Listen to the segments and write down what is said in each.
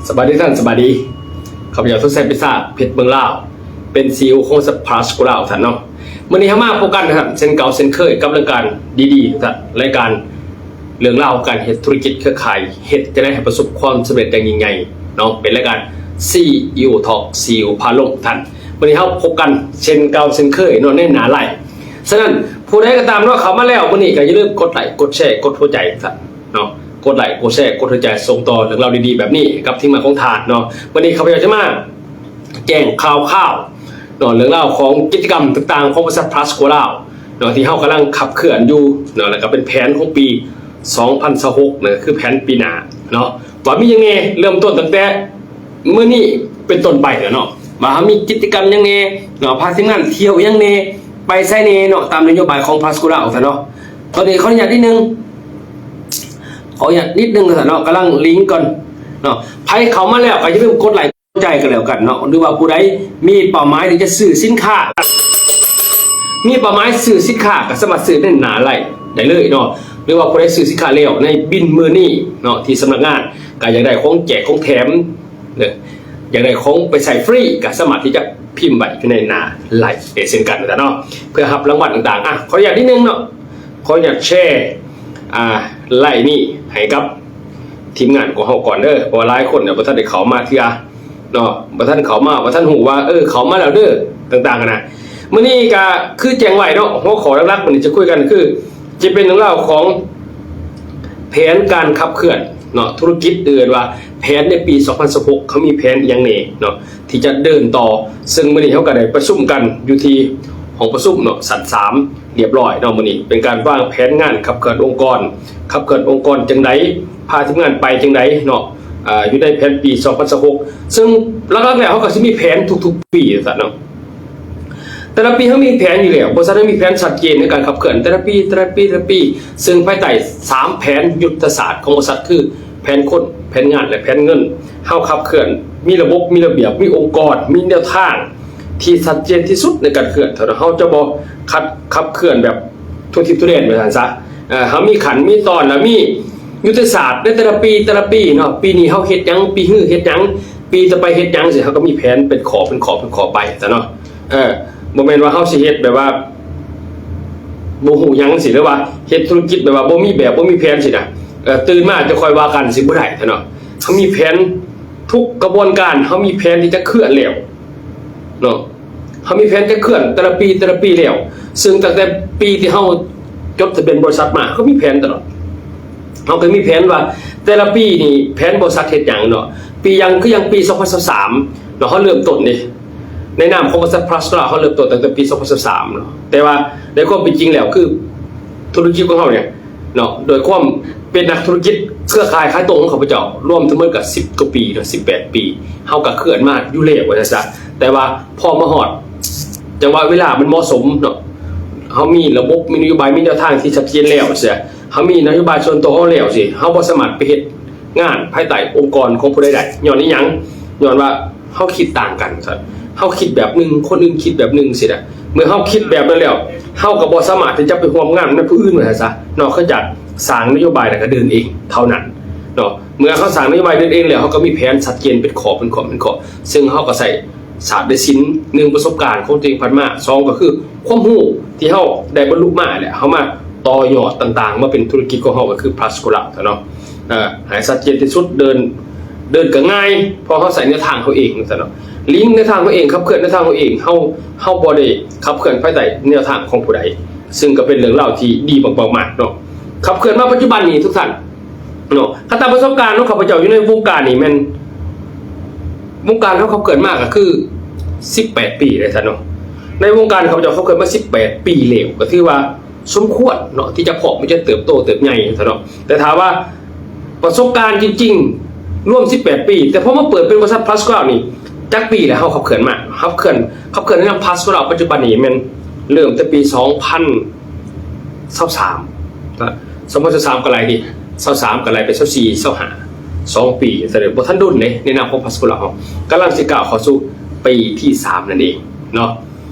ສະບາຍດີທ່ານ ສະບາຍດີ. ຂ້າພະເຈົ້າ ສົນໄຊ ປິດຊາດ ເພັດເມືອງລາວ ເປັນ ຊີອີໂອ ຂອງບໍລິສັດ Plus Gold ທ່ານເນາະ. ມື້ນີ້ເຮົາມາພົບກັນນະທ່ານ ເຊັ່ນເກົ່າເຊັ່ນເຄີຍ ກັບລາຍການດີໆ ທ່ານ ລາຍການເລື່ອງລາວການເຮັດທຸລະກິດເຄືອຂ່າຍ ເຮັດຈັ່ງໃດໃຫ້ປະສົບຄວາມສຳເລັດຢ່າງຍິ່ງໃຫຍ່ເນາະ. ເປັນລາຍການ ຊີອີໂອ Talk ຊີອີໂອ ພາລົມທ່ານ. ມື້ນີ້ເຮົາພົບກັນເຊັ່ນເກົ່າເຊັ່ນເຄີຍເນາະ ໃນໜ້າໄລຟ໌. ສະນັ້ນ ຜູ້ໃດກໍຕາມເນາະ ເຂົ້າມາແລ້ວມື້ນີ້ກໍຢ່າລືມກົດໄລຄ໌ ກົດແຊ ກົດຫົວໃຈທ່ານເນາະ. ກົດໄລຄ໌ ກົດແຊ ກົດຫົວໃຈ ສົ່ງຕໍ່ເລື່ອງລາວດີໆແບບນີ້ໃຫ້ກັບທີມງານຂອງທ່ານເນາະ. ມື້ນີ້ຂ້າພະເຈົ້າຈະມາແຈ້ງຂ່າວຄາວເນາະ ເລື່ອງລາວຂອງກິດຈະກຳຕ່າງໆຂອງບໍລິສັດ Plus Gold ເນາະ ທີ່ເຮົາກຳລັງຂັບເຄື່ອນຢູ່ເນາະ ແລ້ວກໍເປັນແຜນຂອງປີສອງພັນຊາວຫົກ ນັ້ນກໍຄືແຜນປີໜ້າເນາະ ວ່າມີຫຍັງແດ່. ເລີ່ມຕົ້ນຕັ້ງແຕ່ ມື້ນີ້ເປັນຕົ້ນໄປແລ້ວເນາະ ວ່າເຮົາມີກິດຈະກຳຫຍັງແດ່ເນາະ ພາທີມງານທ່ຽວຫຍັງແດ່ ໄປໃສແດ່ເນາະ ຕາມນະໂຍບາຍຂອງ Plus Gold ຊະເນາະ. ຕອນນີ້ຂໍອະນຸຍາດນິດໜຶ່ງ ຂໍອະນຸຍາດນິດໜຶ່ງຊະເນາະ ກຳລັງລິງກ່ອນເນາະ. ໃຜເຂົ້າມາແລ້ວກໍຢ່າລືມກົດໄລຄ໌ ໃຈກັນແລ້ວກັນເນາະ ຫຼືວ່າຜູ້ໃດມີເປົ້າໝາຍທີ່ຈະຊື້ສິນຄ້າ ມີເປົ້າໝາຍຊື້ສິນຄ້າ ກໍສາມາດຊື້ໃນໜ້າໄລຟ໌ໄດ້ເລີຍເນາະ ຫຼືວ່າຜູ້ໃດຊື້ສິນຄ້າແລ້ວໃນບິນມື້ນີ້ເນາະ ທີ່ສຳນັກງານ ກໍຢາກໄດ້ຂອງແຈກຂອງແຖມ ເດີ ຢາກໄດ້ຂອງໄປໃຊ້ຟຣີ ກໍສາມາດທີ່ຈະພິມໄວ້ຢູ່ໃນໜ້າໄລຟ໌ເຊັ່ນກັນເນາະ ເພື່ອຮັບລາງວັນຕ່າງໆ. ອ່ະ ຂໍອະນຸຍາດນິດໜຶ່ງເນາະ ຂໍອະນຸຍາດແຊ ອ່າ ໄລຟ໌ນີ້ໃຫ້ກັບທີມງານຂອງເຮົາກ່ອນເດີ ເພາະວ່າຫຼາຍຄົນຍັງບໍ່ທັນໄດ້ເຂົ້າມາເທື່ອເນາະ ບໍ່ທັນເຂົ້າມາ ບໍ່ທັນຮູ້ວ່າ ເອີ ເຂົ້າມາແລ້ວເດີ ຕ່າງໆຫັ້ນນະ. ມື້ນີ້ກໍຄືແຈ້ງໄວ້ເນາະ ຫົວຂໍ້ຫຼັກໆມື້ນີ້ຈະຄຸຍກັນຄື ຈະເປັນເລື່ອງລາວຂອງແຜນການຂັບເຄື່ອນເນາະ ທຸລະກິດ ເອີ້ນວ່າແຜນໃນປີສອງພັນຊາວຫົກ ເຂົາມີແຜນອີ່ຫຍັງແດ່ເນາະ ທີ່ຈະເດີນຕໍ່. ເຊິ່ງມື້ນີ້ເຮົາກໍໄດ້ປະຊຸມກັນຢູ່ທີ່ຫ້ອງປະຊຸມເນາະ ຊັ້ນສາມ ລຽບລ້ອຍເນາະ. ມື້ນີ້ເປັນການວາງແຜນງານຂັບເຄື່ອນອົງກອນ ຂັບເຄື່ອນອົງກອນຈັ່ງໃດ ພາທີມງານໄປຈັ່ງໃດເນາະ ເອີ ຢູ່ໃນແຜນປີສອງພັນຊາວຫົກ ເຊິ່ງຫຼັກໆແລ້ວເຮົາກໍຊິມີແຜນທຸກໆປີວ່າຊັ້ນເນາະ. ແຕ່ລະປີເຮົາມີແຜນຢູ່ແລ້ວ ບໍລິສັດເຮົາມີແຜນຊັດເຈນໃນການຂັບເຄື່ອນແຕ່ລະປີ ແຕ່ລະປີ ແຕ່ລະປີ ເຊິ່ງພາຍໃຕ້ສາມແຜນຍຸດທະສາດຂອງບໍລິສັດ ຄືແຜນຄົນ ແຜນງານ ແລະ ແຜນເງິນ ເຮົາຂັບເຄື່ອນ ມີລະບົບ ມີລະບຽບ ມີອົງກອນ ມີແນວທາງທີ່ຊັດເຈນທີ່ສຸດໃນການເຄື່ອນ. ເຮົາຈະບໍ່ຂັບ ຂັບເຄື່ອນແບບທົ່ວທິດທົ່ວແດນວ່າຊັ້ນຊະ. ເອີ ເຮົາມີຂັ້ນມີຕອນ ແລ້ວມີຍຸດທະສາດໃນແຕ່ລະປີ ແຕ່ລະປີເນາະ ປີນີ້ເຮົາເຮັດຫຍັງ ປີຮືເຮັດຫຍັງ ປີຕໍ່ໄປເຮັດຫຍັງຊີ້ ເຮົາກໍມີແຜນເປັນຂໍ້ ເປັນຂໍ້ ເປັນຂໍ້ໄປຊັ້ນເນາະ. ເອີ ບໍ່ແມ່ນວ່າເຮົາຊິເຮັດແບບວ່າບໍ່ຮູ້ຫຍັງຊີ້ ຫຼືວ່າເຮັດທຸລະກິດແບບວ່າບໍ່ມີແບບ ບໍ່ມີແຜນຊີ້ນະ ເອີ ຕື່ນມາຈະຄ່ອຍວ່າກັນ ຊິບໍ່ໄດ້ເນາະ. ເຮົາມີແຜນທຸກກະບວນການ ເຮົາມີແຜນທີ່ຈະເຄື່ອນແລ້ວເນາະ ເຮົາມີແຜນຈະເຄື່ອນແຕ່ລະປີ ແຕ່ລະປີແລ້ວ ເຊິ່ງຕັ້ງແຕ່ປີທີ່ເຮົາຈົດທະບຽນບໍລິສັດມາ ເຮົາກໍມີແຜນຕະຫຼອດ. ເຮົາກໍມີແຜນວ່າແຕ່ລະປີນີ້ແຜນບໍລິສັດເຮັດຫຍັງເນາະ ປີຫຍັງ ຄືຢ່າງປີສອງພັນຊາວສາມເນາະ ເຮົາເລີ່ມຕົ້ນເດ້ ໃນນາມຂອງບໍລິສັດ Plus Gold ເຮົາເລີ່ມຕົ້ນຕັ້ງແຕ່ປີສອງພັນຊາວສາມເນາະ ແຕ່ວ່າໃນຄວາມເປັນຈິງແລ້ວ ຄືທຸລະກິດຂອງເຮົານີ້ເນາະ ໂດຍຄວາມເປັນນັກທຸລະກິດເຄືອຂ່າຍຂາຍຕົງຂອງຂ້າພະເຈົ້າ ລວມທັງໝົດກໍສິບກວ່າປີເນາະ ສິບແປດປີ ເຮົາກໍເຄື່ອນມາຢູ່ແລ້ວວ່າຊັ້ນຊະ. ແຕ່ວ່າພໍມາຮອດຈັງຫວະເວລາມັນເໝາະສົມເນາະ ເຮົາມີລະບົບ ມີນະໂຍບາຍ ມີແນວທາງທີ່ຊັດເຈນແລ້ວຊີ້ ເຮົາມີນະໂຍບາຍສ່ວນຕົວເຮົາແລ້ວຊີ້ ເຮົາບໍ່ສາມາດໄປເຮັດ ງານພາຍໃຕ້ອົງກອນຂອງຜູ້ໃດໄດ້. ຍ້ອນອີ່ຫຍັງ? ຍ້ອນວ່າເຮົາຄິດຕ່າງກັນຊັ້ນ ເຮົາຄິດແບບໜຶ່ງ ຄົນອື່ນຄິດແບບໜຶ່ງຊີ້ນະ. ເມື່ອເຮົາຄິດແບບນັ້ນແລ້ວ ເຮົາກໍບໍ່ສາມາດທີ່ຈະໄປຮ່ວມງານນຳຜູ້ອື່ນວ່າຊັ້ນຊະ ນອກເກີຍຈາກສ້າງນະໂຍບາຍແລ້ວກໍເດີນເອງເທົ່ານັ້ນເນາະ. ເມື່ອເຮົາສ້າງນະໂຍບາຍເດີນເອງແລ້ວ ເຮົາກໍມີແຜນຊັດເຈນເປັນຂໍ້ ເປັນຂໍ້ ເປັນຂໍ້ ເຊິ່ງເຮົາກໍໃຊ້ສາດ ແລະ ສິນ ໜຶ່ງ ປະສົບການຂອງຕົວເອງຜ່ານມາ ສອງ ກໍຄືຄວາມຮູ້ທີ່ເຮົາໄດ້ບັນລຸມາແຫຼະ ເຮົາມາຕໍ່ຍອດຕ່າງໆ ມາເປັນທຸລະກິດຂອງເຮົາ ກໍຄື Plus Gold ເນາະ. ເອີ ໃຫ້ຊັດເຈນທີ່ສຸດ ເດີນ ເດີນກໍງ່າຍ ເພາະເຮົາໃຊ້ແນວທາງເຮົາເອງຊັ້ນເນາະ ລິງແນວທາງເຮົາເອງ ຂັບເຄື່ອນແນວທາງເຮົາເອງ ເຮົາ ເຮົາບໍ່ໄດ້ຂັບເຄື່ອນພາຍໃຕ້ແນວທາງຂອງຜູ້ໃດ ເຊິ່ງກໍເປັນເລື່ອງລາວທີ່ດີມາກໆເນາະ. ຂັບເຄື່ອນມາປັດຈຸບັນນີ້ທຸກທ່ານເນາະ ຄັນຕາມປະສົບການຂອງຂ້າພະເຈົ້າຢູ່ໃນວົງການນີ້ແມ່ນ ວົງການເຮົາຂັບເຄື່ອນມາກໍຄືສິບແປດປີແລ້ວຊັ້ນເນາະ ໃນວົງການຂ້າພະເຈົ້າຂັບເຄື່ອນມາສິບແປດປີແລ້ວ ກໍຖືວ່າ ສົມຄວນເນາະ ທີ່ຈະພ້ອມທີ່ຈະເຕີບໂຕເຕີບໃຫຍ່ຊັ້ນເນາະ. ແຕ່ຖ້າວ່າປະສົບການຈິງໆ ລວມສິບແປດປີ ແຕ່ພໍມາເປີດເປັນບໍລິສັດ Plus Gold ນີ້ ຈັກປີແລ້ວເຮົາຂັບເຄື່ອນມາ ຂັບເຄື່ອນ ຂັບເຄື່ອນໃນນາມ Plus Gold ປັດຈຸບັນນີ້ແມ່ນເລີ່ມແຕ່ປີສອງພັນຊາວສາມ ສອງພັນຊາວສາມກໍໄລ່ດິ ຊາວສາມກໍໄລ່ໄປ ຊາວສີ່ ຊາວຫ້າ ສອງປີ ສະແດງບໍ່ທັນດົນເດ້ ໃນນາມຂອງ Plus Gold ເຮົາກຳລັງຊິກ້າວເຂົ້າສູ່ປີທີສາມນັ້ນເອງເນາະ.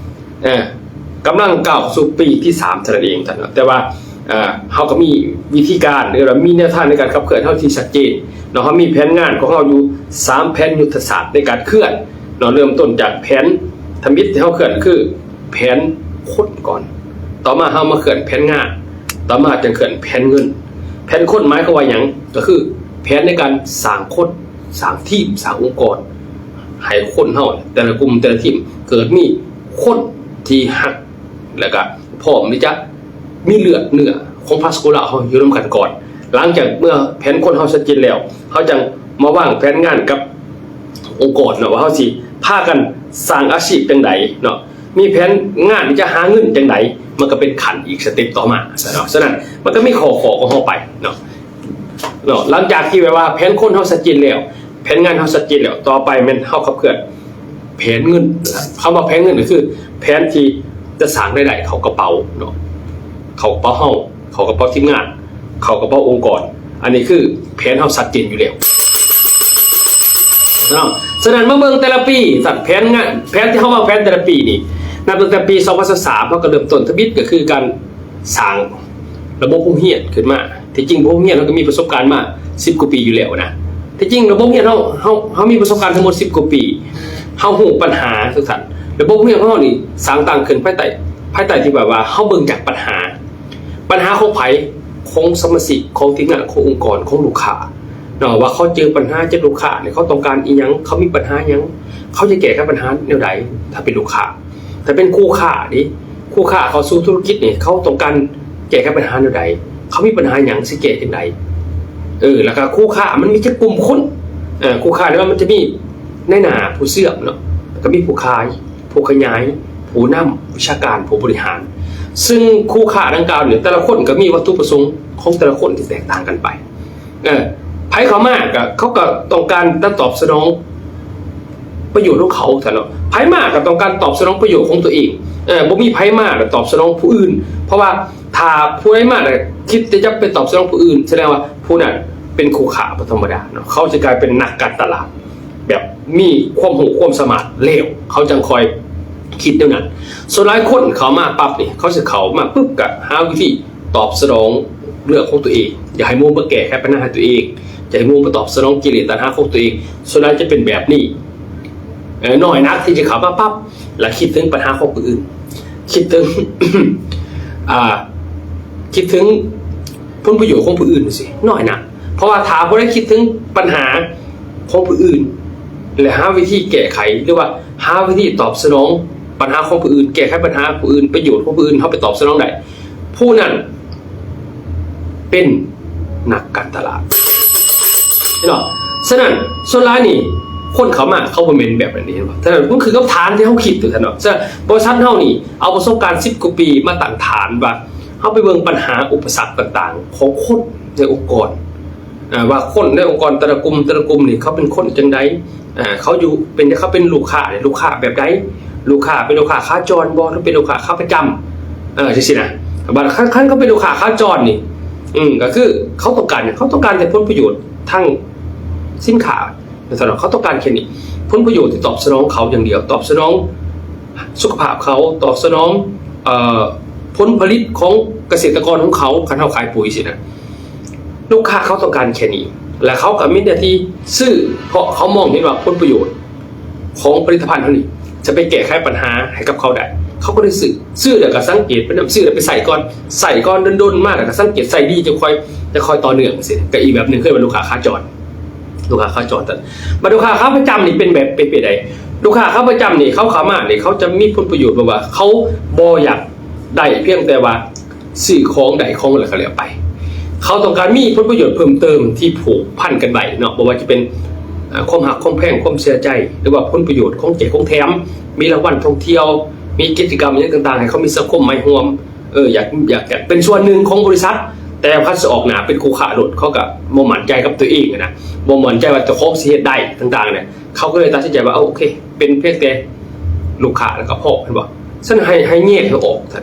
ເອີ ກຳລັງກ້າວເຂົ້າສູ່ປີທີສາມເທົ່ານັ້ນເອງທ່ານເນາະ ແຕ່ວ່າ ເຮົາກໍມີວິທີການ ຫຼືວ່າມີແນວທາງໃນການຂັບເຄື່ອນເຮົາທີ່ຊັດເຈນເນາະ. ເຮົາມີແຜນງານຂອງເຮົາຢູ່ສາມແຜນຍຸດທະສາດໃນການເຄື່ອນເນາະ. ເລີ່ມຕົ້ນຈາກແຜນທຳອິດທີ່ເຮົາເຄື່ອນຄືແຜນຄົນກ່ອນ, ຕໍ່ມາເຮົາມາເຄື່ອນແຜນງານ, ຕໍ່ມາຈຶ່ງເຄື່ອນແຜນເງິນ. ແຜນຄົນໝາຍຄວາມວ່າຫຍັງ? ກໍຄືແຜນໃນການສ້າງຄົນ, ສ້າງທີມ, ສ້າງອົງກອນ ໃຫ້ຄົນເຮົາແຕ່ລະກຸ່ມແຕ່ລະທີມເກີດມີຄົນທີ່ຮັກ ແລ້ວກະພ້ອມທີ່ຈະມີເລືອດເນື້ອຂອງພາສະກຸລາເຮົາຢູ່ນຳກັນກ່ອນ. ຫຼັງຈາກເມື່ອແຜນຄົນເຮົາຊັດເຈນແລ້ວ, ເຮົາຈັ່ງມາວາງແຜນງານກັບອົງກອນເນາະ ວ່າເຮົາຊິພາກັນສ້າງອາຊີບຈັ່ງໃດເນາະ, ມີແຜນງານທີ່ຈະຫາເງິນຈັ່ງໃດ, ມັນກໍເປັນຂັ້ນອີກສະເຕັບຕໍ່ມາເນາະ. ສະນັ້ນ ມັນກໍມີຂໍ້ ຂໍ້ຂອງເຮົາໄປເນາະ. ເນາະ ຫຼັງຈາກທີ່ແບບວ່າແຜນຄົນເຮົາຊັດເຈນແລ້ວ, ແຜນງານເຮົາຊັດເຈນແລ້ວ, ຕໍ່ໄປແມ່ນເຮົາຂັບເຄື່ອນແຜນເງິນ. ຄຳວ່າແຜນເງິນກໍຄືແຜນທີ່ຈະສ້າງລາຍໄດ້ເຂົ້າກະເປົາເນາະ, ເຂົ້າກະເປົາເຮົາ, ເຂົ້າກະເປົາທີມງານ, ເຂົ້າກະເປົາອົງກອນ. ອັນນີ້ຄືແຜນເຮົາຊັດເຈນຢູ່ແລ້ວເນາະ. ສະນັ້ນມາເບິ່ງແຕ່ລະປີ, ສັດແຜນງານ, ແຜນທີ່ເຮົາວາງແຜນແຕ່ລະປີນີ້, ນັບຕັ້ງແຕ່ປີສອງພັນຊາວສາມ ເຮົາກໍເລີ່ມຕົ້ນທຳອິດ ກໍຄືການ ສ້າງລະບົບໂຮງຮຽນຂຶ້ນມາ. ທີ່ຈິງໂຮງຮຽນເຮົາກໍມີປະສົບການມາສິບກວ່າປີຢູ່ແລ້ວນະ. ທີ່ຈິງລະບົບຮຽນເຮົາ, ເຮົາ, ເຮົາມີປະສົບການທັງໝົດສິບກວ່າປີ, ເຮົາຮູ້ປັນຫາທຸກທ່ານ. ລະບົບຮຽນຂອງເຮົານີ້ສ້າງຕັ້ງຂຶ້ນພາຍໃຕ້, ພາຍໃຕ້ທີ່ແບບວ່າເຮົາເບິ່ງຈາກປັນຫາ, ປັນຫາຂອງໃຜ? ຂອງສະມາຊິກ, ຂອງທີມງານ, ຂອງອົງກອນ, ຂອງລູກຄ້າເນາະ, ວ່າເຂົາເຈີປັນຫາຈາກລູກຄ້ານີ້, ເຂົາຕ້ອງການອີ່ຫຍັງ, ເຂົາມີປັນຫາຫຍັງ, ເຂົາຈະແກ້ໄຂປັນຫາແນວໃດ ຖ້າເປັນລູກຄ້າ. ຖ້າເປັນຄູ່ຄ້າເດ, ຄູ່ຄ້າເຂົ້າສູ່ທຸລະກິດນີ້ ເຂົາຕ້ອງການແກ້ໄຂບັນຫາແນວໃດ? ເຂົາມີບັນຫາຫຍັງ? ຊິແກ້ຈັ່ງໃດ? ເອີ ແລ້ວກໍຄູ່ຄ້າມັນມີຈັກກຸ່ມຄົນ? ເອີ ຄູ່ຄ້ານີ້ມັນຈະມີນາຍໜ້າ ຜູ້ເຊື່ອມເນາະ, ແລ້ວກໍມີຜູ້ຂາຍ ຜູ້ຂະຫຍາຍ ຜູ້ນຳ ວິຊາການ ຜູ້ບໍລິຫານ. ຊຶ່ງຄູ່ຄ້າດັ່ງກ່າວນີ້ ແຕ່ລະຄົນກໍມີວັດຖຸປະສົງຂອງແຕ່ລະຄົນທີ່ແຕກຕ່າງກັນໄປ. ເອີ ໃຜເຂົ້າມາກໍ ເຂົາກໍຕ້ອງການຕອບສະໜອງປະໂຫຍດຂອງເຂົາຊັ້ນເນາະ, ໃຜມາກໍຕ້ອງການຕອບສະໜອງປະໂຫຍດຂອງຕົວເອງ. ເອີ ບໍ່ມີໃຜມາແລ້ວຕອບສະໜອງຜູ້ອື່ນ, ເພາະວ່າຖ້າຜູ້ໃດມາແລ້ວຄິດແຕ່ຈະໄປຕອບສະໜອງຜູ້ອື່ນ ສະແດງວ່າຜູ້ນັ້ນເປັນຄູ່ຄ້າບໍ່ທຳມະດາເນາະ, ເຂົາຈະກາຍເປັນນັກການຕະຫຼາດ ແບບມີຄວາມຮູ້ຄວາມສາມາດແລ້ວ ເຂົາຈັ່ງຄ່ອຍຄິດແນວນັ້ນ. ສ່ວນຫຼາຍຄົນເຂົ້າມາປັບນີ້ ເຂົາຊິເຂົ້າມາປຶບກໍຫາວິທີ ຕອບສະໜອງເລື່ອງຂອງຕົວເອງ, ຢາກໃຫ້ໝູ່ມາແກ້ໄຂບັນຫາໃຫ້ຕົວເອງ, ຢາກໃຫ້ໝູ່ມາຕອບສະໜອງກິເລດຕັນຫາຂອງຕົວເອງ. ສ່ວນຫຼາຍຈະເປັນແບບນີ້, ເອີ ໜ້ອຍນັກທີ່ຈະເຂົ້າມາປັບ ແລະ ຄິດເຖິງບັນຫາຂອງຜູ້ອື່ນ, ຄິດເຖິງ ອ່າ ຄິດເຖິງຜົນປະໂຫຍດຂອງຜູ້ອື່ນຈັ່ງຊີ້, ໜ້ອຍນັກ. ເພາະວ່າຖ້າຜູ້ໃດຄິດເຖິງບັນຫາຂອງຜູ້ອື່ນ ແລະ ຫາວິທີແກ້ໄຂ ຫຼືວ່າຫາວິທີຕອບສະໜອງບັນຫາຂອງຜູ້ອື່ນ, ແກ້ໄຂບັນຫາຜູ້ອື່ນ, ປະໂຫຍດຂອງຜູ້ອື່ນ ເຮົາໄປຕອບສະໜອງໄດ້, ຜູ້ນັ້ນ ເປັນນັກການຕະຫຼາດເນາະ. ສະນັ້ນສ່ວນຫຼາຍນີ້ ຄົນເຂົ້າມາເຂົາບໍ່ແມ່ນແບບນັ້ນເດ້ ເຫັນບໍ່? ສະນັ້ນມັນຄືກັບຖານທີ່ເຮົາຄິດຢູ່ຊັ້ນເນາະ. ສະນັ້ນບໍລິສັດເຮົານີ້ເອົາປະສົບການສິບກວ່າປີມາຕັ້ງຖານວ່າ ເຮົາໄປເບິ່ງບັນຫາອຸປະສັກຕ່າງໆຂອງຄົນໃນອົງກອນ ອ່າ ວ່າຄົນໃນອົງກອນແຕ່ລະກຸ່ມ ແຕ່ລະກຸ່ມນີ້ ເຂົາເປັນຄົນຈັ່ງໃດ? ອ່າ ເຂົາຢູ່ເປັນ ເຂົາເປັນລູກຄ້ານີ້ ລູກຄ້າແບບໃດ? ລູກຄ້າເປັນລູກຄ້າຂາຈອນບໍ່ ຫຼືເປັນລູກຄ້າຂາປະຈຳ? ເອີ ຈັ່ງຊີ້ນະ. ບາດຄັນ ຄັນເຂົາເປັນລູກຄ້າຂາຈອນນີ້ ອືມ ກໍຄືເຂົາຕ້ອງການຫຍັງ? ເຂົາຕ້ອງການແຕ່ຜົນປະໂຫຍດທາງສິນຄ້າ ເຂົາຕ້ອງການແຄ່ນີ້ ຜົນປະໂຫຍດທີ່ຕອບສະໜອງເຂົາຢ່າງດຽວ, ຕອບສະໜອງສຸຂະພາບເຂົາ, ຕອບສະໜອງ ເອີ ຜົນຜະລິດຂອງກະເສດຕະກອນຂອງເຂົາ, ຄັນເຮົາຂາຍປຸ໋ຍຊີ້ນະ. ລູກຄ້າເຂົາຕ້ອງການແຄ່ນີ້ ແລະ ເຂົາກໍມີໜ້າທີ່ຊື້ ເພາະເຂົາມອງເຫັນວ່າຜົນປະໂຫຍດຂອງຜະລິດຕະພັນເຮົານີ້ຈະໄປແກ້ໄຂບັນຫາໃຫ້ກັບເຂົາໄດ້ ເຂົາກໍເລີຍຊື້. ຊື້ແລ້ວກໍສັງເກດໄປນຳ, ຊື້ແລ້ວໄປໃຊ້ກ່ອນ, ໃຊ້ກ່ອນດົນໆມາ ແລ້ວກໍສັງເກດໃຊ້ດີ ຈັ່ງຄ່ອຍ ຈັ່ງຄ່ອຍຕໍ່ເນື່ອງ ຈັ່ງຊີ້. ກໍອີກແບບໜຶ່ງ ເອີ້ນວ່າລູກຄ້າຂາຈອນ. ລູກຄ້າຂາຈອນ ແຕ່ບັດລູກຄ້າຂາປະຈຳນີ້ເປັນແບບ ເປັນແບບໃດ? ລູກຄ້າຂາປະຈຳນີ້ ເຂົາເຂົ້າມານີ້ ເຂົາຈະມີຜົນປະໂຫຍດ ແບບວ່າເຂົາບໍ່ຢາກໄດ້ພຽງແຕ່ວ່າ ຊື້ຂອງ ໄດ້ຂອງ ແລ້ວກໍແລ້ວໄປ. ເຂົາຕ້ອງການມີຜົນປະໂຫຍດເພີ່ມເຕີມທີ່ຜູກພັນກັນໄວ້ເນາະ, ບໍ່ວ່າຈະເປັນ ເອີ ຄວາມຮັກ ຄວາມແພງ ຄວາມເຊື່ອໃຈ ຫຼືວ່າຜົນປະໂຫຍດຂອງແຈກຂອງແຖມ, ມີລາງວັນທ່ອງທ່ຽວ, ມີກິດຈະກຳຫຍັງຕ່າງໆ ໃຫ້ເຂົາມີສັງຄົມໃໝ່ຮ່ວມ, ເອີ ຢາກ ຢາກ ຢາກເປັນສ່ວນໜຶ່ງຂອງບໍລິສັດ. ແຕ່ຄັນຊິອອກໜ້າເປັນຄູ່ຄ້າໂລດ ເຂົາກໍບໍ່ໝັ້ນໃຈກັບຕົວເອງນະ, ບໍ່ໝັ້ນໃຈວ່າເຈົ້າຂອງຊິເຮັດໄດ້ຕ່າງໆນະ. ເຂົາກໍເລີຍຕັດສິນໃຈວ່າ ເອົາ ໂອເຄ ເປັນພຽງແຕ່ລູກຄ້າແລ້ວກໍພໍ ເຫັນບໍ່? ຊັ້ນໃຫ້ ໃຫ້ແຍກໃຫ້ອອກຊັ້ນ.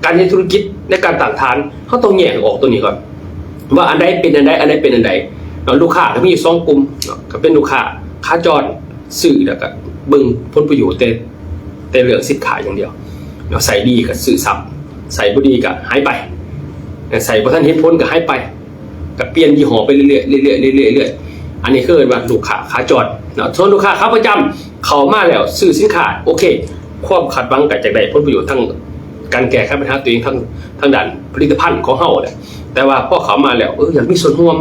ການເຮັດທຸລະກິດໃນການຕັ້ງຖານ ເຮົາຕ້ອງແຍກໃຫ້ອອກຕົວນີ້ກ່ອນ ວ່າອັນໃດເປັນອັນໃດ ອັນໃດເປັນອັນໃດເນາະ. ລູກຄ້າກໍມີຢູ່ສອງກຸ່ມເນາະ, ກໍເປັນລູກຄ້າຂາຈອນ ຊື້ແລ້ວກໍເບິ່ງຜົນປະໂຫຍດແຕ່ ແຕ່ເລື່ອງສິນຄ້າຢ່າງດຽວເນາະ, ໃຊ້ດີກໍຊື້ຊ້ຳ ໃຊ້ບໍ່ດີກໍຫາຍໄປ. ໃຊ້ບໍ່ທັນເຫັນຜົນກໍຫາຍໄປ ກໍປ່ຽນຍີ່ຫໍ້ໄປເລື້ອຍໆ ເລື້ອຍໆ ເລື້ອຍໆ ເລື້ອຍໆ. ອັນນີ້ຄືເອີ້ນວ່າລູກຄ້າຂາຈອນເນາະ. ສ່ວນລູກຄ້າຂາປະຈຳເຂົ້າມາແລ້ວຊື້ສິນຄ້າ ໂອເຄ ຄວາມຄາດຫວັງກໍຈະໄດ້ຜົນປະໂຫຍດທາງການແກ້ໄຂບັນຫາຕົວເອງ ທາງ ທາງດ້ານຜະລິດຕະພັນຂອງເຮົາແຫຼະ. ແຕ່ວ່າພໍເຂົ້າມາແລ້ວ ເອີ ຢາກມີສ່ວນຮ່ວມ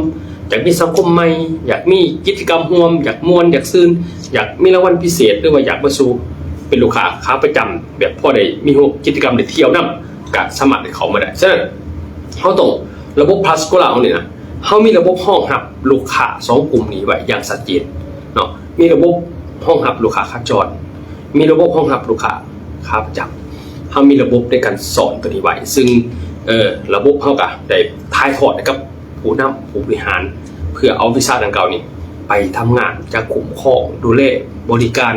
ຢາກມີສັງຄົມໃໝ່ ຢາກມີກິດຈະກຳຮ່ວມ ຢາກມ່ວນ ຢາກຊື່ນ ຢາກມີລາງວັນພິເສດ ຫຼືວ່າຢາກມາສູ່ເປັນລູກຄ້າຂາປະຈຳ ແບບພໍໄດ້ມີກິດຈະກຳໄດ້ທ່ຽວນຳ ກໍສາມາດໄດ້ເຂົ້າມາໄດ້. ສະນັ້ນ ເຮົາຕ້ອງ ລະບົບ Plus Cola ເຮົານີ້ນະ ເຮົາມີລະບົບຮອງຮັບລູກຄ້າສອງກຸ່ມນີ້ໄວ້ຢ່າງຊັດເຈນເນາະ. ມີລະບົບຮອງຮັບລູກຄ້າຂາຈອນ ມີລະບົບຮອງຮັບລູກຄ້າຂາປະຈຳ. ເຮົາມີລະບົບໃນການສອນຕົວນີ້ໄວ້ ຊຶ່ງ ເອີ ລະບົບເຮົາກໍໄດ້ຖ່າຍທອດໃຫ້ກັບຜູ້ນຳ ຜູ້ບໍລິຫານ ເພື່ອເອົາວິຊາດັ່ງກ່າວນີ້ໄປທຳງານ ຈະຄຸ້ມຄອງ ດູແລ ບໍລິການ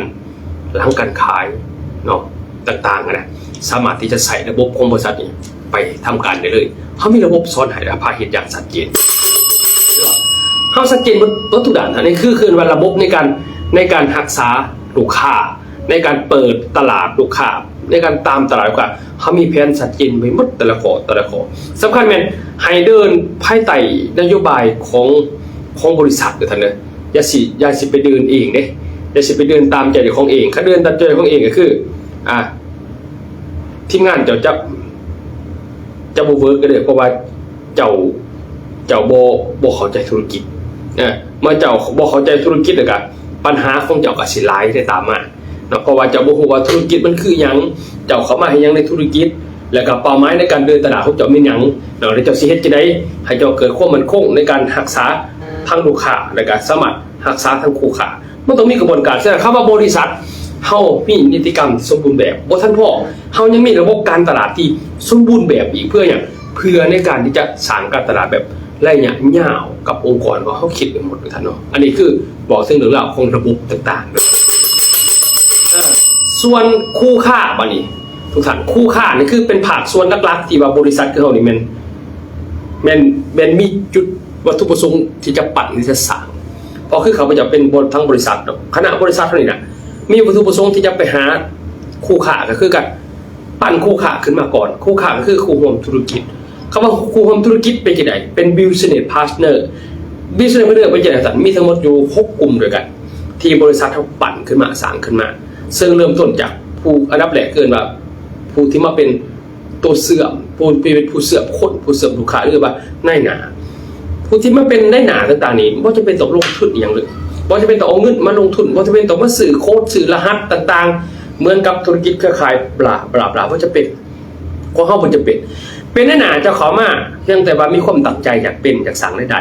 ຫຼັງການຂາຍເນາະ ຕ່າງໆ ຫັ້ນນະ ສາມາດທີ່ຈະໃຊ້ລະບົບຂອງບໍລິສັດນີ້ໄປທຳການໄດ້ເລີຍ. ເຮົາມີລະບົບສອນໃຫ້ ແລະ ພາເຮັດຢ່າງຊັດເຈນ. ເຮົາຊັດເຈນເບິດ ເບິດທຸກດ້ານ. ອັນນີ້ຄື ຄືວ່າລະບົບໃນການ ໃນການຮັກສາລູກຄ້າ ໃນການເປີດຕະຫຼາດລູກຄ້າ ໃນການຕາມຕະຫຼາດລູກຄ້າ ເຮົາມີແຜນຊັດເຈນໄວ້ໝົດ ແຕ່ລະຂໍ້ ແຕ່ລະຂໍ້. ສຳຄັນແມ່ນໃຫ້ເດີນພາຍໃຕ້ນະໂຍບາຍຂອງ ຂອງບໍລິສັດເດີທ່ານເດີ. ຢ່າຊິ ຢ່າຊິໄປເດີນເອງເດ້ ຢ່າຊິໄປເດີນຕາມໃຈເຈົ້າຂອງເອງ. ຄັນເດີນຕາມໃຈເຈົ້າຂອງເອງກໍຄື ອ່າ ທີມງານເຈົ້າຈະ ຈະບໍ່ເວີກເດີ ເພາະວ່າເຈົ້າ ເຈົ້າບໍ່ ບໍ່ເຂົ້າໃຈທຸລະກິດ. ເມື່ອເຈົ້າບໍ່ເຂົ້າໃຈທຸລະກິດ ແລ້ວກະບັນຫາຂອງເຈົ້າກໍຊິຫຼາຍໄດ້ຕາມມາເນາະ ເພາະວ່າເຈົ້າບໍ່ຮູ້ວ່າທຸລະກິດມັນຄືຫຍັງ, ເຈົ້າເຂົ້າມາເຮັດຫຍັງໃນທຸລະກິດ ແລ້ວກໍເປົ້າໝາຍໃນການເດີນຕະຫຼາດຂອງເຈົ້າແມ່ນຫຍັງເນາະ ແລ້ວເຈົ້າຊິເຮັດຈັ່ງໃດໃຫ້ເຈົ້າເກີດຄວາມໝັ້ນຄົງໃນການຮັກສາທາງລູກຄ້າ ແລ້ວກໍສາມາດຮັກສາທາງຄູ່ຄ້າ. ມັນຕ້ອງມີກະບວນການ. ສະນັ້ນ ຄຳວ່າບໍລິສັດເຮົາມີນິຕິກຳທີ່ສົມບູນແບບ ບໍ່ທັນພໍ, ເຮົາຍັງມີລະບົບການຕະຫຼາດທີ່ສົມບູນແບບອີກ. ເພື່ອຫຍັງ? ເພື່ອໃນການທີ່ຈະສ້າງການຕະຫຼາດແບບໄລຍະຍາວກັບອົງກອນ ເພາະເຮົາຄິດໄປໝົດ ທ່ານເນາະ. ອັນນີ້ຄືເວົ້າເຖິງເລື່ອງລາວຂອງລະບົບຕ່າງໆ. ເອີ ສ່ວນຄູ່ຄ້າບາດນີ້ ທຸກທ່ານ, ຄູ່ຄ້ານີ້ຄືເປັນພາກສ່ວນຫຼັກໆທີ່ວ່າບໍລິສັດຄືເຮົານີ້ແມ່ນ ແມ່ນ ແມ່ນມີຈຸດວັດຖຸປະສົງທີ່ຈະປັ້ນ ທີ່ຈະສ້າງ. ເພາະຄືຂ້າພະເຈົ້າເປັນບໍ ທາງບໍລິສັດເນາະ, ຄະນະບໍລິສັດເຮົານີ້ນະ ມີວັດຖຸປະສົງທີ່ຈະໄປຫາຄູ່ຄ້າ ກໍຄືການ ປັ້ນຄູ່ຄ້າຂຶ້ນມາກ່ອນ. ຄູ່ຄ້າກໍຄືຄູ່ຮ່ວມທຸລະກິດ. ຄຳວ່າຄູ່ຮ່ວມທຸລະກິດເປັນຈັ່ງໃດ? ເປັນ business partner. Business partner ເປັນຈັ່ງໃດ? ມີທັງໝົດຢູ່ຫົກກຸ່ມດ້ວຍກັນ ທີ່ບໍລິສັດເຮົາປັ້ນຂຶ້ນມາ, ສ້າງຂຶ້ນມາ, ເຊິ່ງເລີ່ມຕົ້ນຈາກຜູ້ ອັນດັບແລກເອີ້ນວ່າ ຜູ້ທີ່ມາເປັນຕົວເຊື່ອມ, ຜູ້ທີ່ເປັນຜູ້ເຊື່ອມຄົນ, ຜູ້ເຊື່ອມລູກຄ້າ ຫຼືວ່ານາຍໜ້າ. ຜູ້ທີ່ມາເປັນນາຍໜ້າຕ່າງໆນີ້ ບໍ່ຈຳເປັນຕ້ອງລົງທຶນອີ່ຫຍັງເລີຍ, ບໍ່ຈຳເປັນຕ້ອງເອົາເງິນມາລົງທຶນ, ບໍ່ຈຳເປັນຕ້ອງມາຊື້ໂຄດ, ຊື້ລະຫັດຕ່າງໆ ເໝືອນກັບທຸລະກິດເຄືອຂ່າຍ ບລາ ບລາ ບລາ ບໍ່ຈຳເປັນ. ຂອງເຮົາບໍ່ຈຳເປັນ. ເປັນນາຍໜ້າເຈົ້າເຂົ້າມາ ພຽງແຕ່ວ່າມີຄວາມຕັ້ງໃຈຢາກເປັນ, ຢາກສ້າງລາຍໄດ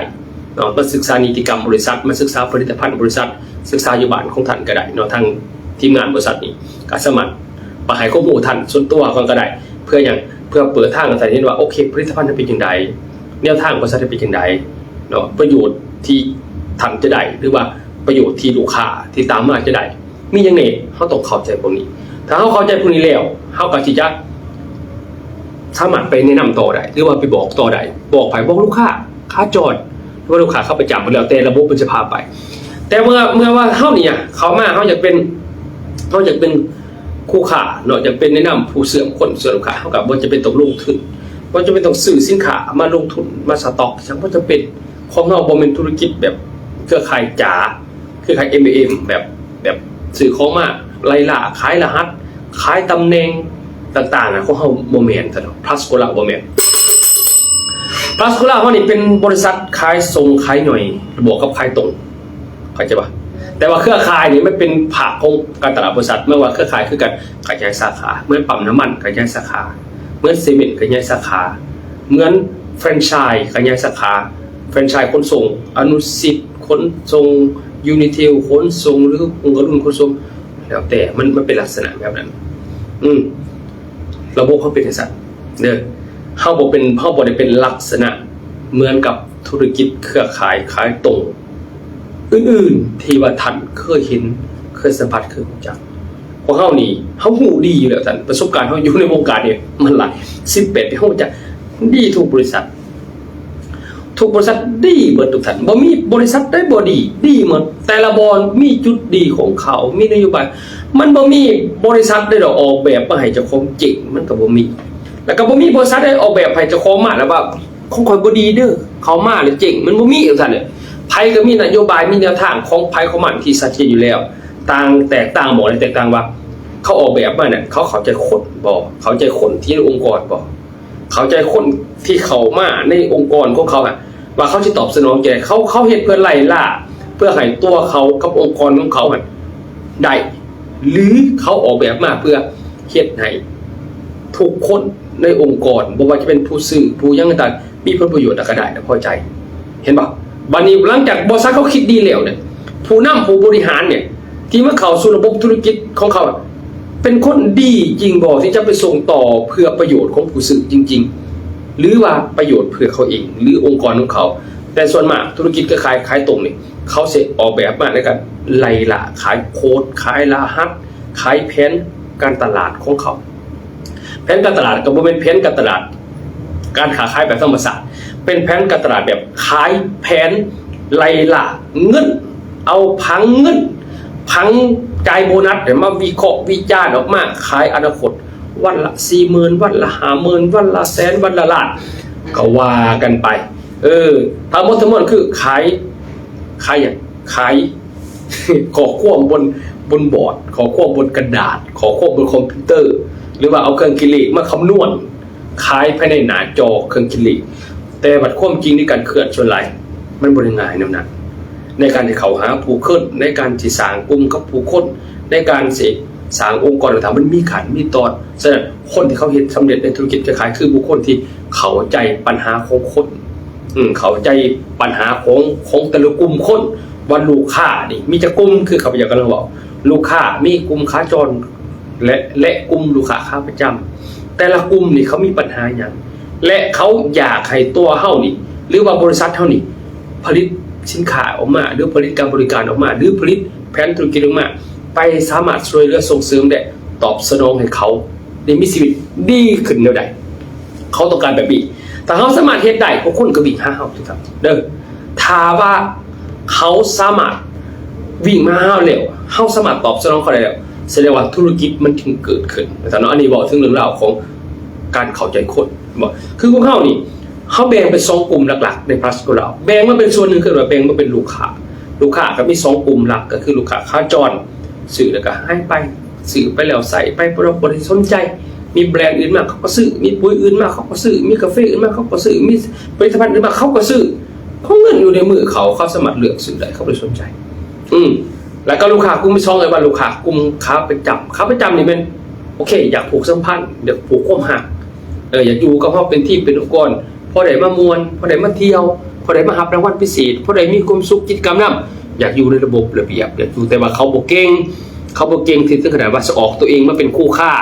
້ເນາະ, ມາສຶກສານິຕິກຳບໍລິສັດ, ມາສຶກສາຜະລິດຕະພັນບໍລິສັດ, ສຶກສາຢູ່ບ້ານຂອງທ່ານກໍໄດ້ເນາະ. ທາງທີມງານບໍລິສັດນີ້ກໍສາມາດມາໃຫ້ຄວາມຮູ້ທ່ານສ່ວນຕົວກ່ອນກໍໄດ້. ເພື່ອຫຍັງ? ເພື່ອເປີດທາງໃຫ້ທ່ານເຫັນວ່າ ໂອເຄ ຜະລິດຕະພັນເຮົາເປັນຈັ່ງໃດ, ແນວທາງບໍລິສັດເຮົາເປັນຈັ່ງໃດເນາະ, ປະໂຫຍດທີ່ທ່ານຈະໄດ້ ຫຼືວ່າປະໂຫຍດທີ່ລູກຄ້າທີ່ຕາມມາຈະໄດ້ ມີຫຍັງແດ່? ເຮົາຕ້ອງເຂົ້າໃຈພວກນີ້. ຖ້າເຮົາເຂົ້າໃຈພວກນີ້ແລ້ວ ເຮົາກໍຊິຈະສາມາດໄປແນະນຳຕໍ່ໄດ້ ຫຼືວ່າໄປບອກຕໍ່ໄດ້. ບອກໃຜ? ບອກລູກຄ້າຂາຈອນ ຫຼືວ່າລູກຄ້າຂາປະຈຳ ກໍແລ້ວແຕ່ລະບົບມັນຈະພາໄປ. ແຕ່ເມື່ອ ເມື່ອວ່າເຮົານີ້ເຂົ້າມາ ເຮົາຢາກເປັນ ເຮົາຢາກເປັນຄູ່ຄ້າເນາະ, ຢາກເປັນແນະນຳຜູ້ເຊື່ອມຄົນເຊື່ອມລູກຄ້າ, ເຮົາກໍບໍ່ຈຳເປັນຕ້ອງລົງທຶນ, ບໍ່ຈຳເປັນຕ້ອງຊື້ສິນຄ້າມາລົງທຶນ, ມາສະຕັອກ ຫຍັງ ບໍ່ຈຳເປັນ. ຂອງເຮົາບໍ່ແມ່ນທຸລະກິດແບບເຄືອຂ່າຍຈ໋າ ຄືຂາຍ ເອັມແອລເອັມ ແບບ ແບບຊື້ຂອງມາໄລ່ລ່າ ຂາຍລະຫັດ ຂາຍຕຳແໜ່ງຕ່າງໆນະ. ຂອງເຮົາບໍ່ແມ່ນຊັ້ນດອກ, Plus Cola ບໍ່ແມ່ນ. Plus Cola ເຮົານີ້ເປັນບໍລິສັດຂາຍສົ່ງຂາຍຍ່ອຍ ບວກກັບຂາຍຕົງ, ເຂົ້າໃຈບໍ່? ແຕ່ວ່າເຄືອຂ່າຍນີ້ມັນເປັນພາກຂອງການຕະຫຼາດບໍລິສັດ. ແມ່ນວ່າເຄືອຂ່າຍຄືກັນ ຂະຫຍາຍສາຂາ, ເໝືອນປ້ຳນ້ຳມັນຂະຫຍາຍສາຂາ, ເໝືອນເຊເມັນຂະຫຍາຍສາຂາ, ເໝືອນແຟຣນໄຊຂະຫຍາຍສາຂາ, ແຟຣນໄຊຂົນສົ່ງອະນຸສິດ ຂົນສົ່ງ Unitel ຂົນສົ່ງ ຫຼື ຮຸ່ງກະລຸນຂົນສົ່ງ ແລ້ວແຕ່ ມັນ ມັນເປັນລັກສະນະແບບນັ້ນ. ອືມ ລະບົບເຮົາເປັນຈັ່ງຊັ້ນເດີ. ເຮົາບໍ່ເປັນ ເຮົາບໍ່ໄດ້ເປັນລັກສະນະເໝືອນກັບທຸລະກິດເຄືອຂ່າຍຂາຍຕົງອື່ນໆ ທີ່ວ່າທ່ານເຄີຍເຫັນ ເຄີຍສຳຜັດ ເຄີຍຮູ້ຈັກ. ພວກເຮົານີ້ ເຮົາຮູ້ດີຢູ່ແລ້ວທ່ານ, ປະສົບການເຮົາຢູ່ໃນວົງການນີ້ມັນຫຼາຍ ສິບແປດປີ, ເຮົາຮູ້ຈັກດີທຸກບໍລິສັດ. ທຸກບໍລິສັດດີເບິດທຸກທ່ານ, ບໍ່ມີບໍລິສັດໃດບໍ່ດີ, ດີໝົດ. ແຕ່ລະບ່ອນມີຈຸດດີຂອງເຂົາ, ມີນະໂຍບາຍ. ມັນບໍ່ມີບໍລິສັດໃດດອກອອກແບບມາໃຫ້ເຈົ້າຂອງເຈັງ, ມັນກໍບໍ່ມີ. ແລ້ວກໍບໍ່ມີບໍລິສັດໃດອອກແບບໃຫ້ເຈົ້າຂອງມາແລ້ວວ່າ ຂອງຂ້ອຍບໍ່ດີເດີ ເຂົ້າມາແລ້ວເຈັງ ມັນບໍ່ມີຈັ່ງຊັ້ນເດີ. ໃຜກໍມີນະໂຍບາຍ ມີແນວທາງຂອງໃຜຂອງມັນທີ່ຊັດເຈນຢູ່ແລ້ວ. ຕ່າງ ແຕກຕ່າງບໍ່ ແຕກຕ່າງວ່າ ເຂົາອອກແບບມານັ້ນ ເຂົາເຂົ້າໃຈຄົນບໍ່ ເຂົ້າໃຈຄົນທີ່ຢູ່ໃນອົງກອນບໍ່ ເຂົ້າໃຈຄົນທີ່ເຂົ້າມາໃນອົງກອນຂອງເຂົາ ວ່າເຂົາຊິຕອບສະໜອງຈັ່ງໃດ. ເຂົາ ເຂົາເຮັດເພື່ອໄລ່ລ່າ ເພື່ອໃຫ້ຕົວເຂົາກັບອົງກອນຂອງເຂົາຫັ້ນໄດ້ ຫຼືເຂົາອອກແບບມາເພື່ອເຮັດໃຫ້ທຸກຄົນໃນອົງກອນ ບໍ່ວ່າຈະເປັນຜູ້ຊື້ ຜູ້ຫຍັງຕ່າງໆ ມີຜົນປະໂຫຍດ ແລ້ວກໍໄດ້ ແລ້ວພໍໃຈ ເຫັນບໍ່? ບັດນີ້ຫຼັງຈາກບໍລິສັດເຂົາຄິດດີແລ້ວເນຍ ຜູ້ນຳ ຜູ້ບໍລິຫານເນຍ ທີ່ມາເຂົ້າສູ່ລະບົບທຸລະກິດຂອງເຂົາ ເປັນຄົນດີຈິງບໍ່ ທີ່ຈະໄປສົ່ງຕໍ່ເພື່ອປະໂຫຍດຂອງຜູ້ຊື້ຈິງໆ ຫຼືວ່າປະໂຫຍດເພື່ອເຂົາເອງ ຫຼືອົງກອນຂອງເຂົາ? ແຕ່ສ່ວນມາກທຸລະກິດຂາຍ ຂາຍຕົງນີ້ ເຂົາຊິອອກແບບມາໃນການໄລ່ລ່າ ຂາຍໂຄດ ຂາຍລະຫັດ ຂາຍແຜນການຕະຫຼາດຂອງເຂົາ. ແຜນການຕະຫຼາດກໍບໍ່ແມ່ນແຜນການຕະຫຼາດ ການຄ້າຂາຍແບບທຳມະຊາດ ເປັນແຜນການຕະຫຼາດແບບຂາຍແຜນໄລ່ລ່າເງິນ ເອົາຜັງເງິນ ຜັງຈ່າຍໂບນັດມາວິເຄາະວິຈານອອກມາ ຂາຍອະນາຄົດ ວັນລະສີ່ໝື່ນ ວັນລະຫ້າໝື່ນ ວັນລະແສນ ວັນລະລ້ານ ກໍວ່າກັນໄປ. ເອີ ທັງໝົດທັງມວນຄືຂາຍ ຂາຍຫຍັງ? ຂາຍ ຂໍ້ຄວາມບົນ ບົນບອດ ຂໍ້ຄວາມບົນກະດາດ ຂໍ້ຄວາມບົນຄອມພິວເຕີ ຫຼືວ່າເອົາເຄື່ອງຄິດເລກມາຄຳນວນ ຂາຍພາຍໃນໜ້າຈໍເຄື່ອງຄິດເລກ. ແຕ່ບັດຄວາມຈິງໃນການເຄື່ອນສ່ວນຫຼາຍ ມັນບໍ່ໄດ້ງ່າຍນຳນັ້ນ ໃນການທີ່ເຂົ້າຫາຜູ້ຄົນ ໃນການທີ່ສ້າງກຸ່ມກັບຜູ້ຄົນ ໃນການຊິສ້າງອົງກອນຕ່າງໆ ມັນມີຂັ້ນມີຕອນ. ສະນັ້ນ ຄົນທີ່ເຂົາເຮັດສຳເລັດໃນທຸລະກິດຄ້າຂາຍ ຄືບຸກຄົນທີ່ເຂົ້າໃຈປັນຫາຂອງຄົນ ເຂົ້າໃຈປັນຫາຂອງ ຂອງແຕ່ລະກຸ່ມຄົນ ວ່າລູກຄ້ານີ້ມີຈັກກຸ່ມ ຄືຂ້າພະເຈົ້າກຳລັງເວົ້າ ລູກຄ້າມີກຸ່ມຂາຈອນ ແລະ ແລະ ກຸ່ມລູກຄ້າຂາປະຈຳ ແຕ່ລະກຸ່ມນີ້ເຂົາມີປັນຫາຫຍັງ ແລະ ເຂົາຢາກໃຫ້ຕົວເຮົານີ້ ຫຼືວ່າບໍລິສັດເຮົານີ້ ຜະລິດສິນຄ້າອອກມາ ຫຼື ຜະລິດການບໍລິການອອກມາ ຫຼື ຜະລິດແຜນທຸລະກິດອອກມາ ໄປສາມາດຊ່ວຍເຫຼືອສົ່ງເສີມ ແລະ ຕອບສະໜອງໃຫ້ເຂົາໄດ້ມີຊີວິດດີຂຶ້ນແນວໃດ. ເຂົາຕ້ອງການແບບນີ້ ຖ້າເຮົາສາມາດເຮັດໄດ້ ພວກຄົນກໍວິ່ງຫາເຮົາຄືກັນເດີ. ຖ້າວ່າເຂົາສາມາດວິ່ງມາຫາເຮົາແລ້ວ ເຮົາສາມາດຕອບສະໜອງເຂົາໄດ້ແລ້ວ ສະແດງວ່າທຸລະກິດມັນຈຶ່ງເກີດຂຶ້ນ ວ່າຊັ້ນເນາະ. ອັນນີ້ເວົ້າເຖິງເລື່ອງລາວຂອງການເຂົ້າໃຈຄົນ ບໍ່ ຄືພວກເຮົານີ້ ເຮົາແບ່ງເປັນສອງກຸ່ມຫຼັກໆ ໃນພາສາລາວ ແບ່ງມາເປັນສ່ວນໜຶ່ງ ຄືວ່າແບ່ງມາເປັນລູກຄ້າ. ລູກຄ້າກໍມີສອງກຸ່ມຫຼັກ ກໍຄືລູກຄ້າຂາຈອນ ຊື້ແລ້ວກໍຫາຍໄປ ຊື້ໄປແລ້ວໃຊ້ໄປ ບໍ່ ບໍ່ໄດ້ສົນໃຈ. ມີແບຣນອື່ນມາເຂົາກໍຊື້ ມີປຸ໋ຍອື່ນມາເຂົາກໍຊື້ ມີກາເຟອື່ນມາເຂົາກໍຊື້ ມີຜະລິດຕະພັນອື່ນມາເຂົາກໍຊື້. ເພາະເງິນຢູ່ໃນມືເຂົາ ເຂົາສາມາດເລືອກຊື້ໄດ້ ເຂົາບໍ່ໄດ້ສົນໃຈ. ອືມ ແລ້ວກໍລູກຄ້າກຸ່ມທີສອງ ເອີ້ນວ່າລູກຄ້າກຸ່ມຂາປະຈຳ. ຂາປະຈຳນີ້ແມ່ນ ໂອເຄ ຢາກຜູກສຳພັນ ຢາກຜູກຄວາມຮັກ ເອີ ຢາກຢູ່ກັບເຮົາເປັນທີມເປັນອົງກອນ ພໍໄດ້ມາມ່ວນ ພໍໄດ້ມາທ່ຽວ ພໍໄດ້ມາຮັບລາງວັນພິເສດ ພໍໄດ້ມີຄວາມສຸກກິດຈະກຳນຳ ຢາກຢູ່ໃນລະບົບລະບຽບ ຢາກຢູ່ ແຕ່ວ່າເຂົາບໍ່ເກັ່ງ ເຂົາບໍ່ເກັ່ງທີ່ເຖິງຂະໜາດວ່າຊິອອກຕົວເອງມາເປັນຄູ່ຄ້າ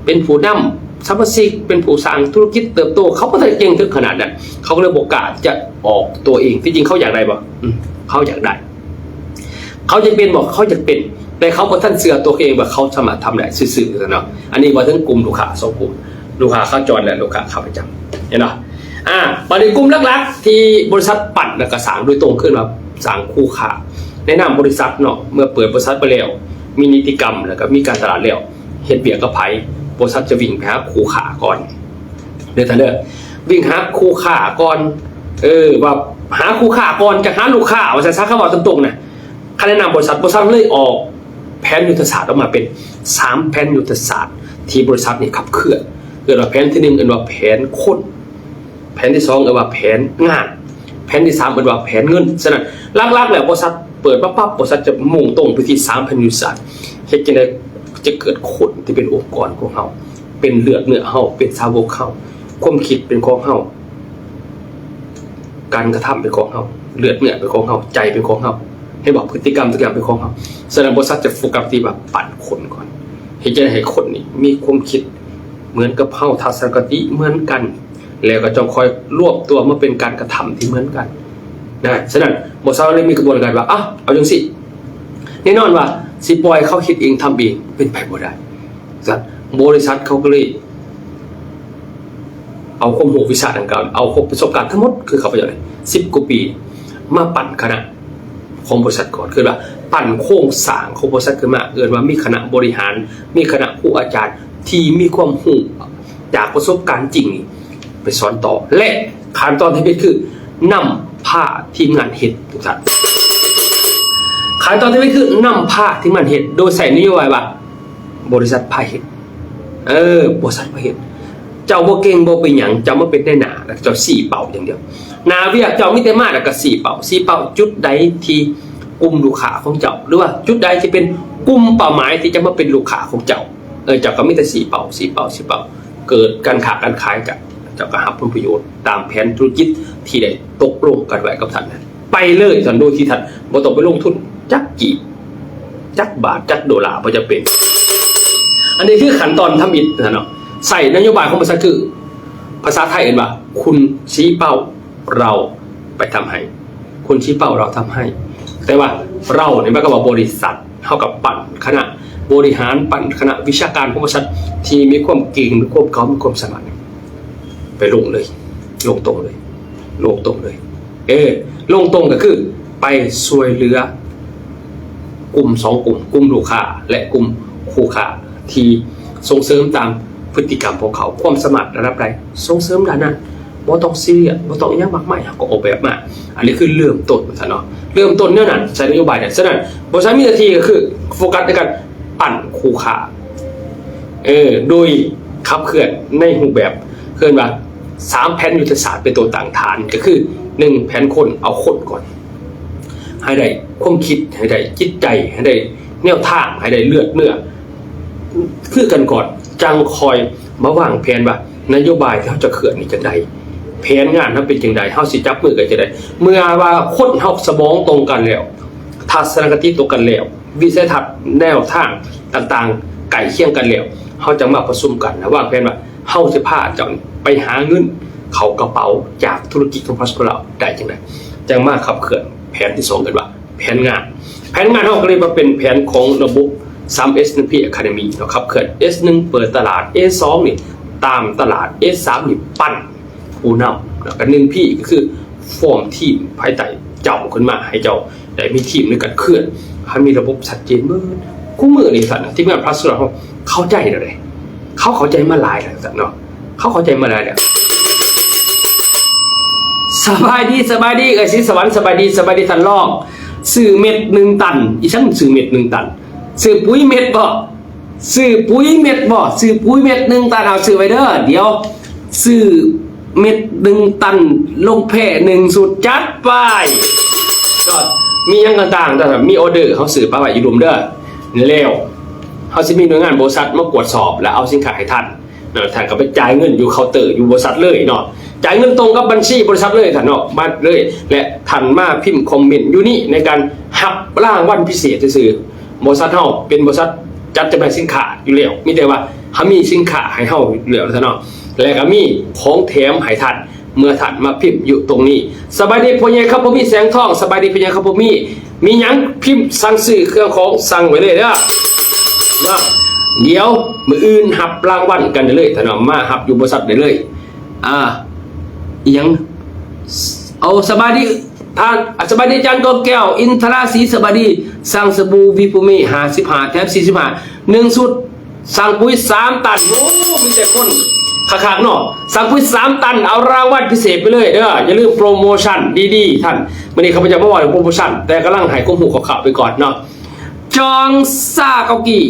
ເປັນຜູ້ນຳສະມາຊິກ ເປັນຜູ້ສ້າງທຸລະກິດເຕີບໂຕ ເຂົາບໍ່ທັນເກັ່ງເຖິງຂະໜາດນັ້ນ ເຂົາກໍເລີຍບໍ່ກ້າທີ່ຈະອອກຕົວເອງ. ທີ່ຈິງເຂົາຢາກໄດ້ບໍ່? ອືມ ເຂົາຢາກໄດ້ ເຂົາຢາກເປັນບໍ່? ເຂົາຢາກເປັນ ແຕ່ເຂົາບໍ່ທັນເຊື່ອຕົວເອງວ່າເຂົາສາມາດທຳໄດ້ຊື່ໆ ເນາະ. ອັນນີ້ເວົ້າເຖິງກຸ່ມລູກຄ້າສອງກຸ່ມ ລູກຄ້າຂາຈອນ ແລະ ລູກຄ້າຂາປະຈຳ ເຫັນບໍ່? ອາ ບັດນີ້ກຸ່ມຫຼັກໆ ທີ່ບໍລິສັດປັ້ນ ແລ້ວກໍສ້າງໂດຍຕົງ ຄືວ່າສ້າງຄູ່ຄ້າໃນນາມບໍລິສັດເນາະ. ເມື່ອເປີດບໍລິສັດໄປແລ້ວ ມີນິຕິກຳ ແລ້ວກໍມີການຕະຫຼາດແລ້ວ ເຮັດວຽກກັບໃຜ? ບໍລິສັດຈະວິ່ງໄປຫາຄູ່ຄ້າກ່ອນ ເດີທ່ານເດີ ວິ່ງຫາຄູ່ຄ້າກ່ອນ ເອີ ວ່າຫາຄູ່ຄ້າກ່ອນ ຈະຫາລູກຄ້າ ວ່າຊັ້ນຊະ ຄຳເວົ້າຕົງໆ ນະ. ຄັນແນະນຳບໍລິສັດ ບໍລິສັດເລີຍອອກແຜນຍຸດທະສາດອອກມາເປັນສາມແຜນຍຸດທະສາດ ທີ່ບໍລິສັດນີ້ຂັບເຄື່ອນ. ເອີ້ນວ່າແຜນທີໜຶ່ງ ເອີ້ນວ່າແຜນຄົນ, ແຜນທີສອງ ເອີ້ນວ່າແຜນງານ, ແຜນທີສາມ ເອີ້ນວ່າແຜນເງິນ. ສະນັ້ນ ຫຼັກໆ ແລ້ວ ບໍລິສັດເປີດມາປັບ ບໍລິສັດຈະມຸ່ງຕົງໄປທີ່ສາມແຜນຍຸດທະສາດ. ເຮັດຈັ່ງໃດຈະເກີດຄົນທີ່ເປັນອົງກອນຂອງເຮົາ, ເປັນເລືອດເນື້ອເຮົາ, ເປັນສາວົກເຮົາ, ຄວາມຄິດເປັນຂອງເຮົາ, ການກະທຳເປັນຂອງເຮົາ, ເລືອດເນື້ອເປັນຂອງເຮົາ, ໃຈເປັນຂອງເຮົາ. ເຫັນບໍ່? ພຶດຕິກຳທຸກຢ່າງເປັນຂອງເຮົາ. ສະນັ້ນ ບໍລິສັດຈະໂຟກັສທີ່ວ່າປັ້ນຄົນກ່ອນ. ເຮັດຈັ່ງໃດໃຫ້ຄົນນີ້ມີຄວາມຄິດເໝືອນກັບເຮົາ, ທັດສະນະຄະຕິເໝືອນກັນ, ແລ້ວກໍຈະຄ່ອຍລວບຕົວມາເປັນການກະທຳທີ່ເໝືອນກັນນະ. ສະນັ້ນ ບໍລິສັດເລີຍມີກະບວນການວ່າ ເອົາ ເອົາຈັ່ງຊີ້, ແນ່ນອນວ່າຊິປ່ອຍເຂົາເຮັດເອງ ທຳເອງ ເປັນໄປບໍ່ໄດ້. ສະນັ້ນ ບໍລິສັດເຂົາກໍເລີຍ ເອົາຄວາມຮູ້ວິຊາດັ່ງກ່າວ, ເອົາຄວາມປະສົບການທັງໝົດ ຄືຂ້າພະເຈົ້ານີ້ ສິບກວ່າປີ ມາປັ້ນຄະນະຂອງບໍລິສັດກ່ອນ. ຄືວ່າປັ້ນໂຄງສ້າງຂອງບໍລິສັດຂຶ້ນມາ, ເອີ້ນວ່າມີຄະນະບໍລິຫານ, ມີຄະນະຄູອາຈານທີ່ມີຄວາມຮູ້ຈາກປະສົບການຈິງນີ້ໄປສອນຕໍ່ ແລະ ຂັ້ນຕອນທີເອັດຄືນຳພາທີມງານເຮັດ ທຸກທ່ານ. ຂັ້ນຕອນທີເອັດຄືນຳພາທີມງານເຮັດ ໂດຍໃຊ້ນະໂຍບາຍວ່າບໍລິສັດພາເຮັດ. ເອີ ບໍລິສັດພາເຮັດ. ເຈົ້າບໍ່ເກັ່ງບໍ່ເປັນຫຍັງ, ເຈົ້າມາເປັນນາຍໜ້າ ແລ້ວເຈົ້າຊີ້ເປົ້າຢ່າງດຽວ. ໜ້າວຽກເຈົ້າມີແຕ່ມາແລ້ວກໍຊີ້ເປົ້າ, ຊີ້ເປົ້າຈຸດໃດທີ່ກຸ່ມລູກຄ້າຂອງເຈົ້າ ຫຼືວ່າຈຸດໃດທີ່ເປັນກຸ່ມເປົ້າໝາຍທີ່ຈະມາເປັນລູກຄ້າຂອງເຈົ້າ. ເອີ ເຈົ້າກໍມີແຕ່ຊີ້ເປົ້າ, ຊີ້ເປົ້າ, ຊີ້ເປົ້າ. ເກີດການຄ້າການຂາຍກັນ, ເຈົ້າກໍຮັບຜົນປະໂຫຍດຕາມແຜນທຸລະກິດທີ່ໄດ້ຕົກລົງກັນໄວ້ກັບທ່ານນັ້ນ ໄປເລີຍທ່ານ, ໂດຍທີ່ທ່ານບໍ່ຕ້ອງໄປລົງທຶນຈັກກີບ, ຈັກບາດ, ຈັກໂດລາ, ບໍ່ຈຳເປັນ. ອັນນີ້ຄືຂັ້ນຕອນທຳອິດນະເນາະ. ໃຊ້ນະໂຍບາຍຂອງບໍລິສັດຄື ພາສາໄທເອີ້ນວ່າ ຄຸນຊີ້ເປົ້າ ເຮົາໄປທຳໃຫ້, ຄຸນຊີ້ເປົ້າ ເຮົາທຳໃຫ້. ແຕ່ວ່າເຮົານີ້ໝາຍຄວາມວ່າບໍລິສັດ, ເຮົາກໍປັ້ນຄະນະບໍລິຫານ, ປັ້ນຄະນະວິຊາການຂອງບໍລິສັດທີ່ມີຄວາມເກັ່ງ, ມີຄວາມເກົ່າ, ມີຄວາມສາມາດ ໄປລົງເລີຍ, ລົງຕົງເລີຍ, ລົງຕົງເລີຍ. ເອີ ລົງຕົງກໍຄືໄປຊ່ວຍເຫຼືອກຸ່ມສອງກຸ່ມ, ກຸ່ມລູກຄ້າ ແລະ ກຸ່ມຄູ່ຄ້າ ທີ່ສົ່ງເສີມຕາມພຶດຕິກຳຂອງເຂົາ, ຄວາມສາມາດລະດັບໃດ ສົ່ງເສີມດ້ານນັ້ນ, ບໍ່ຕ້ອງຊີຣຽສ, ບໍ່ຕ້ອງຫຍັງມາກມາຍ, ເຮົາກໍອອກແບບມາ. ອັນນີ້ຄືເລີ່ມຕົ້ນວ່າຊັ້ນເນາະ, ເລີ່ມຕົ້ນແນວນັ້ນ, ໃຊ້ນະໂຍບາຍນັ້ນ. ສະນັ້ນ ບໍລິສັດມີໜ້າທີ່ກໍຄືໂຟກັສໃນການ ປັ້ນຄູ່ຄ້າ ເອີ ໂດຍຂັບເຄື່ອນໃນຮູບແບບ ເອີ້ນວ່າ ສາມແຜນຍຸດທະສາດເປັນຕົວຕັ້ງຖານ, ກໍຄື ໜຶ່ງ ແຜນຄົນ, ເອົາຄົນກ່ອນ ໃຫ້ໄດ້ຄວາມຄິດ, ໃຫ້ໄດ້ຈິດໃຈ, ໃຫ້ໄດ້ແນວທາງ, ໃຫ້ໄດ້ເລືອດເນື້ອຄືກັນກ່ອນ, ຈັ່ງຄ່ອຍມາວາງແຜນວ່າ ນະໂຍບາຍທີ່ເຮົາຈະເຄື່ອນນີ້ຈັ່ງໃດ, ແຜນງານເຮົາເປັນຈັ່ງໃດ, ເຮົາຊິຈັບມືກັນຈັ່ງໃດ. ເມື່ອວ່າຄົນເຮົາສະໝອງຕົງກັນແລ້ວ, ທັດສະນະຄະຕິຕົງກັນແລ້ວ, ວິໄສທັດແນວທາງຕ່າງໆໃກ້ຄຽງກັນແລ້ວ, ເຮົາຈັ່ງມາປະຊຸມກັນ ແລະ ວາງແຜນວ່າ ເຮົາຊິພາເຈົ້າໄປຫາເງິນເຂົ້າກະເປົາຈາກທຸລະກິດຂອງພາສປອດລາວໄດ້ຈັ່ງໃດ, ຈັ່ງມາຂັບເຄື່ອນແຜນທີສອງ ເອີ້ນວ່າແຜນງານ. ແຜນງານເຮົາກໍເລີຍມາເປັນແຜນຂອງລະບົບ ສາມ ເອັສ ໜຶ່ງ ພີ Academy ເນາະ, ຂັບເຄື່ອນ ເອັສ ໜຶ່ງ ເປີດຕະຫຼາດ, ເອັສ ສອງ ນີ້ຕາມຕະຫຼາດ, ເອັສ ສາມ ນີ້ປັ້ນ ຜູ້ນຳ ແລ້ວກໍ ໜຶ່ງ ພີ ກໍຄືຟອມທີມພາຍໃຕ້ເຈົ້າຂຶ້ນມາ ໃຫ້ເຈົ້າໄດ້ມີທີມໃນການເຄື່ອນ ໃຫ້ມີລະບົບຊັດເຈນເບີດ. ຄູ່ມື້ນີ້ຊັ້ນນະ ທີມງານພລັສເຮົາເຂົ້າໃຈແລ້ວເດ້, ເຂົາເຂົ້າໃຈມາຫຼາຍແລ້ວຊັ້ນເນາະ, ເຂົາເຂົ້າໃຈມາຫຼາຍແລ້ວ. ສະບາຍດີ, ສະບາຍດີເອື້ອຍສີສະຫວັນ, ສະບາຍດີ, ສະບາຍດີທ່ານຮອງ. ຊື້ເມັດໜຶ່ງຕັນ, ອີ່ສັງຊື້ເມັດໜຶ່ງຕັນ, ຊື້ປຸ໋ຍເມັດບໍ? ຊື້ປຸ໋ຍເມັດບໍ? ຊື້ປຸ໋ຍເມັດໜຶ່ງຕັນ, ເອົາ ຊື້ໄວ້ເດີ. ດຽວຊື້ເມັດໜຶ່ງຕັນ ລົງແພ້ໜຶ່ງຊຸດ, ຈັດໄປ. ກໍມີຫຍັງຕ່າງໆ ຖ້າມີອໍເດີ ເຮົາຊື້ປະໄວ້ຢູ່ລຸ່ມເດີ. ແລ້ວເຮົາຊິມີໜ່ວຍງານບໍລິສັດມາກວດສອບ ແລ້ວເອົາສິນຄ້າໃຫ້ທ່ານ. ເນາະ ທ່ານກໍໄປຈ່າຍເງິນຢູ່ເຄົາເຕີຢູ່ບໍລິສັດເລີຍເນາະ, ຈ່າຍເງິນຕົງກັບບັນຊີບໍລິສັດເລີຍທ່ານເນາະ, ມາເລີຍ ແລະ ທ່ານມາພິມຄອມເມັນຢູ່ນີ້ໃນການຮັບລາງວັນພິເສດຊື່ໆ. ບໍລິສັດເຮົາເປັນບໍລິສັດຈັດຈຳໜ່າຍສິນຄ້າຢູ່ແລ້ວ, ມີແຕ່ວ່າເຮົາມີສິນຄ້າໃຫ້ເຮົາຢູ່ແລ້ວທ່ານເນາະ, ແລະ ກໍມີຂອງແຖມໃຫ້ທ່ານ ເມື່ອທ່ານມາພິມຢູ່ຕົງນີ້. ສະບາຍດີພໍ່ໃຫຍ່ຄຳບໍ່ມີແສງທອງ, ສະບາຍດີພໍ່ໃຫຍ່ຄຳບໍ່ມີ. ມີຫຍັງພິມສັ່ງຊື້ເຄື່ອງຂອງ ສັ່ງໄວ້ເລີຍເດີເນາະ. ດຽວມື້ອື່ນຮັບລາງວັນກັນໄດ້ເລີຍທ່ານເນາະ, ມາຮັບຢູ່ບໍລິສັດໄດ້ເລີຍ. ອ່າ ອີ່ຫຍັງ? ເອົາ ສະບາຍດີທ່ານ, ອ່າ ສະບາຍດີອາຈານກອງແກ້ວ ອິນທະລາສີ, ສະບາຍດີ. ສັ່ງສະບູວີພູມີ ຫ້າສິບຫ້າ ແຖມສີ່ສິບຫ້າ ໜຶ່ງຊຸດ. ສັ່ງປຸ໋ຍສາມຕັນ. ໂອ້ ມີແຕ່ຄົນຄັກໆເນາະ. ສັ່ງປຸ໋ຍສາມຕັນ ເອົາລາງວັນພິເສດໄປເລີຍເດີ. ຢ່າລືມໂປຣໂມຊັນດີໆທ່ານ. ມື້ນີ້ຂ້າພະເຈົ້າມາເວົ້າເລື່ອງໂປຣໂມຊັນ, ແຕ່ກຳລັງໃຫ້ຄວາມຮູ້ຄ່າວໆໄປກ່ອນເນາະ. ຈອງຊາເກົາກີ້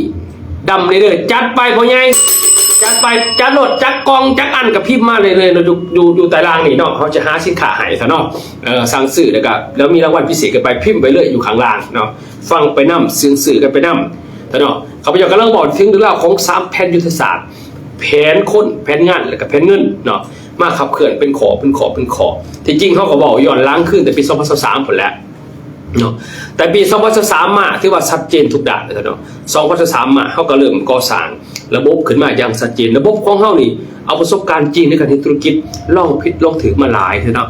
ດຳເລີຍເດີ. ຈັດໄປພໍ່ໃຫຍ່, ຈັດໄປ, ຈັດໂລດ, ຈັກກ່ອງ ຈັກອັນກໍພິມມາເລີຍເນາະ, ຢູ່ ຢູ່ ຢູ່ໃຕ້ລ່າງນີ້ເນາະ. ເຮົາຈະຫາສິນຄ້າໃຫ້ຊະເນາະ. ເອີ ສັ່ງຊື້ແລ້ວກໍ ແລ້ວມີລາງວັນພິເສດກໍໄປພິມໄປເລີຍຢູ່ຂ້າງລ່າງເນາະ. ຟັງໄປນຳ, ຊື້ ຊື້ກັນໄປນຳ ທ່ານເນາະ. ຂ້າພະເຈົ້າກຳລັງເວົ້າເຖິງເລື່ອງລາວຂອງສາມແຜ່ນຍຸດທະສາດ, ແຜນຄົນ, ແຜນງານ ແລະກະແຜນເງິນເນາະ, ມາຂັບເຄື່ອນເປັນຂໍ້ ເປັນຂໍ້ ເປັນຂໍ້. ທີ່ຈິງເຮົາກໍເວົ້າຍ້ອນຫຼັງຄືນແຕ່ປີສອງພັນຊາວສາມພຸ້ນແຫຼະເນາະ, ແຕ່ປີສອງພັນຊາວສາມມາຖືວ່າຊັດເຈນທຸກດ້ານເນາະ. ສອງພັນຊາວສາມມາ ເຮົາກໍເລີ່ມກໍ່ສ້າງລະບົບຂຶ້ນມາຢ່າງຊັດເຈນ. ລະບົບຂອງເຮົານີ້ ເອົາປະສົບການຈິງໃນການເຮັດທຸລະກິດ ລອງຜິດລອງຖືກມາຫຼາຍເນາະ.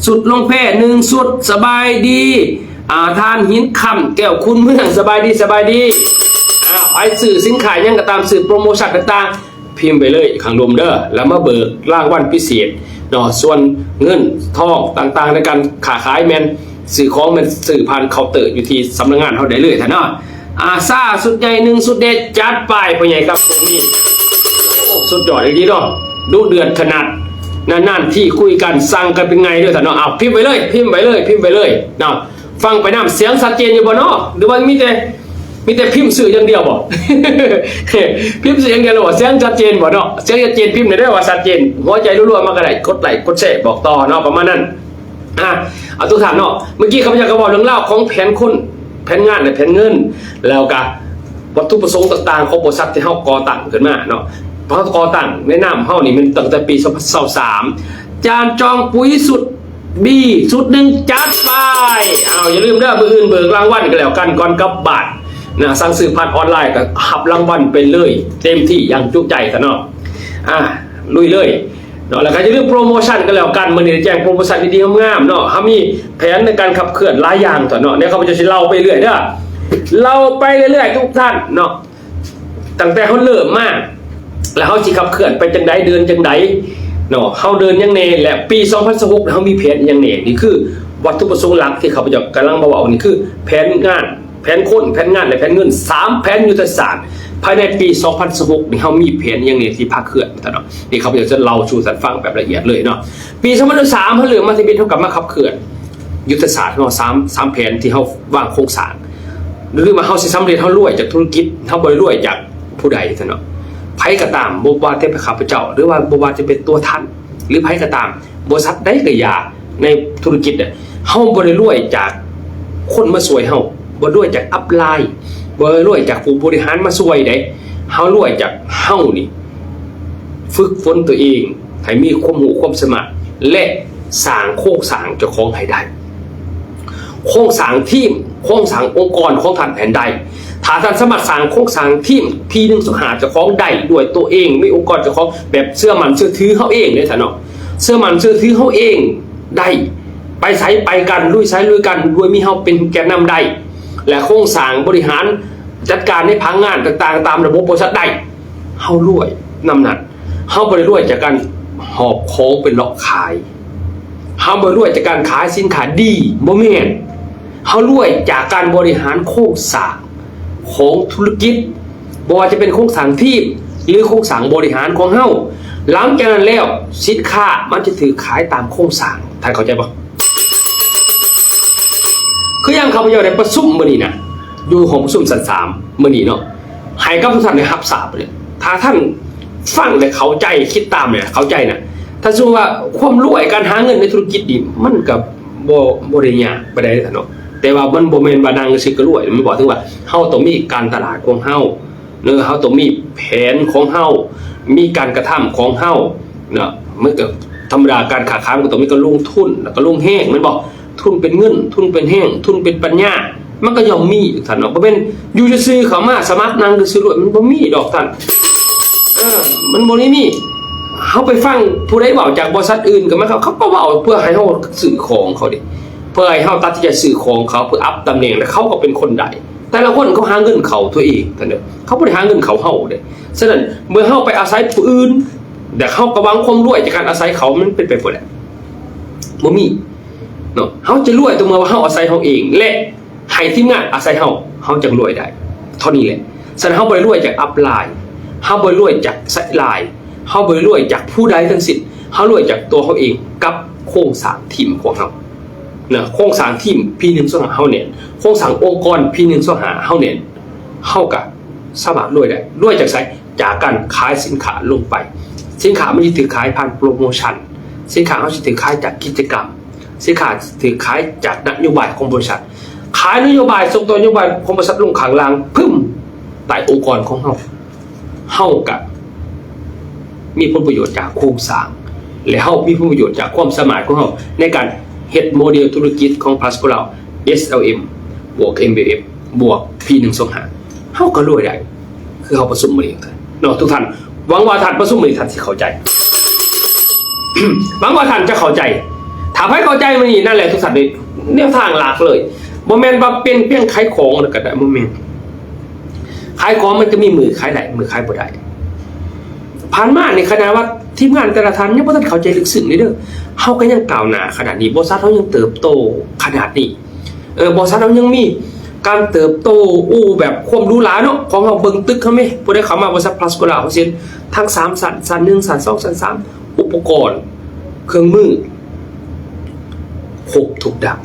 ຊຸດລົງແພ້ໜຶ່ງຊຸດ. ສະບາຍດີ ອ່າ ທ່ານຫີນຄຳ ແກ້ວຄູນເມືອງ, ສະບາຍດີ ສະບາຍດີ. ອ່າ ໃຜຊື້ສິນຄ້າຫຍັງກໍຕາມ, ຊື້ໂປຣໂມຊັນຕ່າງໆ ພິມໄປເລີຍຂ້າງລຸ່ມເດີ ແລ້ວມາເບີກລາງວັນພິເສດເນາະ. ສ່ວນເງິນທອງຕ່າງໆໃນການຄ້າຂາຍ ແມ່ນຊື້ຂອງ ແມ່ນຊື້ຜ່ານເຄົາເຕີຢູ່ທີ່ສຳນັກງານເຮົາໄດ້ເລີຍທ່ານເນາະ. ອາຊາຊຸດໃຫຍ່ໜຶ່ງຊຸດເດັດ, ຈັດໄປພໍ່ໃຫຍ່ຄຳບໍ່ມີ. ໂອ້ ສຸດຍອດອີ່ຫຼີເນາະ, ດຸເດືອດຂະໜາດ. ນານໆທີຄຸຍກັນ ສັ່ງກັນເປັນໄງເດີທ່ານເນາະ. ເອົາ ພິມໄປເລີຍ ພິມໄປເລີຍ ພິມໄປເລີຍເນາະ. ຟັງໄປນຳ ສຽງຊັດເຈນຢູ່ບໍ່ເນາະ ຫຼືວ່າມີແຕ່ ມີແຕ່ພິມຊື່ຢ່າງດຽວບໍ່? ພິມຊື່ຢ່າງດຽວແລ້ວບໍ່? ສຽງຊັດເຈນບໍ່ເນາະ? ສຽງຊັດເຈນພິມແດ່ເດີວ່າຊັດເຈນ ຫົວໃຈລັວໆມາກໍໄດ້ ກົດໄລກົດແຊບອກຕໍ່ເນາະ ປະມານນັ້ນ. ອ່າ ເອົາ ທຸກທ່ານເນາະ ເມື່ອກີ້ຂ້າພະເຈົ້າກໍເວົ້າເລື່ອງລາວຂອງແຜນຄົນ ແຜນງານ ແລະ ແຜນເງິນ ແລ້ວກະວັດຖຸປະສົງຕ່າງໆຂອງບໍລິສັດທີ່ເຮົາກໍ່ຕັ້ງຂຶ້ນມາເນາະ. ເຮົາກໍ່ຕັ້ງໃນນາມເຮົານີ້ແມ່ນຕັ້ງແຕ່ປີສອງພັນຊາວສາມ ຈານຈອງປຸ໋ຍຊຸດ B ຊຸດໜຶ່ງ ຈັດໄປ. ເອົາ ຢ່າລືມເດີ ມື້ອື່ນເບີກລາງວັນກໍແລ້ວກັນ ກ່ອນກັບບ້ານນະ. ສັ່ງຊື້ຜ່ານອອນລາຍກໍຮັບລາງວັນໄປເລີຍ ເຕັມທີ່ຢ່າງຈຸໃຈຊະເນາະ. ອ່າ ລຸຍເລີຍ ເນາະ. ແລ້ວກໍຢ່າລືມໂປຣໂມຊັນກັນແລ້ວກັນ ມື້ນີ້ໄດ້ແຈ້ງໂປຣໂມຊັນດີໆງາມໆເນາະ. ເຮົາມີແຜນໃນການຂັບເຄື່ອນຫຼາຍຢ່າງຕົວະເນາະ. ດຽວຂ້າພະເຈົ້າຊິເລົ່າໄປເລື້ອຍເດີ ເລົ່າໄປເລື້ອຍໆ ທຸກທ່ານເນາະ. ຕັ້ງແຕ່ເຮົາເລີ່ມມາ ແລ້ວເຮົາຊິຂັບເຄື່ອນໄປຈັ່ງໃດ ເດີນຈັ່ງໃດເນາະ ເຮົາເດີນຫຍັງແດ່ ແລະ ປີສອງພັນຊາວຫົກເຮົາມີແຜນຫຍັງແດ່. ນີ້ຄືວັດຖຸປະສົງຫຼັກທີ່ຂ້າພະເຈົ້າກຳລັງມາເວົ້າ ນີ້ຄືແຜນງານ ແຜນຄົນ ແຜນງານ ແລະ ແຜນເງິນ ສາມແຜນຍຸດທະສາດ. ພາຍໃນປີສອງພັນຊາວຫົກນີ້ ເຮົາມີແຜນຫຍັງແດ່ທີ່ພາເຄື່ອນ ວ່າຊັ້ນເນາະ. ນີ້ຂ້າພະເຈົ້າຈະເລົ່າສູ່ທ່ານຟັງແບບລະອຽດເລີຍເນາະ. ປີສອງພັນຊາວສາມ ເຮົາເລີ່ມມາທຳອິດ ເຮົາກໍມາຂັບເຄື່ອນຍຸດທະສາດເຮົາ ສາມ ສາມແຜນທີ່ເຮົາວາງໂຄງສ້າງ ຫຼືວ່າເຮົາຊິສຳເລັດ ເຮົາລວຍຈາກທຸລະກິດ ເຮົາບໍ່ໄດ້ລວຍຈາກຜູ້ໃດຊັ້ນເນາະ. ໃຜກໍຕາມ ບໍ່ວ່າແຕ່ເປັນຂ້າພະເຈົ້າ ຫຼືວ່າບໍ່ວ່າຈະເປັນຕົວທ່ານ ຫຼືໃຜກໍຕາມ ບໍລິສັດໃດກໍຢ່າ ໃນທຸລະກິດນະ ເຮົາບໍ່ໄດ້ລວຍຈາກຄົນມາຊ່ວຍເຮົາ, ບໍ່ລວຍຈາກອັບລາຍ, ບໍ່ໄດ້ລວຍຈາກຜູ້ບໍລິຫານມາຊ່ວຍເດ້. ເຮົາລວຍຈາກເຮົານີ້ຝຶກຝົນຕົວເອງໃຫ້ມີຄວາມຮູ້ຄວາມສາມາດ ແລະ ສ້າງໂຄງສ້າງເຈົ້າຂອງໃຫ້ໄດ້, ໂຄງສ້າງທີມ, ໂຄງສ້າງອົງກອນຂອງທ່ານໃຫ້ໄດ້. ຖ້າທ່ານສາມາດສ້າງໂຄງສ້າງທີມ ພີໜຶ່ງສອງຫ້າ ເຈົ້າຂອງໄດ້ດ້ວຍຕົວເອງ, ມີອົງກອນເຈົ້າຂອງແບບເຊື່ອໝັ້ນເຊື່ອຖືເຮົາເອງເດ້ທ່ານເນາະ, ເຊື່ອໝັ້ນເຊື່ອຖືເຮົາເອງໄດ້, ໄປໃສໄປກັນ, ລຸຍໃສລຸຍກັນ, ໂດຍມີເຮົາເປັນແກນນຳໄດ້ ແລະ ໂຄງສ້າງບໍລິຫານຈັດການໃນພາກງານຕ່າງໆ ຕາມລະບົບບໍລິສັດໄດ້, ເຮົາລວຍນຳນັ້ນ. ເຮົາບໍ່ໄດ້ລວຍຈາກການຫອບຂອງໄປເລາະຂາຍ, ເຮົາບໍ່ໄດ້ລວຍຈາກການຂາຍສິນຄ້າດີ, ບໍ່ແມ່ນ. ເຮົາລວຍຈາກການບໍລິຫານໂຄງສ້າງຂອງທຸລະກິດ, ບໍ່ວ່າຈະເປັນໂຄງສ້າງທີມ ຫຼື ໂຄງສ້າງບໍລິຫານຂອງເຮົາ. ຫຼັງຈາກນັ້ນແລ້ວ ສິນຄ້າມັນຈະຖືກຂາຍຕາມໂຄງສ້າງ. ທ່ານເຂົ້າໃຈບໍ່? ຄືຢ່າງຂ້າພະເຈົ້າໄດ້ປະຊຸມມື້ນີ້ນະ, ຢູ່ຫ້ອງປະຊຸມຊັ້ນສາມມື້ນີ້ເນາະ, ໃຫ້ກັບທຸກທ່ານໄດ້ຮັບຊາບເລີຍ. ຖ້າທ່ານຟັງແລ້ວເຂົ້າໃຈ, ຄິດຕາມແລ້ວເຂົ້າໃຈນະ, ຖ້າສົມມຸດວ່າຄວາມລວຍ, ການຫາເງິນໃນທຸລະກິດນີ້ ມັນກໍບໍ່, ບໍ່ໄດ້ຍາກປານໃດເດ້ເນາະ, ແຕ່ວ່າມັນບໍ່ແມ່ນວ່ານັ່ງຊື່ກໍລວຍ. ມັນບອກເຖິງວ່າເຮົາຕ້ອງມີການຕະຫຼາດຂອງເຮົາ, ເນາະ, ເຮົາຕ້ອງມີແຜນຂອງເຮົາ, ມີການກະທຳຂອງເຮົາເນາະ. ມັນກໍທຳມະດາ, ການຄ້າຂາຍມັນກໍຕ້ອງມີການລົງທຶນ ແລ້ວກໍລົງແຮງ, ແມ່ນບໍ່? ທຶນເປັນເງິນ, ທຶນເປັນແຮງ, ທຶນເປັນປັນຍາ, ມັນກໍຍ່ອມມີ ທ່ານເນາະ. ບໍ່ແມ່ນຢູ່ຊື່ໆເຂົ້າມາສະໝັກນັ່ງຊື່ໆໂລດ, ມັນບໍ່ມີດອກທ່ານ. ເອີ ມັນບໍ່ໄດ້ມີ. ເຮົາໄປຟັງຜູ້ໃດເວົ້າຈາກບໍລິສັດອື່ນກໍມາ, ເຂົາ, ເຂົາກໍເວົ້າເພື່ອໃຫ້ເຮົາຊື້ຂອງເຂົາເດ້, ເພື່ອໃຫ້ເຮົາຕັດສິນໃຈຊື້ຂອງເຂົາ ເພື່ອອັບຕຳແໜ່ງ, ແລ້ວເຂົາກໍເປັນຄົນໄດ້. ແຕ່ລະຄົນເຂົາຫາເງິນເຂົ້າຕົວເອງ, ທ່ານເນາະ, ເຂົາບໍ່ໄດ້ຫາເງິນເຂົ້າເຮົາເດ້. ສະນັ້ນ ເມື່ອເຮົາໄປອາໄສຜູ້ອື່ນ ແລ້ວເຮົາກໍຫວັງຄວາມລວຍຈາກການອາໄສເຂົາ, ມັນເປັນໄປບໍ່ໄດ້, ບໍ່ມີເນາະ. ເຮົາຈະລວຍຕໍ່ເມື່ອວ່າເຮົາອາໄສເຮົາເອງ ແລະ ໃຫ້ທີມງານອາໄສເຮົາ, ເຮົາຈຶ່ງລວຍໄດ້. ເທົ່ານີ້ແຫຼະ. ສະນັ້ນ ເຮົາບໍ່ໄດ້ລວຍຈາກອັບລາຍ, ເຮົາບໍ່ໄດ້ລວຍຈາກໃສ່ລາຍ, ເຮົາບໍ່ໄດ້ລວຍຈາກຜູ້ໃດທັງສິ້ນ, ເຮົາລວຍຈາກຕົວເຮົາເອງກັບໂຄງສ້າງທີມຂອງເຮົານະ. ໂຄງສ້າງທີມ ພີໜຶ່ງສອງຫ້າເຮົາແໜ້ນ, ໂຄງສ້າງອົງກອນ ພີໜຶ່ງສອງຫ້າເຮົາແໜ້ນ, ເຮົາກະສາມາດລວຍໄດ້. ລວຍຈາກໃສ? ຈາກການຂາຍສິນຄ້າລົງໄປ. ສິນຄ້າມັນຈະຖືກຂາຍຜ່ານໂປຣໂມຊັນ, ສິນຄ້າເຮົາຈະຖືກຂາຍຈາກກິດຈະກຳ, ສິນຄ້າຖືກຂາຍຈາກນະໂຍບາຍຂອງບໍລິສັດ, ຂາຍນະໂຍບາຍ, ສົ່ງຕໍ່ນະໂຍບາຍຂອງບໍລິສັດລົງຂ້າງລ່າງ, ປຶ້ມ, ໃຕ້ອົງກອນຂອງເຮົາ. ເຮົາກະມີຜົນປະໂຫຍດຈາກໂຄງສ້າງ ແລະ ເຮົາມີຜົນປະໂຫຍດຈາກຄວາມສາມາດຂອງເຮົາໃນການເຮັດໂມເດລທຸລະກິດຂອງພລັສໂກລາວ ເອສແອລເອັມ ບວກ ເອັມແອລເອັຟ ບວກ ພີໜຶ່ງສອງຫ້າ ເຮົາກໍລວຍໄດ້. ຄືເຮົາປະຊຸມມື້ນີ້ເນາະ ທຸກທ່ານ, ຫວັງວ່າທ່ານປະຊຸມມື້ນີ້ທ່ານຊິເຂົ້າໃຈ. ຫວັງວ່າທ່ານຈະເຂົ້າໃຈ. ຖ້າໃຜເຂົ້າໃຈມື້ນີ້, ນັ້ນແຫຼະ ທຸກທ່ານ, ແນວທາງຫຼັກເລີຍ. ບໍ່ແມ່ນວ່າເປັນພຽງຂາຍຂອງແລ້ວກໍໄດ້, ບໍ່ແມ່ນ. ຂາຍຂອງມັນກໍມີມື້ຂາຍໄດ້, ມື້ຂາຍບໍ່ໄດ້. ຜ່ານມານີ້ ຂະໜາດວ່າທີມງານແຕ່ລະທ່ານຍັງບໍ່ທັນເຂົ້າໃຈເລິກເຊິ່ງເລີຍເດີ, ເຮົາກໍຍັງກ້າວໜ້າຂະໜາດນີ້, ບໍລິສັດເຮົາຍັງເຕີບໂຕຂະໜາດນີ້. ເອີ ບໍລິສັດເຮົາຍັງມີການເຕີບໂຕ, ໂອ້ ແບບຄວາມຫຼູຫຼາເນາະ, ຂອງເຮົາເບິ່ງຕຶກເຮົາແມ, ຜູ້ໃດເຂົ້າມາບໍລິສັດພລັສໂກລາວ ເຮົາຊິເຫັນທັງສາມຊັ້ນ, ຊັ້ນໜຶ່ງ, ຊັ້ນສອງ, ຊັ້ນສາມ, ອຸປະກອນ, ເຄື່ອງມືຄົບທຸກຢ່າງ,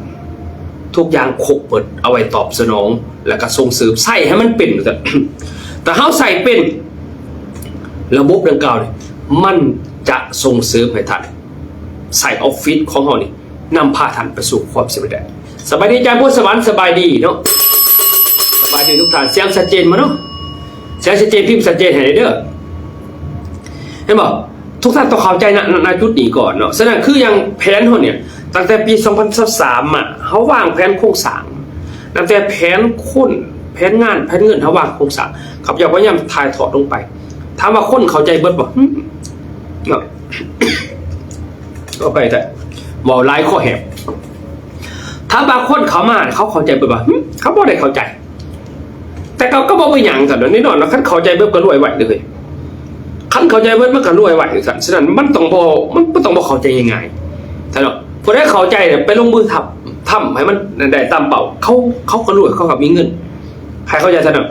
ທຸກຢ່າງຄົບເບິດ ເອົາໄວ້ຕອບສະໜອງ ແລ້ວກໍສົ່ງເສີມ, ໃຊ້ໃຫ້ມັນເປັນ. ຖ້າເຮົາໃຊ້ເປັນ, ລະບົບດັ່ງກ່າວນີ້ ມັນຈະສົ່ງເສີມໃຫ້ທ່ານ ໃຊ້ອອບຟິດຂອງເຮົານີ້ ນຳພາທ່ານໄປສູ່ຄວາມສຳເລັດໄດ້. ສະບາຍດີອາຈານພົນສະຫວັນ, ສະບາຍດີເນາະ, ສະບາຍດີທຸກທ່ານ. ສຽງຊັດເຈນບໍ່ເນາະ? ສຽງຊັດເຈນ, ພິມຊັດເຈນໃຫ້ເດີ. ເຫັນບໍ່? ທຸກທ່ານຕ້ອງເຂົ້າໃຈນະ ນະ ນະຈຸດນີ້ກ່ອນເນາະ. ສະນັ້ນ ຄືຢ່າງແຜນເຮົານີ້ ຕັ້ງແຕ່ປີສອງພັນຊາວສາມມາ ເຮົາວາງແຜນໂຄງສ້າງ, ຕັ້ງແຕ່ແຜນຄົນ, ແຜນງານ, ແຜນເງິນ, ເຮົາວາງໂຄງສ້າງ. ຂ້າພະເຈົ້າພະຍາຍາມຖ່າຍທອດລົງໄປ. ຖາມວ່າຄົນເຂົ້າໃຈເບິດບໍ່? ຫຶ ເນາະ, ເວົ້າໄປແຕ່ເວົ້າຫຼາຍຄໍແຫບ. ຖາມວ່າຄົນເຂົ້າມາເຂົາເຂົ້າໃຈເບິດບໍ່? ຫຶ ເຂົາບໍ່ໄດ້ເຂົ້າໃຈ. ແຕ່ເຂົາກໍບໍ່ເປັນຫຍັງຊັ້ນ, ແນ່ນອນວ່າຄັນເຂົ້າໃຈເບິດກໍລວຍໄວເລີຍ. ຄັນເຂົ້າໃຈເບິດມັນກໍລວຍໄວຊັ້ນ. ສະນັ້ນມັນຕ້ອງບໍ່, ມັນ ມັນຕ້ອງບໍ່ເຂົ້າໃຈງ່າຍໆ ຊັ້ນເນາະ. ຜູ້ໃດເຂົ້າໃຈໄປລົງມືທຳ, ທຳໃຫ້ມັນໄດ້ຕາມເປົ້າ, ເຂົາ, ເຂົາກໍລວຍ, ເຂົາກໍມີເງິນ. ໃຫ້ເຂົ້າໃຈຊັ້ນເນາະ.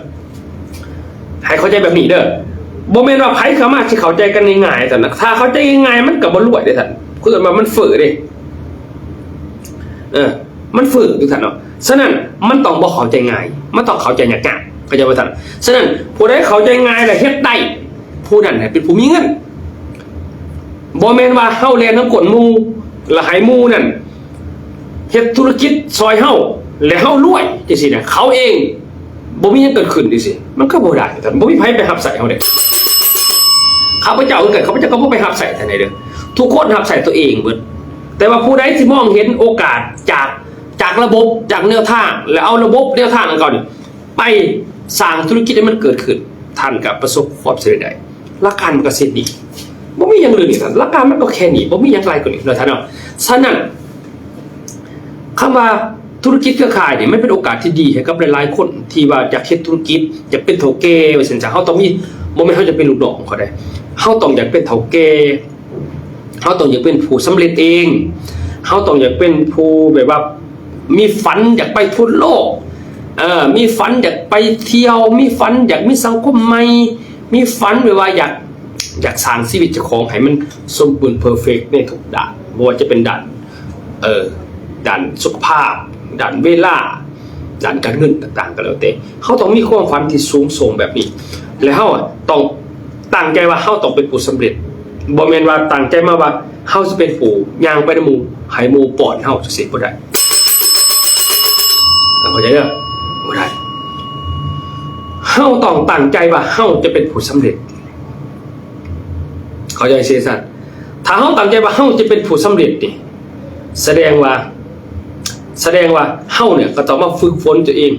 ໃຫ້ເຂົ້າໃຈແບບນີ້ເດີ. ບໍ່ແມ່ນວ່າໃຜເຂົ້າມາຊິເຂົ້າໃຈກັນງ່າຍໆຊັ້ນນະ. ຖ້າເຂົ້າໃຈງ່າຍໆ ມັນກໍບໍ່ລວຍເດ້ທ່ານ. ເພິ່ນວ່າມັນເຟີ້ເດ້. ເອີ, ມັນເຟີ້ຢູ່ທ່ານເນາະ. ສະນັ້ນມັນຕ້ອງບໍ່ເຂົ້າໃຈງ່າຍ, ມັນຕ້ອງເຂົ້າໃຈຍາກໆ, ເຂົ້າໃຈບໍ່ທ່ານ? ສະນັ້ນຜູ້ໃດເຂົ້າໃຈງ່າຍແລ້ວເຮັດໄດ້, ຜູ້ນັ້ນແຫຼະເປັນຜູ້ມີເງິນ. ບໍ່ແມ່ນວ່າເຮົາແລ່ນນຳກົ້ນໝູ່ ແລ້ວໃຫ້ໝູ່ນັ້ນເຮັດທຸລະກິດຊ່ອຍເຮົາ ແລ້ວເຮົາລວຍ ຈັ່ງຊີ້ນະ. ເຂົາເອງ ບໍ່ມີຫຍັງເກີດຂຶ້ນຈັ່ງຊີ້ ມັນກໍບໍ່ໄດ້. ບໍ່ມີໃຜໄປຮັບໃຊ້ເຮົາເດ້. ຂ້າພະເຈົ້າຄືກັນ, ຂ້າພະເຈົ້າກໍບໍ່ໄປຮັບໃຊ້ທ່ານໃດເດີ. ທຸກຄົນຮັບໃຊ້ຕົວເອງເບິດ. ແຕ່ວ່າຜູ້ໃດທີ່ມອງເຫັນໂອກາດຈາກ, ຈາກລະບົບ, ຈາກແນວທາງ ແລ້ວເອົາລະບົບແນວທາງຂອງເຂົານີ້ໄປສ້າງທຸລະກິດໃຫ້ມັນເກີດຂຶ້ນ, ທ່ານກໍປະສົບຄວາມສຳເລັດໄດ້. ຫຼັກການມັນກໍເຊັ່ນນີ້, ບໍ່ມີຫຍັງເລີຍນີ້ທ່ານ. ຫຼັກການມັນກໍແຄ່ນີ້, ບໍ່ມີຫຍັງຫຼາຍກວ່ານີ້ເນາະທ່ານເນາະ. ສະນັ້ນ ຄຳວ່າທຸລະກິດເຄືອຂ່າຍນີ້ ມັນເປັນໂອກາດທີ່ດີໃຫ້ກັບຫຼາຍໆຄົນທີ່ວ່າຢາກເຮັດທຸລະກິດ, ຢາກເປັນເຖົ້າແກ່ວ່າຊັ້ນຊະ. ເຮົາຕ້ອງມີ, ບໍ່ແມ່ນເຮົາຢາກເປັນລູກນ້ອງຂອງເຂົາເດ້. ເຮົາຕ້ອງຢາກເປັນເຖົ້າແກ່, ເຮົາຕ້ອງຢາກເປັນຜູ້ສຳເລັດເອງ, ເຮົາຕ້ອງຢາກເປັນຜູ້ແບບວ່າມີຝັນຢາກໄປທົ່ວໂລກ, ເອີ, ມີຝັນຢາກໄປທ່ຽວ, ມີຝັນຢາກມີສັງຄົມໃໝ່, ມີຝັນແບບວ່າຢາກ, ຢາກສ້າງຊີວິດເຈົ້າຂອງໃຫ້ມັນສົມບູນເພີເຟັກໃນທຸກດ້ານ, ບໍ່ວ່າຈະເປັນດ້ານ ເອີ ດ້ານສຸຂະພາບ, ດ້ານເວລາ, ດ້ານການເງິນຕ່າງໆກໍແລ້ວແຕ່. ເຮົາຕ້ອງມີຄວາມຝັນທີ່ສູງສົ່ງແບບນີ້ ແລະ ເຮົາອະຕ້ອງຕັ້ງໃຈວ່າເຮົາຕ້ອງເປັນຜູ້ສຳເລັດ. ບໍ່ແມ່ນວ່າຕັ້ງໃຈມາວ່າເຮົາຊິເປັນຜູ້ຍ່າງໄປນຳໝູ່ ໃຫ້ໝູ່ປ້ອນເຮົາ ຈັ່ງຊີ້ບໍ່ໄດ້. ເຂົ້າໃຈເດີ? ບໍ່ໄດ້. ເຮົາຕ້ອງຕັ້ງໃຈວ່າເຮົາຈະເປັນຜູ້ສຳເລັດ. ເຂົ້າໃຈເສຍຊັ້ນ. ຖ້າເຮົາຕັ້ງໃຈວ່າເຮົາຈະເປັນຜູ້ສຳເລັດນີ້ ສະແດງວ່າ, ສະແດງວ່າເຮົານີ້ກໍຕ້ອງມາຝຶກຝົນຕົວເອງ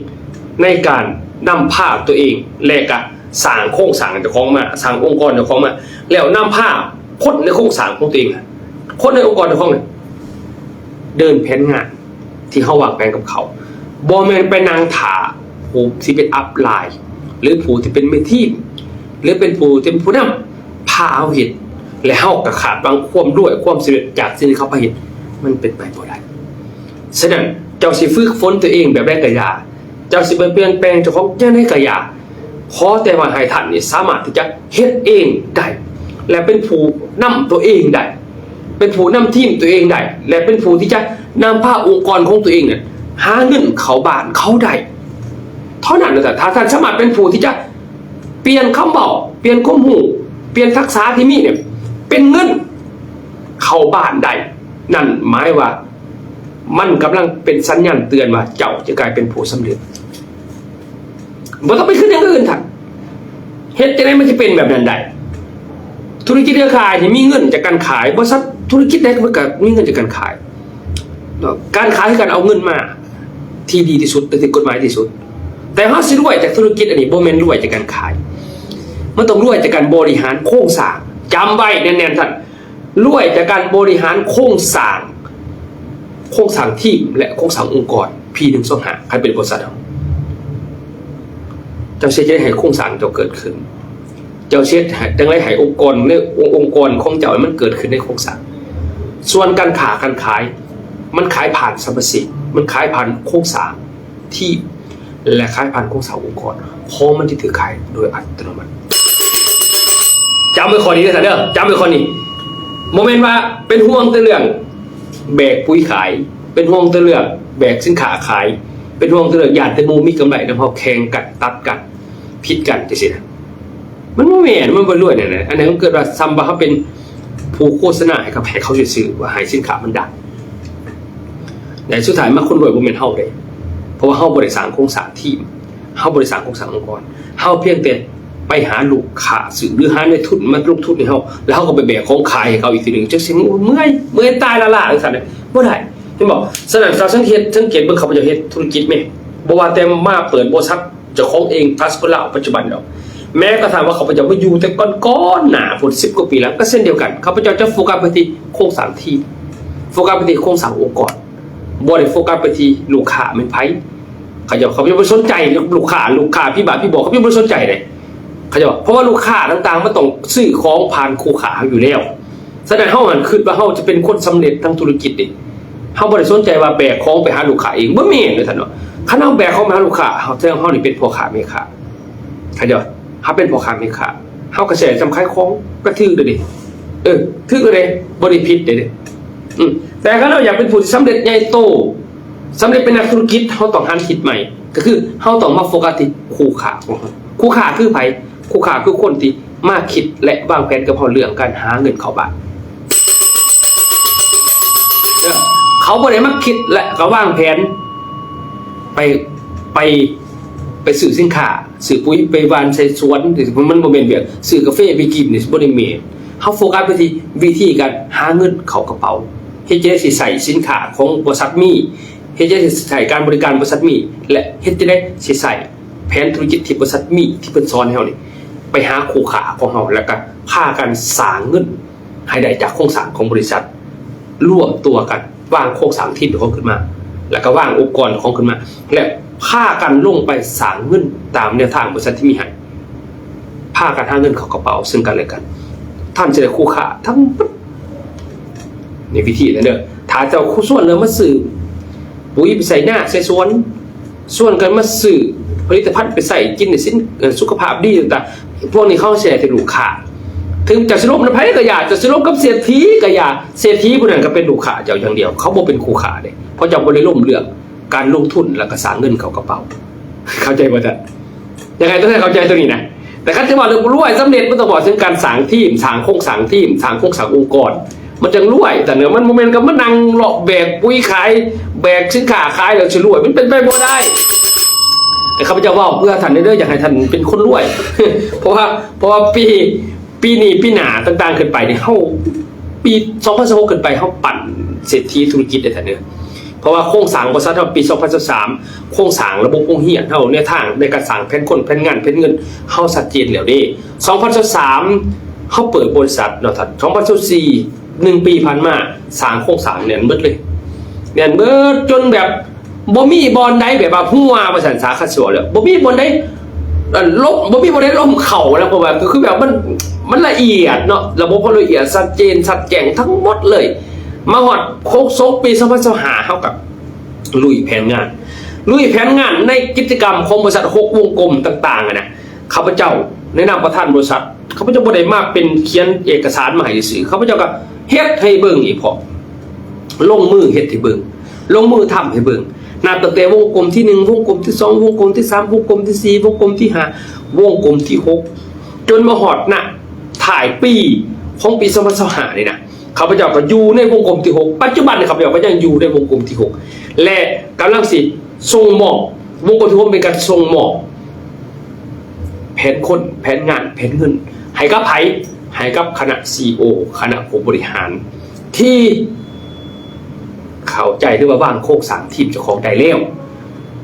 ໃນການນຳພາຕົວເອງ ແລະ ກະສ້າງໂຄງສ້າງເຈົ້າຂອງມາ, ສ້າງອົງກອນເຈົ້າຂອງມາ, ແລ້ວນຳພາຄົນໃນໂຄງສ້າງຂອງຕົວເອງ, ຄົນໃນອົງກອນເຈົ້າຂອງ ເດີນແຜນງານ ທີ່ເຮົາວາງແຜນກັບເຂົາ, ບໍ່ແມ່ນໄປນັ່ງຖ້າຜູ້ທີ່ເປັນອັບລາຍ ຫຼື ຜູ້ທີ່ເປັນແມ່ທີມ ຫຼື ເປັນຜູ້ທີ່ເປັນຜູ້ນຳພາເຮົາເຮັດ ແລະ ເຮົາກໍຄາດຫວັງຄວາມລວຍຄວາມສຳເລັດຈາກສິ່ງທີ່ເຂົາພາເຮັດ, ມັນເປັນໄປບໍ່ໄດ້. ສະນັ້ນ ເຈົ້າຊິຝຶກຝົນຕົວເອງແບບໃດກໍຢ່າ, ເຈົ້າຊິໄປປ່ຽນແປງເຈົ້າຂອງຈັ່ງໃດກໍຢ່າ, ຂໍແຕ່ວ່າໃຫ້ທ່ານນີ້ສາມາດທີ່ຈະເຮັດເອງໄດ້ ແລະ ເປັນຜູ້ນຳຕົວເອງໄດ້, ເປັນຜູ້ນຳທີມຕົວເອງໄດ້ ແລະ ເປັນຜູ້ທີ່ຈະນຳພາອົງກອນຂອງຕົວເອງນັ້ນຫາເງິນເຂົ້າບ້ານເຂົາໄດ້ເທົ່ານັ້ນນະ. ຖ້າທ່ານສາມາດເປັນຜູ້ທີ່ຈະປ່ຽນຄຳເວົ້າ, ປ່ຽນຄວາມຮູ້, ປ່ຽນທັກສະທີ່ມີນີ້ເປັນເງິນເຂົ້າບ້ານໄດ້, ນັ້ນໝາຍວ່າ ມັນກຳລັງເປັນສັນຍານເຕືອນວ່າເຈົ້າຈະກາຍເປັນຜູ້ສຳເລັດ. ບໍ່ຕ້ອງໄປຄິດຢ່າງອື່ນທ່ານ. ເຮັດຈັ່ງໃດມັນຈະເປັນແບບນັ້ນໄດ້? ທຸລະກິດເຄືອຂ່າຍນີ້ມີເງິນຈາກການຂາຍ, ບໍລິສັດທຸລະກິດໃດກໍມີເງິນຈາກການຂາຍ. ການຂາຍຄືການເອົາເງິນມາທີ່ດີທີ່ສຸດ ແລະ ຖືກກົດໝາຍທີ່ສຸດ. ແຕ່ເຮົາຊິລວຍຈາກທຸລະກິດອັນນີ້ ບໍ່ແມ່ນລວຍຈາກການຂາຍ. ມັນຕ້ອງລວຍຈາກການບໍລິຫານໂຄງສ້າງ. ຈຳໄວ້ແໜ້ນໆທ່ານ. ລວຍຈາກການບໍລິຫານໂຄງສ້າງ, ໂຄງສ້າງທີມ ແລະ ໂຄງສ້າງອົງກອນ ພີໜຶ່ງສອງຫ້າ ຄັນເປັນບໍລິສັດເຮົາ. ເຈົ້າຊິເຮັດໃຫ້ໂຄງສ້າງເຈົ້າເກີດຂຶ້ນ, ເຈົ້າຊິເຮັດໃຫ້, ຈັ່ງໃດໃຫ້ອົງກອນໃນ, ອົງກອນຂອງເຈົ້າໃຫ້ມັນເກີດຂຶ້ນໃນໂຄງສ້າງ. ສ່ວນການຄ້າການຂາຍ ມັນຂາຍຜ່ານສຳມະຊິກ, ມັນຂາຍຜ່ານໂຄງສ້າງ ທີ່ ແລະ ຂາຍຜ່ານໂຄງສ້າງອົງກອນ ຂອງມັນທີ່ຖືກຂາຍໂດຍອັດຕະໂນມັດ. ຈຳໄວ້ຂໍ້ນີ້ເດີທ່ານເດີ, ຈຳໄວ້ຂໍ້ນີ້. ບໍ່ແມ່ນວ່າເປັນຫ່ວງແຕ່ເລື່ອງແບກປຸ໋ຍຂາຍ, ເປັນຫ່ວງແຕ່ເລື່ອງແບກສິນຄ້າຂາຍ, ເປັນຫ່ວງແຕ່ເລື່ອງຢ້ານແຕ່ໝູ່ມີກຳໄລນຳເຮົາ ແຂ່ງກັນ ຕັດກັນ ຜິດກັນຈັ່ງຊີ້ນະ. ມັນບໍ່ແມ່ນ, ມັນບໍ່ລວຍແນວນັ້ນ. ອັນນັ້ນມັນເກີດວ່າສ່ຳວ່າເຮົາເປັນຜູ້ໂຄສະນາໃຫ້ກັບ ໃຫ້ເຂົາຊື່ໆ ວ່າໃຫ້ສິນຄ້າມັນດັງ. ແຕ່ສຸດທ້າຍມາຄົນລວຍບໍ່ແມ່ນເຮົາເດ້, ເພາະວ່າເຮົາບໍ່ໄດ້ສ້າງໂຄງສ້າງທີມ, ເຮົາບໍ່ໄດ້ສ້າງໂຄງສ້າງອົງກອນ, ເຮົາພຽງແຕ່ໄປຫາລູກຄ້າຊື້ ຫຼື ຫານາຍທຶນມາລົງທຶນໃຫ້ເຮົາ ແລ້ວເຮົາກໍໄປແບກຂອງຂາຍໃຫ້ເຂົາອີກທີໜຶ່ງ. ຈັ່ງຊີ້ ໂອ້ຍ ເມື່ອຍ, ເມື່ອຍຕາຍລ້າໆ ຈັ່ງຊັ້ນນະ ບໍ່ໄດ້. ເຫັນບໍ່? ສະນັ້ນ ເຈົ້າສັງເກດ, ສັງເກດເບິ່ງ ຂ້າພະເຈົ້າເຮັດທຸລະກິດແມ່ນ ບໍ່ວ່າແຕ່ມາເປີດບໍລິສັດເຈົ້າຂອງເອງ ພາສປອດລາວປັດຈຸບັນດອກ, ແມ້ກະທັ່ງວ່າຂ້າພະເຈົ້າມາຢູ່ແຕ່ກ່ອນໆໜ້າພຸ້ນ ສິບກວ່າປີຫຼັງ ກໍເຊັ່ນດຽວກັນ, ຂ້າພະເຈົ້າຈະໂຟກັສໄປທີ່ໂຄງສ້າງທີມ, ໂຟກັສໄປທີ່ໂຄງສ້າງອົງກອນ, ບໍ່ໄດ້ໂຟກັສໄປທີ່ລູກຄ້າແມ່ນໃຜ. ເຂົາເຈົ້າ, ເຂົາເຈົ້າບໍ່ສົນໃຈລູກຄ້າ, ລູກຄ້າຜີບ້າຜີບອກ ເຂົາເຈົ້າບໍ່ສົນໃຈເດ້ ເຂົາເຈົ້າ, ເພາະວ່າລູກຄ້າຕ່າງໆມັນຕ້ອງຊື້ຂອງຜ່ານຄູ່ຄ້າເຮົາຢູ່ແລ້ວ. ສະນັ້ນເຮົາຫັ້ນຄິດວ່າເຮົາຈະເປັນຄົນສຳເລັດທາງທຸລະກິດເດ້, ເຮົາບໍ່ໄດ້ສົນໃຈວ່າແບກຂອງໄປຫາລູກຄ້າເອງ, ບໍ່ແມ່ນວ່າຊັ້ນເນາະ. ຄັນເຮົາແບກຂອງໄປຫາລູກຄ້າ ເຮົາ ແສດງວ່າເຮົານີ້ເປັນພໍ່ຄ້າແມ່ຄ້າ, ເຂົາເຈົ້າ, ເຮົາເປັນພໍ່ຄ້າແມ່ຄ້າ, ເຮົາກະແຊນຳຂາຍຂອງ ກະຖືກແລ້ວເດ້, ເອີ ຖືກແລ້ວເດ້, ບໍ່ໄດ້ຜິດເດ້. ອືມ ແຕ່ຄັນເຮົາຢາກເປັນຜູ້ທີ່ສຳເລັດໃຫຍ່ໂຕ ສຳເລັດເປັນນັກທຸລະກິດ ເຮົາຕ້ອງຫັນທິດໃໝ່, ກໍຄືເຮົາຕ້ອງມາໂຟກັສທີ່ຄູ່ຄ້າຂອງເຮົາ. ຄູ່ຄ້າຄືໃຜ? ຄູ່ຄ້າຄືຄົນທີ່ມາຄິດ ແລະ ວາງແຜນກັບເຮົາເລື່ອງການຫາເງິນເຂົ້າບ້ານ. ເອີ ເຂົາບໍ່ໄດ້ມາຄິດ ແລະ ກໍວາງແຜນໄປ, ໄປ, ໄປຊື້ສິນຄ້າ, ຊື້ປຸ໋ຍ, ໄປຫວ່ານໃສ່ສວນ, ມັນບໍ່ແມ່ນແບບຊື້ກາເຟໄປກິນ, ບໍ່ໄດ້ແມ່ນ. ເຮົາໂຟກັສໄປທີ່ວິທີການຫາເງິນເຂົ້າກະເປົາ, ເຮັດຈັ່ງໃດຊິໃຊ້ສິນຄ້າຂອງບໍລິສັດມີ ເຮັດຈັ່ງໃດຊິໃຊ້ການບໍລິການບໍລິສັດມີ ແລະ ເຮັດຈັ່ງໃດຊິໃຊ້ແຜນທຸລະກິດທີ່ບໍລິສັດມີທີ່ເພິ່ນສອນໃຫ້ເຮົານີ້ ໄປຫາຄູ່ຄ້າຂອງເຮົາ ແລ້ວກະພາກັນສ້າງເງິນໃຫ້ໄດ້ຈາກໂຄງສ້າງຂອງບໍລິສັດ, ລວມຕົວກັນ ວາງໂຄງສ້າງທີມຂອງເຮົາຂຶ້ນມາ ແລ້ວກະວາງອົງກອນຂອງເຮົາຂຶ້ນມາ ແລະ ພາກັນລົງໄປສ້າງເງິນຕາມແນວທາງບໍລິສັດທີ່ມີໃຫ້. ພາກັນຫາເງິນເຂົ້າກະເປົາເຊິ່ງກັນແລະກັນ, ທ່ານຈະໄດ້ຄູ່ຄ້າທັງໝົດ. ນີ້ວິທີນັ້ນເດີ. ຖ້າເຈົ້າຊວນເຂົາມາຊື້ປຸ໋ຍໄປໃສ່ນາໃສ່ສວນ, ຊວນກັນມາຊື້ຜະລິດຕະພັນໄປໃຊ້ກິນໃນສິນ, ເອີ ສຸຂະພາບດີຕ່າງໆ, ພວກນີ້ເຂົາຊິໄດ້ແຕ່ລູກຄ້າ. ເຖິງເຈົ້າຊິລົມນຳໃຜກໍຢ່າ, ເຈົ້າຊິລົມກັບເສດຖີກໍຢ່າ, ເສດຖີຜູ້ນັ້ນກໍເປັນລູກຄ້າເຈົ້າຢ່າງດຽວ, ເຂົາບໍ່ເປັນຄູ່ຄ້າເດ້, ເພາະເຈົ້າບໍ່ໄດ້ລົມເລື່ອງ ການລົງທຶນ ແລ້ວກໍສ້າງເງິນເຂົ້າກະເປົາ. ເຂົ້າໃຈບໍ່ທ່ານ? ຢາກໃຫ້ທຸກທ່ານເຂົ້າໃຈຕົວນີ້ນະ. ແຕ່ຄັນຈະເວົ້າເລື່ອງລວຍສຳເລັດ ມັນຕ້ອງເວົ້າເຖິງການສ້າງທີມ, ສ້າງໂຄງສ້າງທີມ, ສ້າງໂຄງສ້າງອົງກອນ, ມັນຈັ່ງລວຍ. ແຕ່ເນາະ ມັນບໍ່ແມ່ນກັບມານັ່ງເລາະແບກປຸ໋ຍຂາຍ, ແບກສິນຄ້າຂາຍແລ້ວຊິລວຍ, ມັນເປັນໄປບໍ່ໄດ້. ແຕ່ຂ້າພະເຈົ້າເວົ້າເພື່ອທ່ານເດີ, ຢາກໃຫ້ທ່ານເປັນຄົນລວຍ. ເພາະວ່າ, ເພາະວ່າປີ ປີນີ້ ປີໜ້າຕ່າງໆຂຶ້ນໄປນີ້ ເຮົາ ປີສອງພັນຊາວຫົກຂຶ້ນໄປ ເຮົາປັ້ນເສດຖີທຸລະກິດໄດ້ທ່ານເດີ. ເພາະວ່າໂຄງສ້າງບໍລິສັດເຮົາປີສອງພັນຊາວສາມ ໂຄງສ້າງລະບົບໂຮງຮຽນເຮົາ, ແນວທາງໃນການສ້າງແຜນຄົນ ແຜນງານ ແຜນເງິນ ເຮົາຊັດເຈນແລ້ວເດ້. ສອງພັນຊາວສາມເຮົາເປີດບໍລິສັດເນາະທ່ານ, ສອງພັນຊາວສີ່ ໜຶ່ງປີຜ່ານມາ ສ້າງໂຄງສ້າງແໜ້ນເບິດເລີຍ, ແໜ້ນເບິດຈົນແບບ ບໍ່ມີບ່ອນໃດແບບວ່າຮົ່ວວ່າຊັ້ນສາ, ຄັນຊິເວົ້າແລ້ວ ບໍ່ມີບ່ອນໃດ ອັນ ລົ້ມ, ບໍ່ມີບ່ອນໃດລົ້ມເຂົ້ານະ, ເພາະວ່າກໍຄືແບບມັນ, ມັນລະອຽດເນາະ, ລະບົບເຮົາລະອຽດ ຊັດເຈນ ຊັດແຈ້ງທັງໝົດເລີຍ. ມາຮອດຄົບສົກປີສອງພັນຊາວຫ້າ ເຮົາກໍລຸຍແຜນງານ, ລຸຍແຜນງານໃນກິດຈະກຳຂອງບໍລິສັດຫົກວົງກົມຕ່າງໆຫັ້ນນະ. ຂ້າພະເຈົ້າໃນນາມປະທານບໍລິສັດ, ຂ້າພະເຈົ້າບໍ່ໄດ້ມາເປັນຂຽນເອກະສານມາໃຫ້ຊື່ໆ, ຂ້າພະເຈົ້າກໍເຮັດໃຫ້ເບິ່ງອີກພ້ອມ, ລົງມືເຮັດໃຫ້ເບິ່ງ, ລົງມືທຳໃຫ້ເບິ່ງ, ນັບຕັ້ງແຕ່ວົງກົມທີໜຶ່ງ, ວົງກົມທີສອງ, ວົງກົມທີສາມ, ວົງກົມທີສີ່, ວົງກົມທີຫ້າ, ວົງກົມທີຫົກ, ຈົນມາຮອດນະທ້າຍປີຂອງປີສອງພັນຊາວຫ້ານີ້ນະ, ຂ້າພະເຈົ້າກໍຢູ່ໃນວົງກົມທີຫົກ. ປັດຈຸບັນນີ້ ຂ້າພະເຈົ້າກໍຍັງຢູ່ໃນວົງກົມທີຫົກ ແລະ ກຳລັງຊິສົ່ງມອບ, ວົງກົມທີຫົກເປັນການສົ່ງມອບແຜນຄົນ, ແຜນງານ, ແຜນເງິນ ໃຫ້ກັບໃຜ? ໃຫ້ກັບຄະນະ ຊີອີໂອ ຄະນະຜູ້ບໍລິຫານ ທີ່ເຂົ້າໃຈ ຫຼືວ່າວາງໂຄງສ້າງທີມເຈົ້າຂອງໄດ້ແລ້ວ.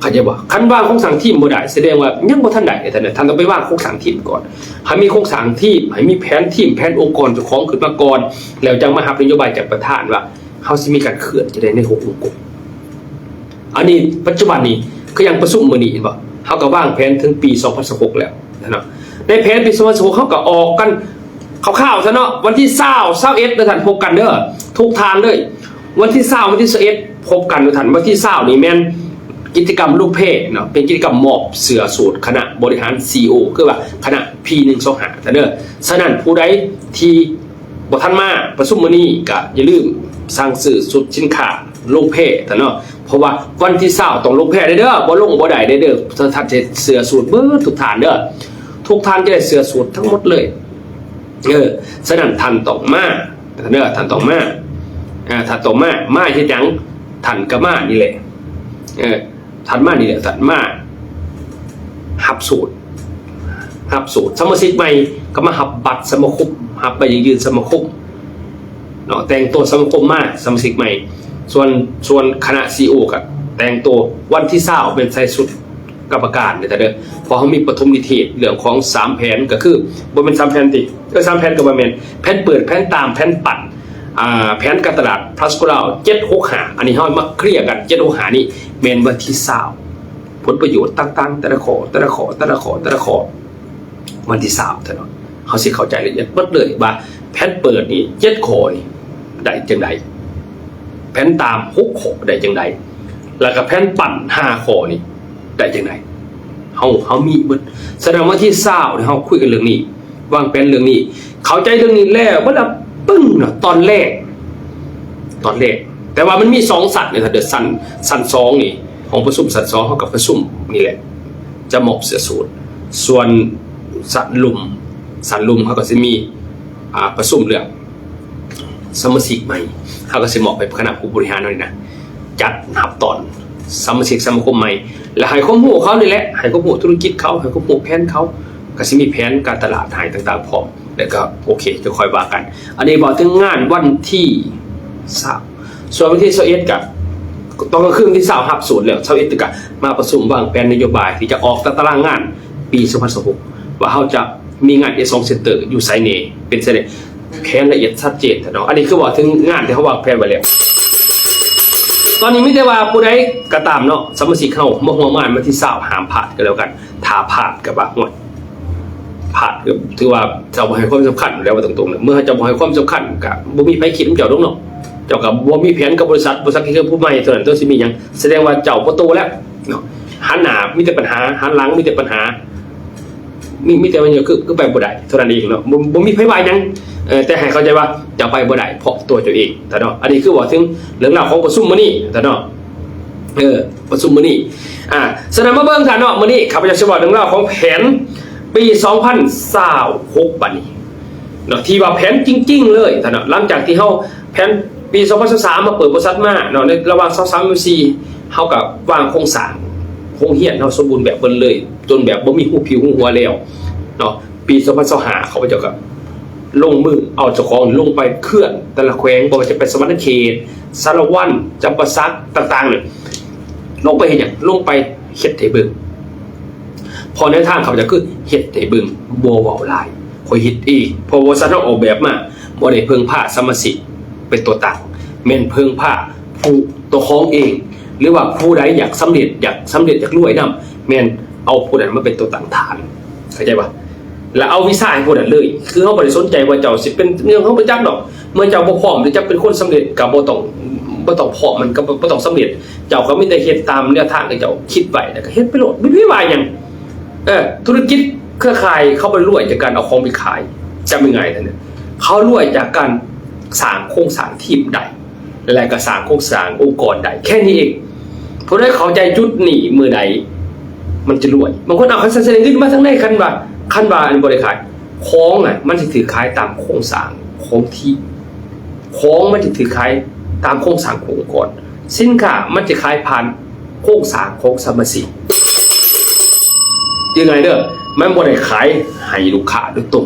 ເຂົ້າໃຈບໍ່? ຄັນວາງໂຄງສ້າງທີມບໍ່ໄດ້ ສະແດງວ່າຍັງບໍ່ທັນໄດ້ເດ້ທ່ານ. ທ່ານຕ້ອງໄປວາງໂຄງສ້າງທີມກ່ອນ, ໃຫ້ມີໂຄງສ້າງທີມ, ໃຫ້ມີແຜນທີມ, ແຜນອົງກອນເຈົ້າຂອງຂຶ້ນມາກ່ອນ, ແລ້ວຈັ່ງມາຮັບນະໂຍບາຍຈາກປະທານວ່າ ເຮົາຊິມີການເຄື່ອນຈັ່ງໃດໃນຫົກວົງກົມ. ອັນນີ້ປັດຈຸບັນນີ້ ຄືຢ່າງປະຊຸມມື້ນີ້ເຫັນບໍ່? ເຮົາກໍວາງແຜນເຖິງປີສອງພັນຊາວຫົກແລ້ວເນາະ. ໃນແຜນປີສອງພັນຊາວຫົກ ເຮົາກໍອອກກັນຄ່າວໆຊະເນາະ, ວັນທີຊາວ ຊາວເອັດເດີທ່ານ, ພົບກັນເດີ ທຸກທ່ານເລີຍ. ວັນທີຊາວ ວັນທີຊາວເອັດ ພົບກັນເດີທ່ານ. ວັນທີຊາວນີ້ແມ່ນກິດຈະກຳລູກແພເນາະ, ເປັນກິດຈະກຳມອບເສື້ອສູດຄະນະບໍລິຫານ ຊີອີໂອ ຄືວ່າຄະນະ ພີໜຶ່ງສອງຫ້າ ທ່ານເດີ. ສະນັ້ນ ຜູ້ໃດທີ່ ບໍ່ທັນມາປະຊຸມມື້ນີ້ ກະຢ່າລືມສັ່ງຊື້ຊຸດສິນຄ້າລົງແພທ່ານເນາະ, ເພາະວ່າວັນທີຊາວຕ້ອງລົງແພເດີ ບໍ່ລົງບໍ່ໄດ້ເດີ. ທ່ານຈະເຊື່ອສູດເບິດທຸກທ່ານເດີ, ທຸກທ່ານຈະໄດ້ເຊື່ອສູດທັງໝົດເລີຍ. ເອີ ສະນັ້ນທ່ານຕ້ອງມາເດີ ທ່ານຕ້ອງມາ ອາ ທ່ານຕ້ອງມາ ມາເຮັດຫຍັງ? ທ່ານກໍມານີ້ແຫຼະ ເອີ ທ່ານມານີ້ແຫຼະ ທ່ານມາຮັບສູດ ຮັບສູດ ສະມາຊິກໃໝ່ກໍມາຮັບບັດສະມາຄົມ ຮັບໃບຢັ້ງຢືນສະມາຄົມເນາະ, ແຕ່ງໂຕສະມາຄົມມາ ສະມາຊິກໃໝ່. ສ່ວນ ສ່ວນຄະນະຊີອີໂອກໍແຕ່ງໂຕວັນທີຊາວ ແມ່ນໃສ່ຊຸດກຳມະການເດີທ່ານເດີ, ເພາະເຮົາມີປະຖົມນິເທດເລື່ອງຂອງສາມແຜນ ກໍຄື ບໍ່ແມ່ນສາມແຜນຕິ ເອີ ສາມແຜນກໍບໍ່ແມ່ນ ແຜນເປີດ ແຜນຕາມ ແຜນປັ້ນ ອ່າ ແຜນການຕະຫຼາດ Plus Global ເຈັດຫົກຫ້າ ອັນນີ້ເຮົາມາເຄລຍກັນ ເຈັດຫົກຫ້ານີ້ແມ່ນວັນທີຊາວ ຜົນປະໂຫຍດຕ່າງໆ ແຕ່ລະຂໍ້ ແຕ່ລະຂໍ້ ແຕ່ລະຂໍ້ ແຕ່ລະຂໍ້ ວັນທີຊາວເນາະ ເຮົາຊິເຂົ້າໃຈລະອຽດເບິດເລີຍວ່າແຜນເປີດນີ້ເຈັດຂໍ້ນີ້ໄດ້ຈັ່ງໃດ ແຜນຕາມຫົກຂໍ້ໄດ້ຈັ່ງໃດ ແລ້ວກໍແຜນປັ້ນຫ້າຂໍ້ນີ້ໄດ້ຈັ່ງໃດ ເຮົາ ເຮົາມີເບິດ. ສະນັ້ນວັນທີຊາວນີ້ເຮົາຄຸຍກັນເລື່ອງນີ້ ວາງແຜນເລື່ອງນີ້ ເຂົ້າໃຈເລື່ອງນີ້ແລ້ວ ເບິດລະປຶ້ງເນາະ ຕອນແລກ ຕອນແລກ. ແຕ່ວ່າມັນມີສອງຊັ້ນເນາະ ເດີ ຊັ້ນ ຊັ້ນສອງນີ້ ຫ້ອງປະຊຸມຊັ້ນສອງ ເຮົາກໍປະຊຸມນີ້ແຫຼະ ຈະມອບເສື້ອສູດ. ສ່ວນຊັ້ນລຸ່ມ ຊັ້ນລຸ່ມເຮົາກໍຊິມີ ອ່າ ປະຊຸມເລື່ອງສະມາຊິກໃໝ່ ເຮົາກໍຊິມອບໃຫ້ຄະນະຜູ້ບໍລິຫານເຮົານີ້ນະ ຈັດຮັບຕ້ອນສະມາຊິກສະມາຄົມໃໝ່ ແລະ ໃຫ້ຄວາມຮູ້ເຂົານີ້ແຫຼະ ໃຫ້ຄວາມຮູ້ທຸລະກິດເຂົາ ໃຫ້ຄວາມຮູ້ແຜນເຂົາ ກໍຊິມີແຜນການຕະຫຼາດໃຫ້ຕ່າງໆພ້ອມ ແລ້ວກໍໂອເຄ ຈະຄ່ອຍວ່າກັນ. ອັນນີ້ເວົ້າເຖິງງານວັນທີຊາວ ສ່ວນວັນທີຊາວເອັດກໍຕອນກາງຄືນວັນທີຊາວຮັບສູດແລ້ວ ຊາວເອັດກໍມາປະຊຸມວາງແຜນນະໂຍບາຍທີ່ຈະອອກຕາຕະລາງງານປີສອງພັນຊາວຫົກ ວ່າເຮົາຈະມີງານເອສອງເຊັນເຕີຢູ່ໃສແດ່ ເປັນໃສແດ່ ແຜນລະອຽດຊັດເຈນເນາະ. ອັນນີ້ຄືເວົ້າເຖິງງານທີ່ເຮົາວາງແຜນໄວ້ແລ້ວ. ຕອນນີ້ມີແຕ່ວ່າຜູ້ໃດກໍຕາມເນາະ ສະມາຊິກເຮົາມາຮ່ວມງານວັນທີຊາວ ຫ້າມພາດກໍແລ້ວກັນ. ຖ້າພາດກໍວ່າ ໂອ້ຍ ພາດກໍຖືວ່າເຈົ້າບໍ່ໃຫ້ຄວາມສຳຄັນແລ້ວ ວ່າຕົງໆ ເມື່ອເຈົ້າບໍ່ໃຫ້ຄວາມສຳຄັນ ກໍບໍ່ມີໃຜຄິດນຳເຈົ້າດອກເນາະ. ເຈົ້າກໍບໍ່ມີແຜນກັບບໍລິສັດ ບໍລິສັດກໍຄືຜູ້ໃໝ່ເທົ່ານັ້ນ ເຈົ້າຊິມີຫຍັງ ສະແດງວ່າເຈົ້າບໍ່ໂຕແລ້ວເນາະ. ຫັນໜ້າມີແຕ່ບັນຫາ ຫັນຫຼັງມີແຕ່ບັນຫາ ມີ ມີແຕ່ວ່າ ຄື ຄືໄປບໍ່ໄດ້ເທົ່ານັ້ນເອງເນາະ ບໍ່ ບໍ່ມີໃຜວ່າຫຍັງ. ເອີ ແຕ່ໃຫ້ເຂົ້າໃຈວ່າເຈົ້າໄປບໍ່ໄດ້ເພາະຕົວເຈົ້າເອງເນາະ. ອັນນີ້ຄືເວົ້າເຖິງເລື່ອງລາວຂອງປະຊຸມມື້ນີ້ເນາະ ເອີ ປະຊຸມມື້ນີ້. ອ່າ ສະນັ້ນມາເບິ່ງກັນເນາະ ມື້ນີ້ຂ້າພະເຈົ້າຊິເວົ້າເລື່ອງລາວຂອງແຜນປີສອງພັນຊາວຫົກບັດນີ້ເນາະ ທີ່ວ່າແຜນຈິງໆເລີຍເນາະ. ຫຼັງຈາກທີ່ເຮົາ ແຜນປີສອງພັນຊາວສາມມາເປີດບໍລິສັດມາເນາະ ໃນລະຫວ່າງຊາວສາມ ຊາວສີ່ ເຮົາກໍວາງໂຄງສ້າງໂຮງຮຽນເຮົາສົມບູນແບບເບິດເລີຍ ຈົນແບບບໍ່ມີຮູຜິວຮູຫົວແລ້ວເນາະ. ປີສອງພັນຊາວຫ້າ ຂ້າພະເຈົ້າກໍລົງມືເອົາເຈົ້າຂອງລົງໄປເຂື່ອນແຕ່ລະແຂວງ ບໍ່ວ່າຈະເປັນສະຫວັນນະເຂດ ສາລະວັນ ຈຳປາສັກ ຕ່າງໆ ນີ້ ລົງໄປເຮັດຫຍັງ? ລົງໄປເຮັດໃຫ້ເບິ່ງ ເພາະແນວທາງຂ້າພະເຈົ້າຄືເຮັດໃຫ້ເບິ່ງ ບໍ່ເວົ້າຫຼາຍ ຂ້ອຍເຮັດເອງ ເພາະວ່າບໍລິສັດເຮົາອອກແບບມາ ບໍ່ໄດ້ເພິ່ງພາສະມາຊິກເປັນຕົວຕັ້ງ ແມ່ນເພິ່ງພາຜູ້ຕົວຂອງເອງ ຫຼືວ່າຜູ້ໃດຢາກສຳເລັດ ຢາກສຳເລັດ ຢາກລວຍນຳ ແມ່ນເອົາຜູ້ນັ້ນມາເປັນຕົວຕັ້ງຖານ ເຂົ້າໃຈບໍ່? ແລ້ວເອົາວີຊາໃຫ້ຜູ້ນັ້ນເລີຍ ຄືເຮົາບໍ່ໄດ້ສົນໃຈວ່າເຈົ້າຊິເປັນຫຍັງ ເຮົາບໍ່ຈັກດອກ. ເມື່ອເຈົ້າບໍ່ພ້ອມທີ່ຈະເປັນຄົນສຳເລັດ ກໍບໍ່ຕ້ອງ ບໍ່ຕ້ອງພ້ອມ ມັນກໍບໍ່ ບໍ່ຕ້ອງສຳເລັດ. ເຈົ້າກໍມີແຕ່ເຮັດຕາມແນວທາງທີ່ເຈົ້າຄິດໄວ້ ແລ້ວກໍເຮັດໄປໂລດ ບໍ່ມີວ່າຫຍັງ. ເອີ ທຸລະກິດເຄືອຂ່າຍ ເຂົາບໍ່ໄດ້ລວຍຈາກການເອົາຂອງໄປຂາຍ ຈຳງ່າຍໆ ເຂົາລວຍຈາກການສ້າງໂຄງສ້າງທີມໄດ້ ແລະ ກໍສ້າງໂຄງສ້າງອົງກອນໄດ້ ແຄ່ນີ້ເອງ. ຜູ້ໃດເຂົ້າໃຈຈຸດນີ້ມື້ໃດ ມັນຈະລວຍ. ບາງຄົນ ເອົາ ຄັນຊັ້ນຊິໄດ້ເງິນມາທາງໃດ? ຄັນວ່າ ຄັນວ່າອັນບໍລິຂາຍ ຂອງນະ ມັນຊິຖືກຂາຍຕາມໂຄງສ້າງຂອງທີມ ຂອງມັນຊິຖືກຂາຍຕາມໂຄງສ້າງຂອງອົງກອນ. ສິນຄ້າມັນຈະຂາຍຜ່ານໂຄງສ້າງຂອງສະມາຊິກ. ຈື່ງ່າຍເດີ ມັນບໍ່ໄດ້ຂາຍໃຫ້ລູກຄ້າໂດຍຕົງ.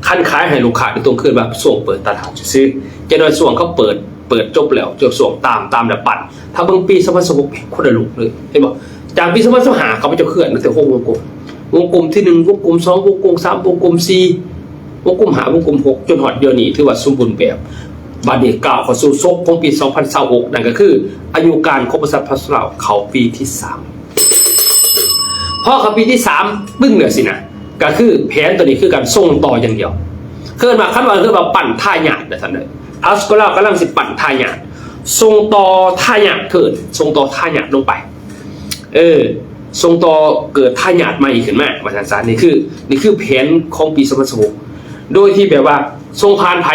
ຄັນຂາຍໃຫ້ລູກຄ້າໂດຍຕົງ ຄືວ່າຊ່ວງເປີດຕະຫຼາດຊື່ໆ. ຈັກໜ້ອຍຊ່ວງເຂົາເປີດ ເປີດຈົບແລ້ວ ຈົບຊ່ວງຕາມ ຕາມແລ້ວປັ້ນ. ຖ້າເບິ່ງປີສອງພັນຊາວຫົກ ຄົນລະລຸກເລີຍ ເຫັນບໍ່? ຈາກປີສອງພັນຊາວຫ້າ ເຂົາເຈົ້າເຄື່ອນຕັ້ງແຕ່ຫົກວົງກົມ ວົງກົມທີໜຶ່ງ ວົງກົມສອງ ວົງກົມສາມ ວົງກົມສີ່ ວົງກົມຫ້າ ວົງກົມຫົກ ຈົນຮອດດຽວນີ້ ຖືວ່າສົມບູນແບບ. ບັດນີ້ກ້າວເຂົ້າສູ່ສົກຂອງປີສອງພັນຊາວຫົກ ນັ້ນກໍຄືອາຍຸການຂອງບໍລິສັດພລັສລາວເຂົ້າປີທີສາມ. ພໍເຂົ້າປີທີສາມປຶ້ງແລ້ວຊີ້ນະ ກໍຄືແຜນໂຕນີ້ຄືການສົ່ງຕໍ່ຢ່າງດຽວ. ເອີ້ນວ່າ ຄັນວ່າ ເອີ້ນວ່າປັ້ນທາຍາດນະທ່ານເອີຍ. ພລັສຂອງລາວກຳລັງຊິປັ້ນທາຍາດ ສົ່ງຕໍ່ທາຍາດ ເອີ້ນສົ່ງຕໍ່ທາຍາດລົງໄປ ເອີ ສົ່ງຕໍ່ເກີດທາຍາດໃໝ່ຂຶ້ນມາ ວ່າຊັ້ນຊະ. ນີ້ຄື ນີ້ຄືແຜນຂອງປີສອງພັນຊາວຫົກ ໂດຍທີ່ແບບວ່າສົ່ງຜ່ານໃຜ?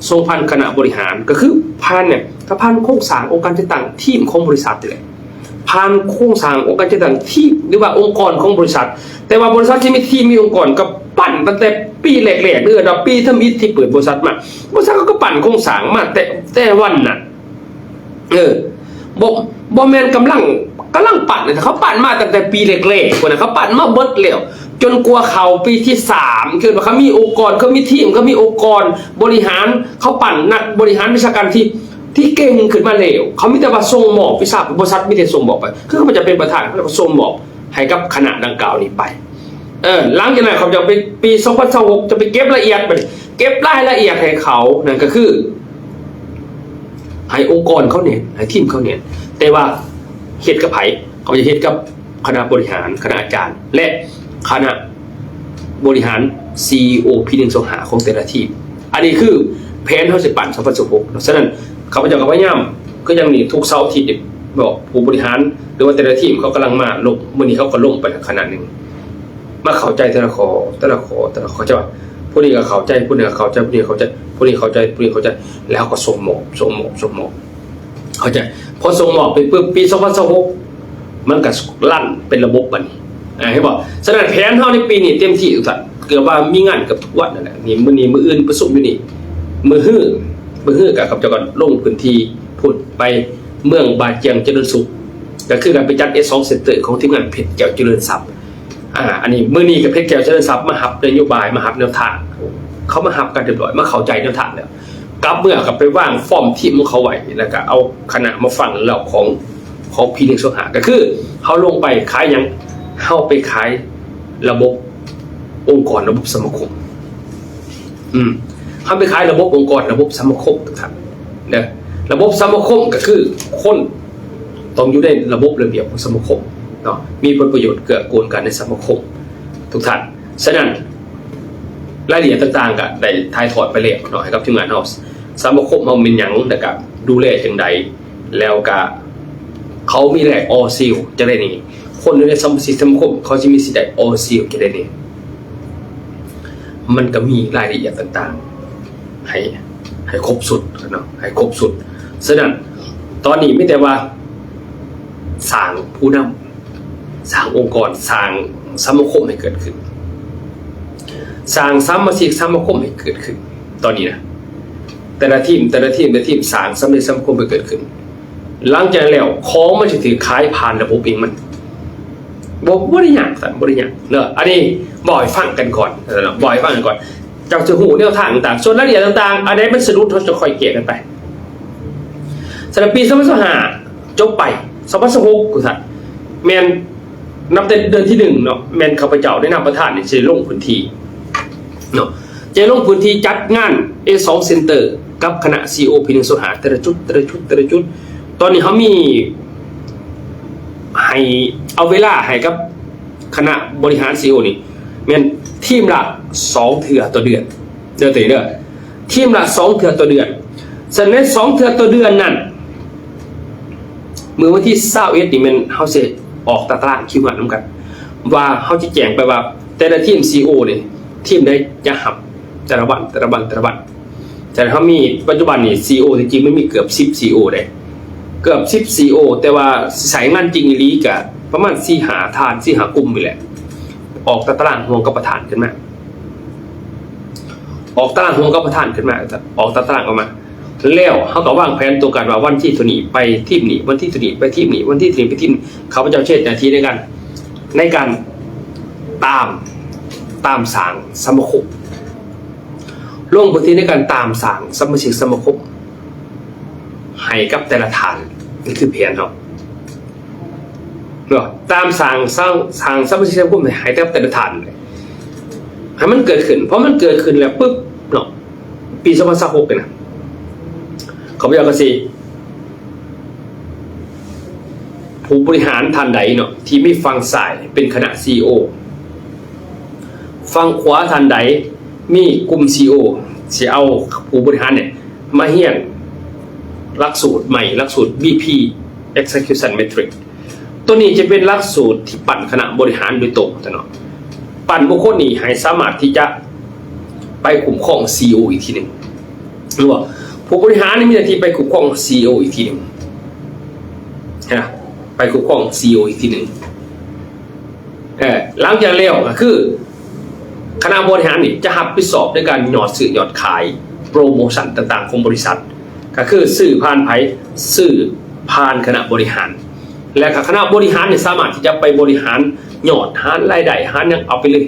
ສົ່ງຜ່ານຄະນະບໍລິຫານ ກໍຄືຜ່ານຫຍັງ? ກໍຜ່ານໂຄງສ້າງອົງການຈັດຕັ້ງທີມຂອງບໍລິສັດນີ້ແຫຼະ ຜ່ານໂຄງສ້າງອົງການຈັດຕັ້ງທີມ ຫຼືວ່າອົງກອນຂອງບໍລິສັດ. ແຕ່ວ່າບໍລິສັດທີ່ມີທີມມີອົງກອນກໍປັ່ນຕັ້ງແຕ່ປີແລກໆ ຫຼືວ່າປີທຳອິດທີ່ເປີດບໍລິສັດມາ. ບໍລິສັດເຂົາກໍປັ່ນໂຄງສ້າງມາແຕ່ ແຕ່ວັນນັ້ນ. ເອີ ບໍ່ ບໍ່ແມ່ນກຳລັງ ກຳລັງປັ່ນນະ ເຂົາປັ່ນມາຕັ້ງແຕ່ປີແລກໆພຸ້ນນະ ເຂົາປັ່ນມາເບິດແລ້ວ ຈົນກວ່າເຂົ້າປີທີສາມ ຄືວ່າເຂົາມີອົງກອນ ເຂົາມີທີມ ເຂົາມີອົງກອນບໍລິຫານ ເຂົາປັ່ນນັກບໍລິຫານວິຊາການທີ່ ທີ່ເກັ່ງຂຶ້ນມາແລ້ວ ເຂົາມີແຕ່ວ່າສົ່ງມອບວິຊາ ບໍລິສັດມີແຕ່ສົ່ງມອບໄປ ຄືເຂົາເຈົ້າເປັນປະທານ ເຂົາກໍສົ່ງມອບໃຫ້ກັບຄະນະດັ່ງກ່າວນີ້ໄປ. ເອີ ຫຼັງຈາກນັ້ນເຂົາເຈົ້າໄປ ປີສອງພັນຊາວຫົກ ຈະໄປເກັບລາຍລະອຽດ ບັດນີ້ເກັບລາຍລະອຽດໃຫ້ເຂົາ ນັ້ນກໍຄື ໃຫ້ອົງກອນເຂົາແໜ້ນ ໃຫ້ທີມເຂົາແໜ້ນ ແຕ່ວ່າເຮັດກັບໃຜ? ເຂົາຈະເຮັດກັບຄະນະບໍລິຫານ, ຄະນະອາຈານ ແລະ ຄະນະບໍລິຫານ ຊີອີໂອ ພີໜຶ່ງສອງຫ້າ ຂອງແຕ່ລະທີມ. ອັນນີ້ຄືແຜນເຮົາຊິປັ້ນສອງພັນຊາວຫົກເນາະ. ສະນັ້ນ ຂ້າພະເຈົ້າກໍພະຍາຍາມ ຄືຢ່າງນີ້ ທຸກເສົາອາທິດນີ້ ບອກຜູ້ບໍລິຫານ ຫຼືວ່າແຕ່ລະທີມເຂົາກຳລັງມາລົງ ມື້ນີ້ເຂົາກໍລົງໄປແລ້ວຄະນະໜຶ່ງ ມາເຂົ້າໃຈແຕ່ລະຂໍ້ ແຕ່ລະຂໍ້ ແຕ່ລະຂໍ້ ເຈົ້າວ່າ ຜູ້ນີ້ກໍເຂົ້າໃຈ ຜູ້ນີ້ກໍເຂົ້າໃຈ ຜູ້ນີ້ກໍເຂົ້າໃຈ ຜູ້ນີ້ເຂົ້າໃຈ ຜູ້ນີ້ເຂົ້າໃຈ ແລ້ວເຮົາກໍສົ່ງມອບ ສົ່ງມອບ ສົ່ງມອບ ເຂົ້າໃຈ. ພໍສົ່ງມອບໄປປຶບ ປີສອງພັນຊາວຫົກ ມັນກໍລັນເປັນລະບົບບັດນີ້ ອ່າ ເຫັນບໍ່? ສະນັ້ນແຜນເຮົາໃນປີນີ້ເຕັມທີ່ທຸກທ່ານ ເກືອບວ່າມີງານເກືອບທຸກວັນນັ້ນແຫຼະ. ນີ້ ມື້ນີ້ ມື້ອື່ນປະຊຸມຢູ່ນີ້ ມື້ຮື ມື້ຮືກໍຂ້າພະເຈົ້າກໍລົງພື້ນທີ່ພຸ້ນ ໄປເມືອງບາຈຽງຈະເລີນສຸກ ກໍຄືການໄປຈັດ ເອສອງ ເຊັນເຕີ ຂອງທີມງານເພັດແກ້ວຈະເລີນຊັບ. ອ່າ ອັນນີ້ມື້ນີ້ກໍເພັດແກ້ວຈະເລີນຊັບມາຮັບນະໂຍບາຍ ມາຮັບແນວທາງ ເຂົາມາຮັບກັນຮຽບຮ້ອຍ ມາເຂົ້າໃຈແນວທາງແລ້ວ ກັບເມືອກໍໄປວາງຟອມທີມຂອງເຂົາໄວ້ ແລ້ວກໍເອົາຄະນະມາຟັງເລື່ອງຂອງ ຂອງ ພີໜຶ່ງສອງຫ້າ ກໍຄືເຮົາລົງໄປຂາຍຫຍັງ? ເຮົາໄປຂາຍລະບົບອົງກອນ ລະບົບສະມາຄົມ ອືມ ເຮົາໄປຂາຍລະບົບອົງກອນ ລະບົບສະມາຄົມທຸກທ່ານເດີ. ລະບົບສະມາຄົມກໍຄືຄົນຕ້ອງຢູ່ໃນລະບົບລະບຽບຂອງສະມາຄົມເນາະ ມີຜົນປະໂຫຍດເກື້ອກູນກັນໃນສະມາຄົມທຸກທ່ານ. ສະນັ້ນ ລາຍລະອຽດຕ່າງໆກໍໄດ້ຖ່າຍທອດໄປແລ້ວເນາະ ໃຫ້ກັບທີມງານເຮົາ ສະມາຄົມເຮົາແມ່ນຫຍັງ ແລ້ວກໍດູແລຈັ່ງໃດ ແລ້ວກໍເຂົາມີໄດ້ອໍຊີວຈັ່ງໃດແດ່ ຄົນຢູ່ໃນສະມາຊິກສະມາຄົມເຂົາຊິມີສິດໄດ້ອໍຊີວຈັ່ງໃດແດ່ ມັນກໍມີລາຍລະອຽດຕ່າງໆ ໃຫ້ ໃຫ້ຄົບຊຸດເນາະ ໃຫ້ຄົບຊຸດ. ສະນັ້ນ ຕອນນີ້ມີແຕ່ວ່າສ້າງຜູ້ນຳ ສ້າງອົງກອນ ສ້າງສະມາຄົມໃຫ້ເກີດຂຶ້ນ ສ້າງສະມາຊິກສະມາຄົມໃຫ້ເກີດຂຶ້ນ. ຕອນນີ້ນະ ແຕ່ລະທີມ ແຕ່ລະທີມ ແຕ່ລະທີມສ້າງສະມາຊິກສະມາຄົມໃຫ້ເກີດຂຶ້ນ. ຫຼັງຈາກນັ້ນແລ້ວ ຂອງມັນຊິຖືກຂາຍຜ່ານລະບົບເອງມັນ ບໍ່ ບໍ່ໄດ້ຍາກ ບໍ່ໄດ້ຍາກເນາະ. ອັນນີ້ເວົ້າໃຫ້ຟັງກັນກ່ອນ ເວົ້າໃຫ້ຟັງກັນກ່ອນ ເຈົ້າຈະຮູ້ແນວທາງຕ່າງໆ ສ່ວນລາຍລະອຽດຕ່າງໆ ອັນໃດມັນສະດຸດ ເຮົາຈະຄ່ອຍແກ້ກັນໄປ. ສຳລັບປີສອງພັນຊາວຫ້າ ຈົບໄປ ສອງພັນຊາວຫົກ ວ່າຊັ້ນ ແມ່ນນັບແຕ່ເດືອນທີໜຶ່ງເນາະ ແມ່ນຂ້າພະເຈົ້າໃນນາມປະທານນີ້ ຊິລົງພື້ນທີ່ເນາະ ຈະລົງພື້ນທີ່ຈັດງານ ເອສອງ ເຊັນເຕີ ກັບຄະນະ ຊີອີໂອ ພີໜຶ່ງສອງຫ້າ ແຕ່ລະຈຸດ ແຕ່ລະຈຸດ ແຕ່ລະຈຸດ. ຕອນນີ້ເຮົາມີ ໃຫ້ ເອົາເວລາໃຫ້ກັບຄະນະບໍລິຫານ ຊີອີໂອ ນີ້ ແມ່ນທີມລະສອງເທື່ອຕໍ່ເດືອນ ເດີ ເດີ ທີມລະສອງເທື່ອຕໍ່ເດືອນ. ສະນັ້ນໃນສອງເທື່ອຕໍ່ເດືອນນັ້ນ ມື້ວັນທີຊາວເອັດນີ້ແມ່ນເຮົາຊິອອກຕາຕະລາງຄິວງານນຳກັນ ວ່າເຮົາຈະແຈ້ງໄປວ່າແຕ່ລະທີມ ຊີອີໂອ ນີ້ ທີມໃດຈະຮັບແຕ່ລະວັນ ແຕ່ລະວັນ ແຕ່ລະວັນ. ສະນັ້ນເຮົາມີ ປັດຈຸບັນນີ້ ຊີອີໂອ ທີ່ຈິງມັນມີເກືອບສິບ ຊີອີໂອ ເດ້ ເກືອບສິບ ຊີອີໂອ ແຕ່ວ່າໃຊ້ງານຈິງອີ່ຫຼີກະປະມານສີ່ຫ້າທ່ານ ສີ່ຫ້າກຸ່ມນີ້ແຫຼະ ອອກຕາຕະລາງຮ່ວມກັບປະທານຂຶ້ນມາ ອອກຕາຕະລາງຮ່ວມກັບປະທານຂຶ້ນມາ ອອກຕາຕະລາງອອກມາ ແລ້ວເຮົາກໍວາງແຜນຕົວກັນວ່າວັນທີເທົ່ານີ້ໄປທີມນີ້ ວັນທີເທົ່ານີ້ໄປທີມນີ້ ວັນທີເທົ່ານີ້ໄປທີມນີ້. ຂ້າພະເຈົ້າເຮັດໜ້າທີ່ໃນການ ໃນການຕາມ ຕາມສ້າງສະມາຄົມ ລົງພື້ນທີ່ໃນການຕາມສ້າງສະມາຊິກສະມາຄົມໃຫ້ກັບແຕ່ລະທ່ານ. ນີ້ຄືແຜນເຮົາ ເນາະ ຕາມສ້າງ ສ້າງ ສ້າງສະມາຊິກສັງຄົມໃຫ້ກັບແຕ່ລະທ່ານ ໃຫ້ມັນເກີດຂຶ້ນ. ພໍມັນເກີດຂຶ້ນແລ້ວປຶບເນາະ ປີສອງພັນຊາວຫົກນີ້ນະ ຂ້າພະເຈົ້າກໍຊິ ຜູ້ບໍລິຫານທ່ານໃດເນາະ ທີ່ມີຝັ່ງຊ້າຍເປັນຄະນະ ຊີອີໂອ ຝັ່ງຂວາທ່ານໃດມີກຸ່ມ ຊີອີໂອ ຊິເອົາຜູ້ບໍລິຫານນີ້ມາຮຽນຫຼັກສູດໃໝ່ ຫຼັກສູດ ບີພີ Execution Matrix. ຕົວນີ້ຈະເປັນຫຼັກສູດທີ່ປັ້ນຄະນະບໍລິຫານໂດຍຕົງເນາະ ປັ້ນບຸກຄົນນີ້ໃຫ້ສາມາດທີ່ຈະໄປຄຸ້ມຄອງ ຊີອີໂອ ອີກທີໜຶ່ງ. ຮູ້ບໍ່? ຜູ້ບໍລິຫານນີ້ມີໜ້າທີ່ໄປຄຸ້ມຄອງ ຊີອີໂອ ອີກທີໜຶ່ງນະ, ໄປຄຸ້ມຄອງ ຊີອີໂອ ອີກທີໜຶ່ງ. ເອີ ຫຼັງຈາກແລ້ວກໍຄືຄະນະບໍລິຫານນີ້ຈະຮັບຜິດຊອບໃນການຍອດຊື້ຍອດຂາຍ ໂປຣໂມຊັນຕ່າງໆຂອງບໍລິສັດ, ກໍຄືຊື້ຜ່ານໃຜ? ຊື້ຜ່ານຄະນະບໍລິຫານ ແລະກໍຄະນະບໍລິຫານນີ້ສາມາດທີ່ຈະໄປບໍລິຫານຍອດ ຫານລາຍໄດ້ ຫານຫຍັງເອົາໄປເລີຍ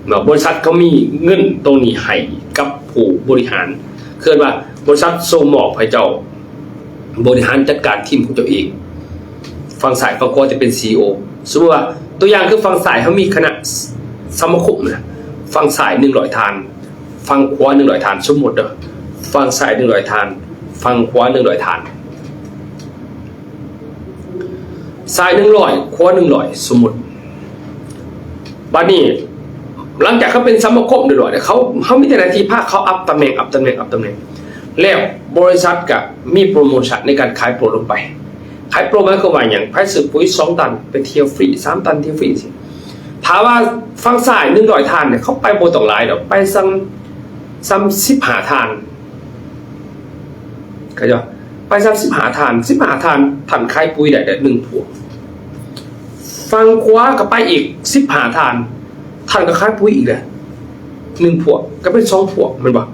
ເນາະ. ບໍລິສັດເຂົາມີເງິນຕົງນີ້ໃຫ້ກັບຜູ້ບໍລິຫານ, ເອີ້ນວ່າບໍລິສັດສົ່ງມອບໃຫ້ເຈົ້າ ບໍລິຫານຈັດການທີມຂອງເຈົ້າເອງ. ຝັ່ງຊ້າຍຝັ່ງຂວາຈະເປັນ ຊີອີໂອ. ສົມມຸດວ່າຕົວຢ່າງຄືຝັ່ງຊ້າຍເຮົາມີຄະນະສະມາຄົມນະ, ຝັ່ງຊ້າຍໜຶ່ງຮ້ອຍທ່ານ, ຝັ່ງຂວາໜຶ່ງຮ້ອຍທ່ານ, ສົມມຸດເດີ, ຝັ່ງຊ້າຍໜຶ່ງຮ້ອຍທ່ານ, ຝັ່ງຂວາໜຶ່ງຮ້ອຍທ່ານ, ຊ້າຍໜຶ່ງຮ້ອຍ ຂວາໜຶ່ງຮ້ອຍ ສົມມຸດ. ບາດນີ້ ຫຼັງຈາກເຂົາເປັນສະມາຄົມຮຽບຮ້ອຍແລ້ວ ເຂົາ ເຮົາມີແຕ່ໜ້າທີ່ພາເຂົາອັບຕຳແໜ່ງ ອັບຕຳແໜ່ງ ອັບຕຳແໜ່ງ ແລ້ວບໍລິສັດກະມີໂປຣໂມຊັນໃນການຂາຍໂປຣລົງໄປ. ຂາຍໂປຣໝາຍຄວາມວ່າຫຍັງ? ໃຜຊື້ປຸ໋ຍສອງຕັນໄປທ່ຽວຟຣີ ສາມຕັນທ່ຽວຟຣີຊີ້. ຖ້າວ່າຝັ່ງຊ້າຍໜຶ່ງຮ້ອຍທ່ານນີ້ ເຂົາໄປບໍ່ຕ້ອງຫຼາຍດອກ, ໄປສ່ຳ ສ່ຳສິບຫ້າທ່ານ. ເຂົ້າໃຈ? ໄປສ່ຳສິບຫ້າທ່ານ, ສິບຫ້າທ່ານ ທ່ານຂາຍປຸ໋ຍໄດ້ ໄດ້ໜຶ່ງພວງ. ຝັ່ງຂວາກໍໄປອີກສິບຫ້າທ່ານ, ທ່ານກໍຂາຍປຸ໋ຍອີກແຫຼະ ໜຶ່ງພວງ, ກໍເປັນສອງພວງ ແມ່ນບໍ່?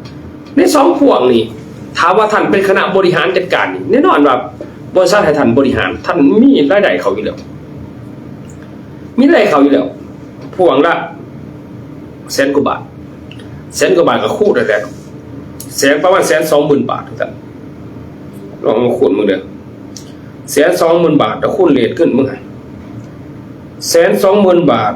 ໃນສອງພວງນີ້ ຖ້າວ່າທ່ານເປັນຄະນະບໍລິຫານຈັດການນີ້ ແນ່ນອນວ່າບໍລິສັດໃຫ້ທ່ານບໍລິຫານ, ທ່ານມີລາຍໄດ້ເຂົ້າຢູ່ແລ້ວ, ມີລາຍໄດ້ເຂົ້າຢູ່ແລ້ວ ພວງລະແສນກວ່າບາດ. ແສນກວ່າບາດກໍຄູນໄດ້ແຫຼະ ແສນ ປະມານແສນສອງໝື່ນບາດ ວ່າຊັ້ນ. ລອງມາຄູນເບິ່ງເດີ, ແສນສອງໝື່ນບາດ ກໍຄູນເຣດຂຶ້ນເບິ່ງຫັ້ນ, ແສນສອງໝື່ນບາດ,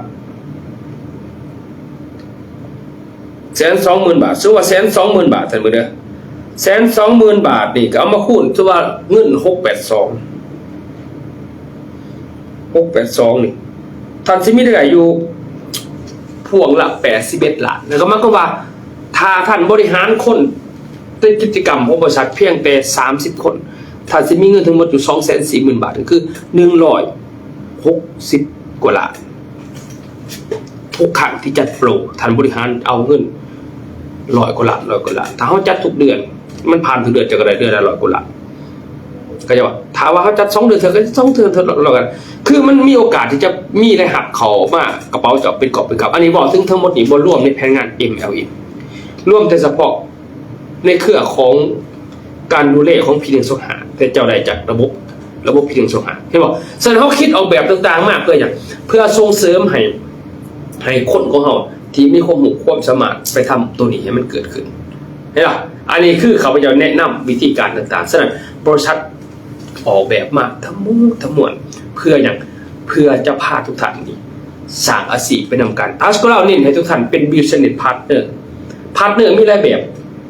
ແສນສອງໝື່ນບາດ, ສົມມຸດວ່າແສນສອງໝື່ນບາດ ທ່ານເບິ່ງເດີ, ແສນສອງໝື່ນບາດນີ້ ກໍເອົາມາຄູນ ສົມມຸດວ່າເງິນຫົກແປດສອງ ຫົກແປດສອງນີ້ ທ່ານຊິມີລາຍໄດ້ຢູ່ພວງລະແປດສິບເອັດລ້ານ. ແລ້ວກໍໝາຍຄວາມວ່າ ຖ້າທ່ານບໍລິຫານຄົນໃນກິດຈະກຳຂອງບໍລິສັດພຽງແຕ່ສາມສິບຄົນ, ທ່ານຊິມີເງິນທັງໝົດຢູ່ສອງແສນສີ່ໝື່ນບາດ, ກໍຄືໜຶ່ງຮ້ອຍຫົກສິບກວ່າລ້ານ. ທຸກຄັ້ງທີ່ຈັດໂປຣ ທ່ານບໍລິຫານເອົາເງິນຮ້ອຍກວ່າລ້ານ ຮ້ອຍກວ່າລ້ານ. ຖ້າເຮົາຈັດທຸກເດືອນ ມັນຜ່ານທຸກເດືອນ ເຈົ້າກໍໄດ້ເດືອນລະຮ້ອຍກວ່າລ້ານ. ເຂົ້າໃຈບໍ່? ຖ້າວ່າເຮົາຈັດສອງເດືອນເທື່ອ ກໍສອງເດືອນເທື່ອ ລະກັນ ຄືມັນມີໂອກາດທີ່ຈະມີລາຍຮັບເຂົ້າມາກະເປົາເຈົ້າເປັນກອບເປັນກຳ. ອັນນີ້ເວົ້າເຖິງທັງໝົດນີ້ ບໍ່ລວມໃນແຜນງານ ເອັມແອລເອັມ ລວມແຕ່ສະເພາະໃນເຄືອຂອງການດູແລຂອງພີໜຶ່ງສອງຫ້າ ທີ່ເຈົ້າໄດ້ຈາກລະບົບ ລະບົບພີໜຶ່ງສອງຫ້າ ເຫັນບໍ່? ສະນັ້ນເຮົາຄິດອອກແບບຕ່າງໆມາເພື່ອຫຍັງ? ເພື່ອສົ່ງເສີມໃຫ້ ໃຫ້ຄົນຂອງເຮົາທີ່ມີຄວາມຮູ້ຄວາມສາມາດໄປທຳໂຕນີ້ໃຫ້ມັນເກີດຂຶ້ນ. ເຫັນບໍ່? ອັນນີ້ຄືຂ້າພະເຈົ້າແນະນຳວິທີການຕ່າງໆ. ສະນັ້ນບໍລິສັດອອກແບບມາທັງໝົດທັງມວນເພື່ອຫຍັງ? ເພື່ອຈະພາທຸກທ່ານນີ້ສ້າງອາຊີບໄປນຳກັນ. Trust Global ເນັ້ນໃຫ້ທຸກທ່ານເປັນ Business Partner. Partner ມີຫຼາຍແບບ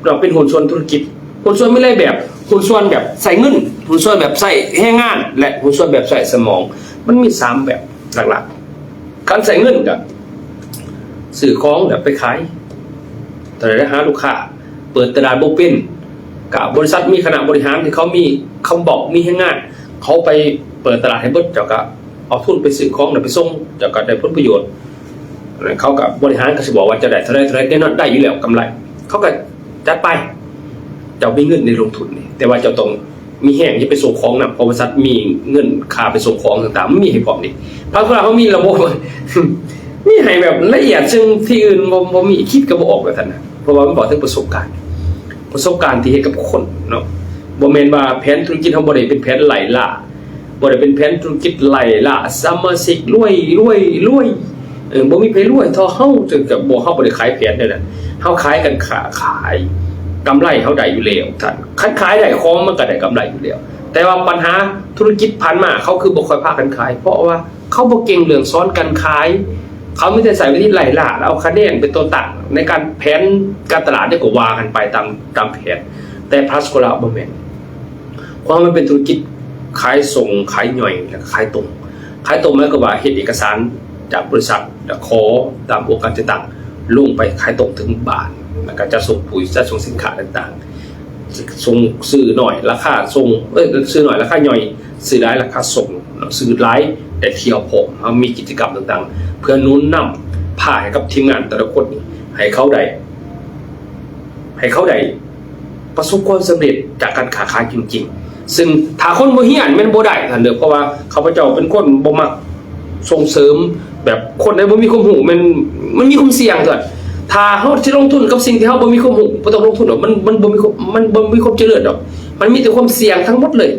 ເນາະ, ເປັນຫຸ້ນສ່ວນທຸລະກິດ. ຫຸ້ນສ່ວນມີຫຼາຍແບບ, ຫຸ້ນສ່ວນແບບໃຊ້ເງິນ, ຫຸ້ນສ່ວນແບບໃຊ້ແຮງງານ ແລະ ຫຸ້ນສ່ວນແບບໃຊ້ສະໝອງ. ມັນມີສາມແບບຫຼັກໆ. ການໃຊ້ເງິນກະຊື້ຂອງແລ້ວໄປຂາຍ, ເທົ່າໃດໄດ້ຫາລູກຄ້າ, ເປີດຕະຫຼາດບໍ່ເປັນ, ກະບໍລິສັດມີຄະນະບໍລິຫານທີ່ເຂົາມີຄຳບອກ, ມີແຮງງານ, ເຂົາໄປເປີດຕະຫຼາດໃຫ້ເບິດ, ເຈົ້າກະເອົາທຶນໄປຊື້ຂອງແລ້ວໄປສົ່ງ, ເຈົ້າກະໄດ້ຜົນປະໂຫຍດ. ເຂົາກະບໍລິຫານກະຊິບອກວ່າເຈົ້າໄດ້ເທົ່າໃດເທົ່າໃດ, ແນ່ນອນໄດ້ຢູ່ແລ້ວກຳໄລ, ເຂົາກະຈັດໄປ. ເຈົ້າມີເງິນໃນລົງທຶນນີ້, ແຕ່ວ່າເຈົ້າຕ້ອງ ມີແຮງຈະໄປສົ່ງຂອງນຳ, ເພາະບໍລິສັດມີເງິນຄ່າໄປສົ່ງຂອງຕ່າງໆ, ມັນມີໃຫ້ພ້ອມເດ້. ພາກລັດເຮົາມີລະບົບ ມີໃຫ້ແບບລະອຽດ ເຊິ່ງທີ່ອື່ນບໍ່ ບໍ່ມີ, ຄິດກໍບໍ່ອອກວ່າຊັ້ນນະ, ເພາະວ່າມັນບອກເຖິງປະສົບການ, ປະສົບການທີ່ເຮັດກັບຄົນເນາະ. ບໍ່ແມ່ນວ່າແຜນທຸລະກິດເຮົາບໍ່ໄດ້ເປັນແຜນໄລ່ລ່າ, ບໍ່ໄດ້ເປັນແຜນທຸລະກິດໄລ່ລ່າສະມາຊິກ ລວຍ ລວຍ ລວຍ. ເອີ ບໍ່ມີໃຜລວຍເທົ່າເຮົາ, ເຊິ່ງກໍບໍ່ ເຮົາບໍ່ໄດ້ຂາຍແຜນແນວນັ້ນ, ເຮົາຂາຍການຄ້າຂາຍ, ກຳໄລເຮົາໄດ້ຢູ່ແລ້ວທ່ານ, ຄັນຂາຍໄດ້ຂອງມັນກໍໄດ້ກຳໄລຢູ່ແລ້ວ. ແຕ່ວ່າບັນຫາທຸລະກິດຜ່ານມາ ເຂົາຄືບໍ່ຄ່ອຍພາກັນຂາຍ, ເພາະວ່າເຂົາບໍ່ເກັ່ງເລື່ອງສອນການຂາຍ, ເຂົາມີແຕ່ໃຊ້ວິທີໄລ່ລ່າ ແລ້ວເອົາຄະແນນເປັນຕົວຕັ້ງໃນການແຜນການຕະຫຼາດ ແລ້ວກໍວ່າກັນໄປຕາມ ຕາມແຜນ. ແຕ່ພລັສໂກລາບໍ່ແມ່ນ. ເພາະມັນເປັນທຸລະກິດຂາຍສົ່ງ, ຂາຍຍ່ອຍ ແລະ ຂາຍຕົງ. ຂາຍຕົງໝາຍຄວາມວ່າເຮັດເອກະສານຈາກບໍລິສັດ ແລ້ວຂໍຕາມອົງການຈັດຕັ້ງ ລົງໄປຂາຍຕົງເຖິງບ້ານ, ແລ້ວກໍຈັດສົ່ງປຸ໋ຍ, ຈັດສົ່ງສິນຄ້າຕ່າງໆ, ສົ່ງ ຊື້ໜ້ອຍລາຄາສົ່ງ, ເອີ ຊື້ໜ້ອຍລາຄາຍ່ອຍ, ຊື້ຫຼາຍລາຄາສົ່ງເນາະ, ຊື້ຫຼາຍໄດ້ທ່ຽວພ້ອມ. ເຮົາມີກິດຈະກຳຕ່າງໆ ເພື່ອໜູນນຳພາໃຫ້ກັບທີມງານແຕ່ລະຄົນນີ້ ໃຫ້ເຂົາໄດ້ ໃຫ້ເຂົາໄດ້ ປະສົບຄວາມສຳເລັດຈາກການຄ້າຂາຍຈິງໆ ຊຶ່ງຖ້າຄົນບໍ່ຮຽນແມ່ນບໍ່ໄດ້ທ່ານເດີ ເພາະວ່າຂ້າພະເຈົ້າເປັນຄົນບໍ່ມັກສົ່ງເສີມ ແບບຄົນໃດບໍ່ມີຄວາມຮູ້ແມ່ນ ມັນມີຄວາມສ່ຽງເກີດ. ຖ້າເຮົາຊິລົງທຶນກັບສິ່ງທີ່ເຮົາບໍ່ມີຄວາມຮູ້ ບໍ່ຕ້ອງລົງທຶນດອກ ມັນ ມັນບໍ່ມີຄວາມ ມັນບໍ່ມີຄວາມຈະເລີນດອກ ມັນມີແຕ່ຄວາມສ່ຽງທັງໝົດເລີຍ.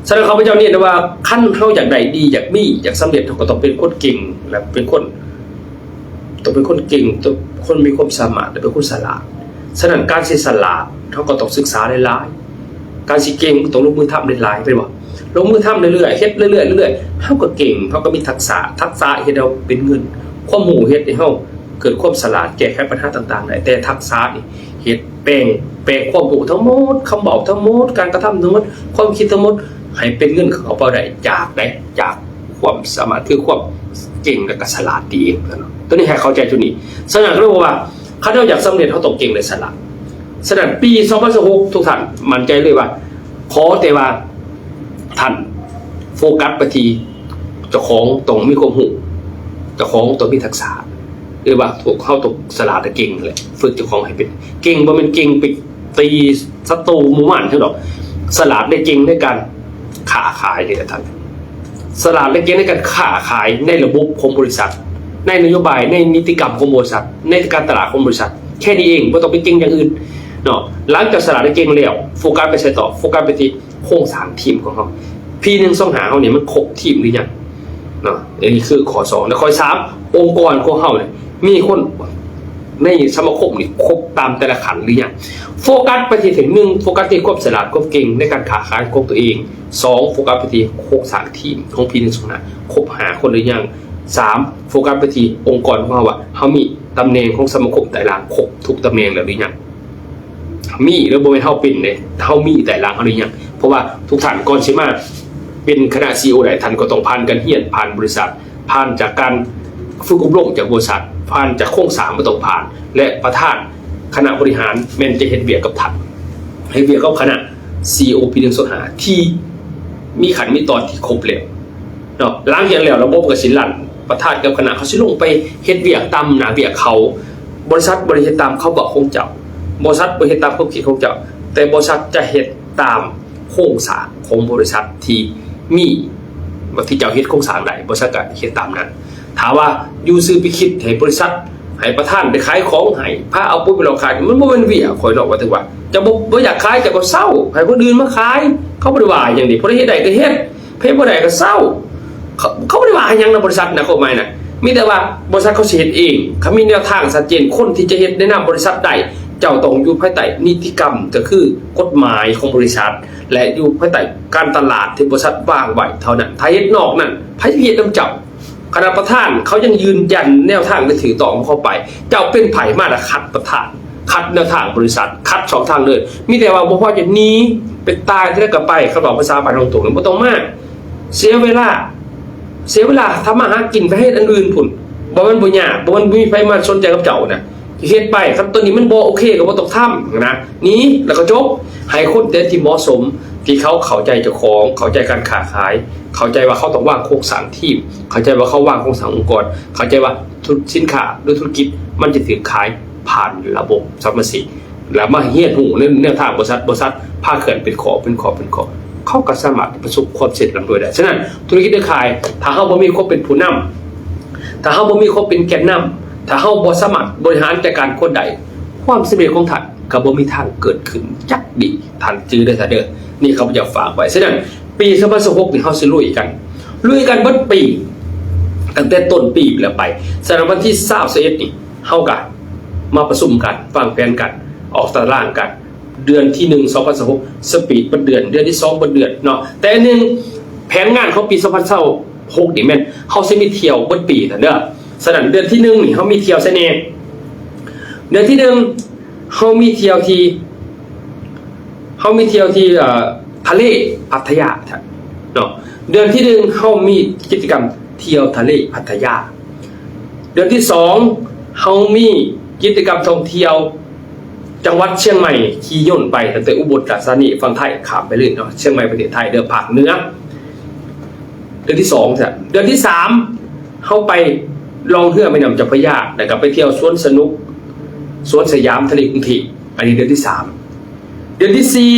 ສະນັ້ນຂ້າພະເຈົ້າເນັ້ນວ່າ ຄັນເຮົາຢາກໄດ້ດີ ຢາກມີ ຢາກສຳເລັດ ເຮົາກໍຕ້ອງເປັນຄົນເກັ່ງ ແລະເປັນຄົນ ຕ້ອງເປັນຄົນເກັ່ງ ຕ້ອງເປັນຄົນມີຄວາມສາມາດ ແລະເປັນຄົນສະຫຼາດ. ສະນັ້ນການຊິສະຫຼາດ ເຮົາກໍຕ້ອງສຶກສາຫຼາຍໆ ການຊິເກັ່ງຕ້ອງລົງມືທຳຫຼາຍໆ ແມ່ນບໍ່? ລົງມືທຳເລື້ອຍໆ ເຮັດເລື້ອຍໆ ເລື້ອຍໆ ເຮົາກໍເກັ່ງ ເຮົາກໍມີທັກສະ ທັກສະເຮັດໃຫ້ເຮົາເປັນເງິນ ຄວາມຮູ້ເຮັດໃຫ້ເຮົາເກີດຄວາມສະຫຼາດ ແກ້ໄຂບັນຫາຕ່າງໆໄດ້ ແຕ່ທັກສະນີ້ເຮັດ ແປງ ແປງຄວາມຮູ້ທັງໝົດ ຄຳເວົ້າທັງໝົດ ການກະທຳທັງໝົດ ຄວາມຄິດທັງໝົດ ໃຫ້ເປັນເງິນເຂົ້າກະເປົາໄດ້ ຈາກໃດ? ຈາກຄວາມສາມາດ ຄືຄວາມເກັ່ງ ແລະກະສະຫຼາດນີ້ເອງ. ໂຕນີ້ໃຫ້ເຂົ້າໃຈຈຸດນີ້. ສະນັ້ນກໍເລີຍບອກວ່າ ຄັນເຮົາຢາກສຳເລັດ ເຮົາຕ້ອງເກັ່ງ ແລະສະຫຼາດ. ສະນັ້ນປີສອງພັນຊາວຫົກ ທຸກທ່ານໝັ້ນໃຈເລີຍວ່າ ຂໍແຕ່ວ່າທ່ານໂຟກັສໄປທີ່ເຈົ້າຂອງຕ້ອງມີຄວາມຮູ້ ເຈົ້າຂອງຕ້ອງມີທັກສະ ຫຼືວ່າພວກເຮົາຕ້ອງສະຫຼາດ ແລະເກັ່ງນັ້ນແຫຼະ ຝຶກເຈົ້າຂອງໃຫ້ເປັນເກັ່ງ ບໍ່ແມ່ນເກັ່ງໄປຕີສັດຕູໝູ່ມານເທົ່າດອກ. ສະຫຼາດ ແລະເກັ່ງໃນການຄ້າຂາຍນີ້ແຫຼະທ່ານ ສະຫຼາດ ແລະເກັ່ງໃນການຄ້າຂາຍ ໃນລະບົບຂອງບໍລິສັດ ໃນນະໂຍບາຍ ໃນນິຕິກຳຂອງບໍລິສັດ ໃນການຕະຫຼາດຂອງບໍລິສັດ ແຄ່ນີ້ເອງ ບໍ່ຕ້ອງໄປເກັ່ງຢ່າງອື່ນເນາະ. ຫຼັງຈາກສະຫຼາດ ແລະເກັ່ງແລ້ວ ໂຟກັສໄປໃສຕໍ່? ໂຟກັສໄປທີ່ ໂຄງສ້າງທີມຂອງເຮົາ ພີໜຶ່ງສອງຫ້າເຮົານີ້ມັນຄົບທີມຫຼືຍັງເນາະ? ອັນນີ້ຄືຂໍ້ສອງ ແລະຂໍ້ສາມ ອົງກອນຂອງເຮົານີ້ມີຄົນໃນສະມາຄົມນີ້ຄົບຕາມແຕ່ລະຂັ້ນຫຼືຍັງ? ໂຟກັສໄປທີ່ ໜຶ່ງ ໂຟກັສທີ່ຄວາມສະຫຼາດຄວາມເກັ່ງໃນການຄ້າຂາຍຂອງຕົວເອງ, ສອງ ໂຟກັສໄປທີ່ໂຄງສ້າງທີມຂອງພີໜຶ່ງສອງຫ້າ ຄົບຫ້າຄົນຫຼືຍັງ? ສາມ ໂຟກັສໄປທີ່ອົງກອນຂອງເຮົາວ່າເຮົາມີຕຳແໜ່ງຂອງສະມາຄົມໃຕ້ລ່າງຄົບທຸກຕຳແໜ່ງແລ້ວຫຼືຍັງ? ມີ ແລ້ວບໍ່ແມ່ນເຮົາເປັນເດ້ ເຮົາມີໃຕ້ຫຼັງເຮົາໄດ້ຫຍັງ? ເພາະວ່າທຸກທ່ານກ່ອນຊິມາເປັນຄະນະ ຊີອີໂອ ໄດ້ ທ່ານກໍຕ້ອງຜ່ານການຮຽນ ຜ່ານບໍລິສັດ ຜ່ານຈາກການຝຶກອົບຮົມຈາກບໍລິສັດ ຜ່ານຈາກໂຄງສ້າງກໍຕ້ອງຜ່ານ ແລະ ປະທານຄະນະບໍລິຫານແມ່ນຈະເຮັດວຽກກັບທ່ານ ເຮັດວຽກກັບຄະນະ ຊີອີໂອ ປີໜຶ່ງສອງຫ້າ ທີ່ມີຂັ້ນມີຕອນທີ່ຄົບແລ້ວ ເນາະ ຫຼັງຈາກນັ້ນແລ້ວ ລະບົບກໍຊິລັນ ປະທານກັບຄະນະເຂົາຊິລົງໄປເຮັດວຽກຕາມໜ້າວຽກເຂົາ. ບໍລິສັດບໍ່ໄດ້ເຮັດຕາມຄຳເວົ້າຂອງເຈົ້າ, ບໍລິສັດບໍ່ເຮັດຕາມຄວາມຄິດຂອງເຈົ້າ, ແຕ່ບໍລິສັດຈະເຮັດຕາມໂຄງສ້າງຂອງບໍລິສັດທີ່ມີ ທີ່ເຈົ້າເຮັດໂຄງສ້າງໄດ້ ບໍລິສັດກໍເຮັດຕາມນັ້ນ. ຖ້າວ່າຢູ່ຊື່ໄປຄິດໃຫ້ບໍລິສັດ ໃຫ້ປະທານໄປຂາຍຂອງໃຫ້ ພາເອົາປຸບໄປຫຼອກຂາຍ ມັນບໍ່ແມ່ນວຽກຂ້ອຍເນາະ. ວ່າແຕ່ວ່າເຈົ້າບໍ່ ບໍ່ຢາກຂາຍ ເຈົ້າກໍເຊົາ ໃຫ້ຄົນອື່ນມາຂາຍ ເຂົາບໍ່ໄດ້ວ່າຫຍັງເດ ຜູ້ໃດເຮັດໄດ້ກໍເຮັດ ເຮັດບໍ່ໄດ້ກໍເຊົາ ເຂົາ ເຂົາບໍ່ໄດ້ວ່າຫຍັງນະ ບໍລິສັດນະ ກົດໝາຍນະ ມີແຕ່ວ່າບໍລິສັດເຂົາຊິເຮັດເອງ. ຄັນມີແນວທາງຊັດເຈນ ຄົນທີ່ຈະເຮັດໃນນາມບໍລິສັດໄດ້ ເຈົ້າຕ້ອງຢູ່ພາຍໃຕ້ນິຕິກຳ ກໍຄືກົດໝາຍຂອງບໍລິສັດ ແລະ ຢູ່ພາຍໃຕ້ການຕະຫຼາດທີ່ບໍລິສັດວາງໄວ້ເທົ່ານັ້ນ. ຖ້າເຮັດນອກນັ້ນ ໃຜຊິເຮັດນຳເຈົ້າ? ຄະນະປະທານເຂົາຍັງຢືນຢັນແນວທາງທີ່ຖືກຕ້ອງຂອງເຂົາໄປ. ເຈົ້າເປັນໃຜມາລະຂັດປະທານ ຂັດແນວທາງບໍລິສັດ ຂັດຊ່ອງທາງເດີນ? ມີແຕ່ວ່າບໍ່ພໍໃຈໜີໄປຕາຍທີ່ໃດກໍໄປ. ຄັນເວົ້າພາສາບ້ານເຮົາຕົງໆ ບໍ່ຕ້ອງມາ ເສຍເວລາ ເສຍເວລາທຳມາຫາກິນ ໄປເຮັດອັນອື່ນພຸ້ນ. ບໍ່ແມ່ນບໍ່ຍາກ ບໍ່ແມ່ນບໍ່ມີໃຜມາສົນໃຈກັບເຈົ້ານະ ເຮັດໄປ. ຄັນຕົວນີ້ມັນບໍ່ໂອເຄກໍບໍ່ຕ້ອງທຳນະ ໜີແລ້ວກໍຈົບ. ໃຫ້ຄົນແຕ່ທີ່ເໝາະສົມ ທີ່ເຂົາເຂົ້າໃຈເຈົ້າຂອງ ເຂົ້າໃຈການຄ້າຂາຍ ເຂົ້າໃຈວ່າເຂົາຕ້ອງວາງໂຄງສ້າງທີມ ເຂົ້າໃຈວ່າເຂົາວາງໂຄງສ້າງອົງກອນ ເຂົ້າໃຈວ່າທຸ ສິນຄ້າ ຫຼື ທຸລະກິດ ມັນຈະຖືກຂາຍຜ່ານລະບົບສະມາຊິກ ແລ້ວມາຮຽນຮູ້ໃນແນວທາງບໍລິສັດ ບໍລິສັດພາເຄື່ອນເປັນຂໍ້ ເປັນຂໍ້ ເປັນຂໍ້ ເຂົາກໍສາມາດປະສົບຄວາມສຳເລັດລ່ຳລວຍໄດ້. ສະນັ້ນ ທຸລະກິດເຄື່ອຂາຍ ຖ້າເຮົາບໍ່ມີຄວາມເປັນຜູ້ນຳ ຖ້າເຮົາບໍ່ມີຄວາມເປັນແກນນຳ ຖ້າເຮົາບໍ່ສາມາດບໍລິຫານຈັດການຄົນໄດ້ ຄວາມສຳເລັດຂອງທ່ານກໍບໍ່ມີທາງເກີດຂຶ້ນຈັກດີ້. ທ່ານຈື່ເດີທ່ານເດີ ນີ້ຂ້າພະເຈົ້າຝາກໄວ້. ສະນັ້ນ ປີສອງພັນຊາວຫົກນີ້ ເຮົາຊິລຸຍກັນ ລຸຍກັນເບິດປີ ຕັ້ງແຕ່ຕົ້ນປີແລ້ວໄປ. ສະນັ້ນ ວັນທີຊາວ ຊາວເອັດນີ້ ເຮົາກະມາປະຊຸມກັນ ວາງແຜນກັນ ອອກຕາລາງກັນ. ເດືອນທີໜຶ່ງ ສອງພັນຊາວຫົກ ສະປີດເບິດເດືອນ ເດືອນທີສອງເບິດເດືອນເນາະ. ແຕ່ໜຶ່ງ ແຜນງານຂອງປີສອງພັນຊາວຫົກນີ້ແມ່ນເຮົາຊິມີທ່ຽວເບິດປີຫັ້ນເດີ. ສະນັ້ນ ເດືອນທີໜຶ່ງນີ້ ເຮົາມີທ່ຽວໃສແດ່? ເດືອນທີໜຶ່ງ ເຮົາມີທ່ຽວທີ່ ເຮົາມີທ່ຽວທີ່ ເອີ ທະເລພັດທະຍາເນາະ. ເດືອນທີໜຶ່ງ ເຮົາມີກິດຈະກຳທ່ຽວທະເລພັດທະຍາ. ເດືອນທີສອງ ເຮົາມີກິດຈະກຳທ່ອງທ່ຽວ ຈັງຫວັດຊຽງໃໝ່ ຂີ່ຍົນໄປຕັ້ງແຕ່ອຸບົນລາຊະທານີຝັ່ງໄທ ຂ້າມໄປເລີຍເນາະ ຊຽງໃໝ່ປະເທດໄທເດີ ພາກເໜືອ. ເດືອນທີສອງ ເດືອນທີສາມ ເຮົາໄປລ່ອງເຮືອແມ່ນ້ຳເຈົ້າພະຍາ ແລ້ວກໍໄປທ່ຽວສວນສະໜຸກ ສວນສະຫຍາມ ທະເລກຸງເທບ. ອັນນີ້ເດືອນທີສາມ ດືອນທີສີ່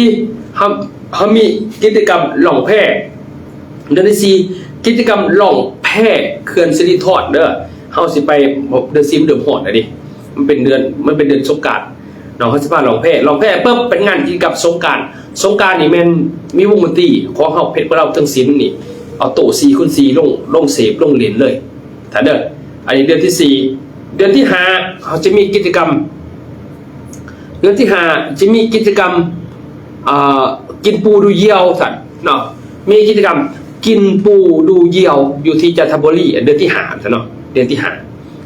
ເຮົາ ເຮົາມີກິດຈະກຳລ່ອງແພ. ເດືອນທີສີ່ ກິດຈະກຳລ່ອງແພເຂື່ອນສິລິນທອນເດີ. ເຮົາຊິໄປເດືອນສີ່ ມັນເລີ່ມຮ້ອນແລ້ວເດ້ ມັນເປັນເດືອນ ມັນເປັນເດືອນສົງການເນາະ. ເຮົາຊິພາລ່ອງແພ ລ່ອງແພປຶບ ເປັນງານກິດຈະກຳສົງການ. ສົງການນີ້ແມ່ນມີວົງດົນຕີຂອງເຮົາ ເພ ເພ ລາວທັງສິນນີ້ ເອົາໂຕສີ່ຄູນສີ່ລົງ ລົງເສບ ລົງຫຼິ້ນເລີຍ ທ່ານເດີ. ອັນນີ້ເດືອນທີສີ່. ເດືອນທີຫ້າ ເຮົາຈະມີກິດຈະກຳ ເດືອນທີຫ້າຈະມີກິດຈະກຳ ເອີ ກິນປູດູຢຽວຊັ້ນເນາະ. ມີກິດຈະກຳກິນປູດູຢຽວຢູ່ທີ່ຈັນທະບູລີ ເດືອນທີຫ້າຊັ້ນເນາະ ເດືອນທີຫ້າ.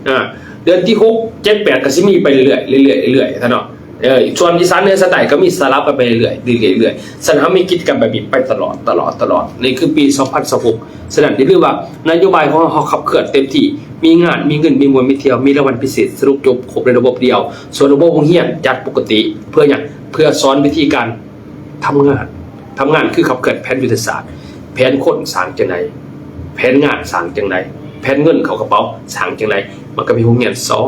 ອາ ເດືອນທີຫົກ ເຈັດ ແປດ ກໍຊິມີໄປເລື້ອຍໆ ເລື້ອຍໆ ເລື້ອຍໆຊັ້ນເນາະ. ເອີ ສ່ວນອີສານເໜືອສານໃຕ້ກໍມີສະຫຼັບກັນໄປເລື້ອຍໆ ເລື້ອຍໆ ເລື້ອຍໆ. ສະນັ້ນເຮົາມີກິດຈະກຳແບບນີ້ໄປຕະຫຼອດ ຕະຫຼອດ ຕະຫຼອດ. ນີ້ຄືປີສອງພັນຊາວຫົກ. ສະນັ້ນຢ່າລືມວ່ານະໂຍບາຍຂອງເຮົາ ເຮົາຂັບເຄື່ອນເຕັມທີ່ ມີງານ ມີເງິນ ມີມ່ວນ ມີທ່ຽວ ມີລາງວັນພິເສດ ສະຫຼຸບຈົບຄົບໃນລະບົບດຽວ. ສ່ວນລະບົບໂຮງຮຽນຈັດປົກກະຕິ ເພື່ອຫຍັງ? ເພື່ອສອນວິທີການທຳງານ. ທຳງານຄືຂັບເຄື່ອນແຜນຍຸດທະສາດ, ແຜນຄົນສ້າງຈັ່ງໃດ, ແຜນງານສ້າງຈັ່ງໃດ, ແຜນເງິນເຂົ້າກະເປົາສ້າງຈັ່ງໃດ. ມັນກໍມີໂຮງຮຽນສອ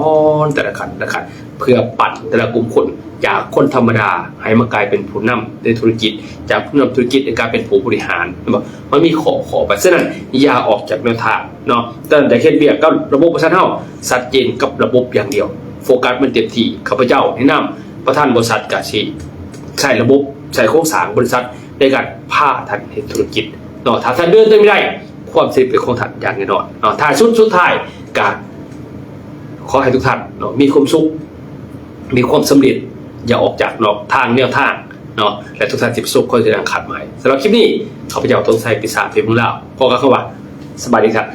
ນແຕ່ລະຂັ້ນ ແຕ່ລະຂັ້ນ ເພື່ອປັ້ນແຕ່ລະກຸ່ມຄົນ ຈາກຄົນທຳມະດາໃຫ້ມາກາຍເປັນຜູ້ນຳໃນທຸລະກິດ, ຈາກຜູ້ນຳທຸລະກິດໃຫ້ກາຍເປັນຜູ້ບໍລິຫານ ແມ່ນບໍ່? ມັນມີຂໍ້ ຂໍ້ໄປ. ສະນັ້ນຢ່າອອກຈາກແນວທາງເນາະ. ສະນັ້ນຢາກເຮັດວຽກກັບລະບົບບໍລິສັດເຮົາ ຊັດເຈນກັບລະບົບຢ່າງດຽວ, ໂຟກັສມັນເຕັມທີ່. ຂ້າພະເຈົ້າໃນນາມປະທານບໍລິສັດກະຊິໃຊ້ລະບົບ ໃຊ້ໂຄງສ້າງບໍລິສັດໃນການພາທ່ານເຮັດທຸລະກິດເນາະ. ຖ້າທ່ານເດີນຕົວນີ້ໄດ້ ຄວາມສຳເລັດເປັນຂອງທ່ານຢ່າງແນ່ນອນເນາະ. ທ້າຍສຸດ ສຸດທ້າຍກະຂໍໃຫ້ທຸກທ່ານເນາະ ມີຄວາມສຸກ ມີຄວາມສຳເລັດ, ຢ່າອອກຈາກນອກທາງແນວທາງເນາະ ແລະ ທຸກທ່ານຊິປະສົບຄວາມສຳເລັດດັ່ງຄາດໝາຍ. ສຳລັບຄລິບນີ້ ຂ້າພະເຈົ້າ ທອງໄຊ ປີສາດ ເພ ເມືອງລາວ ຂໍກ່າວຄຳວ່າ ສະບາຍດີທ່ານ.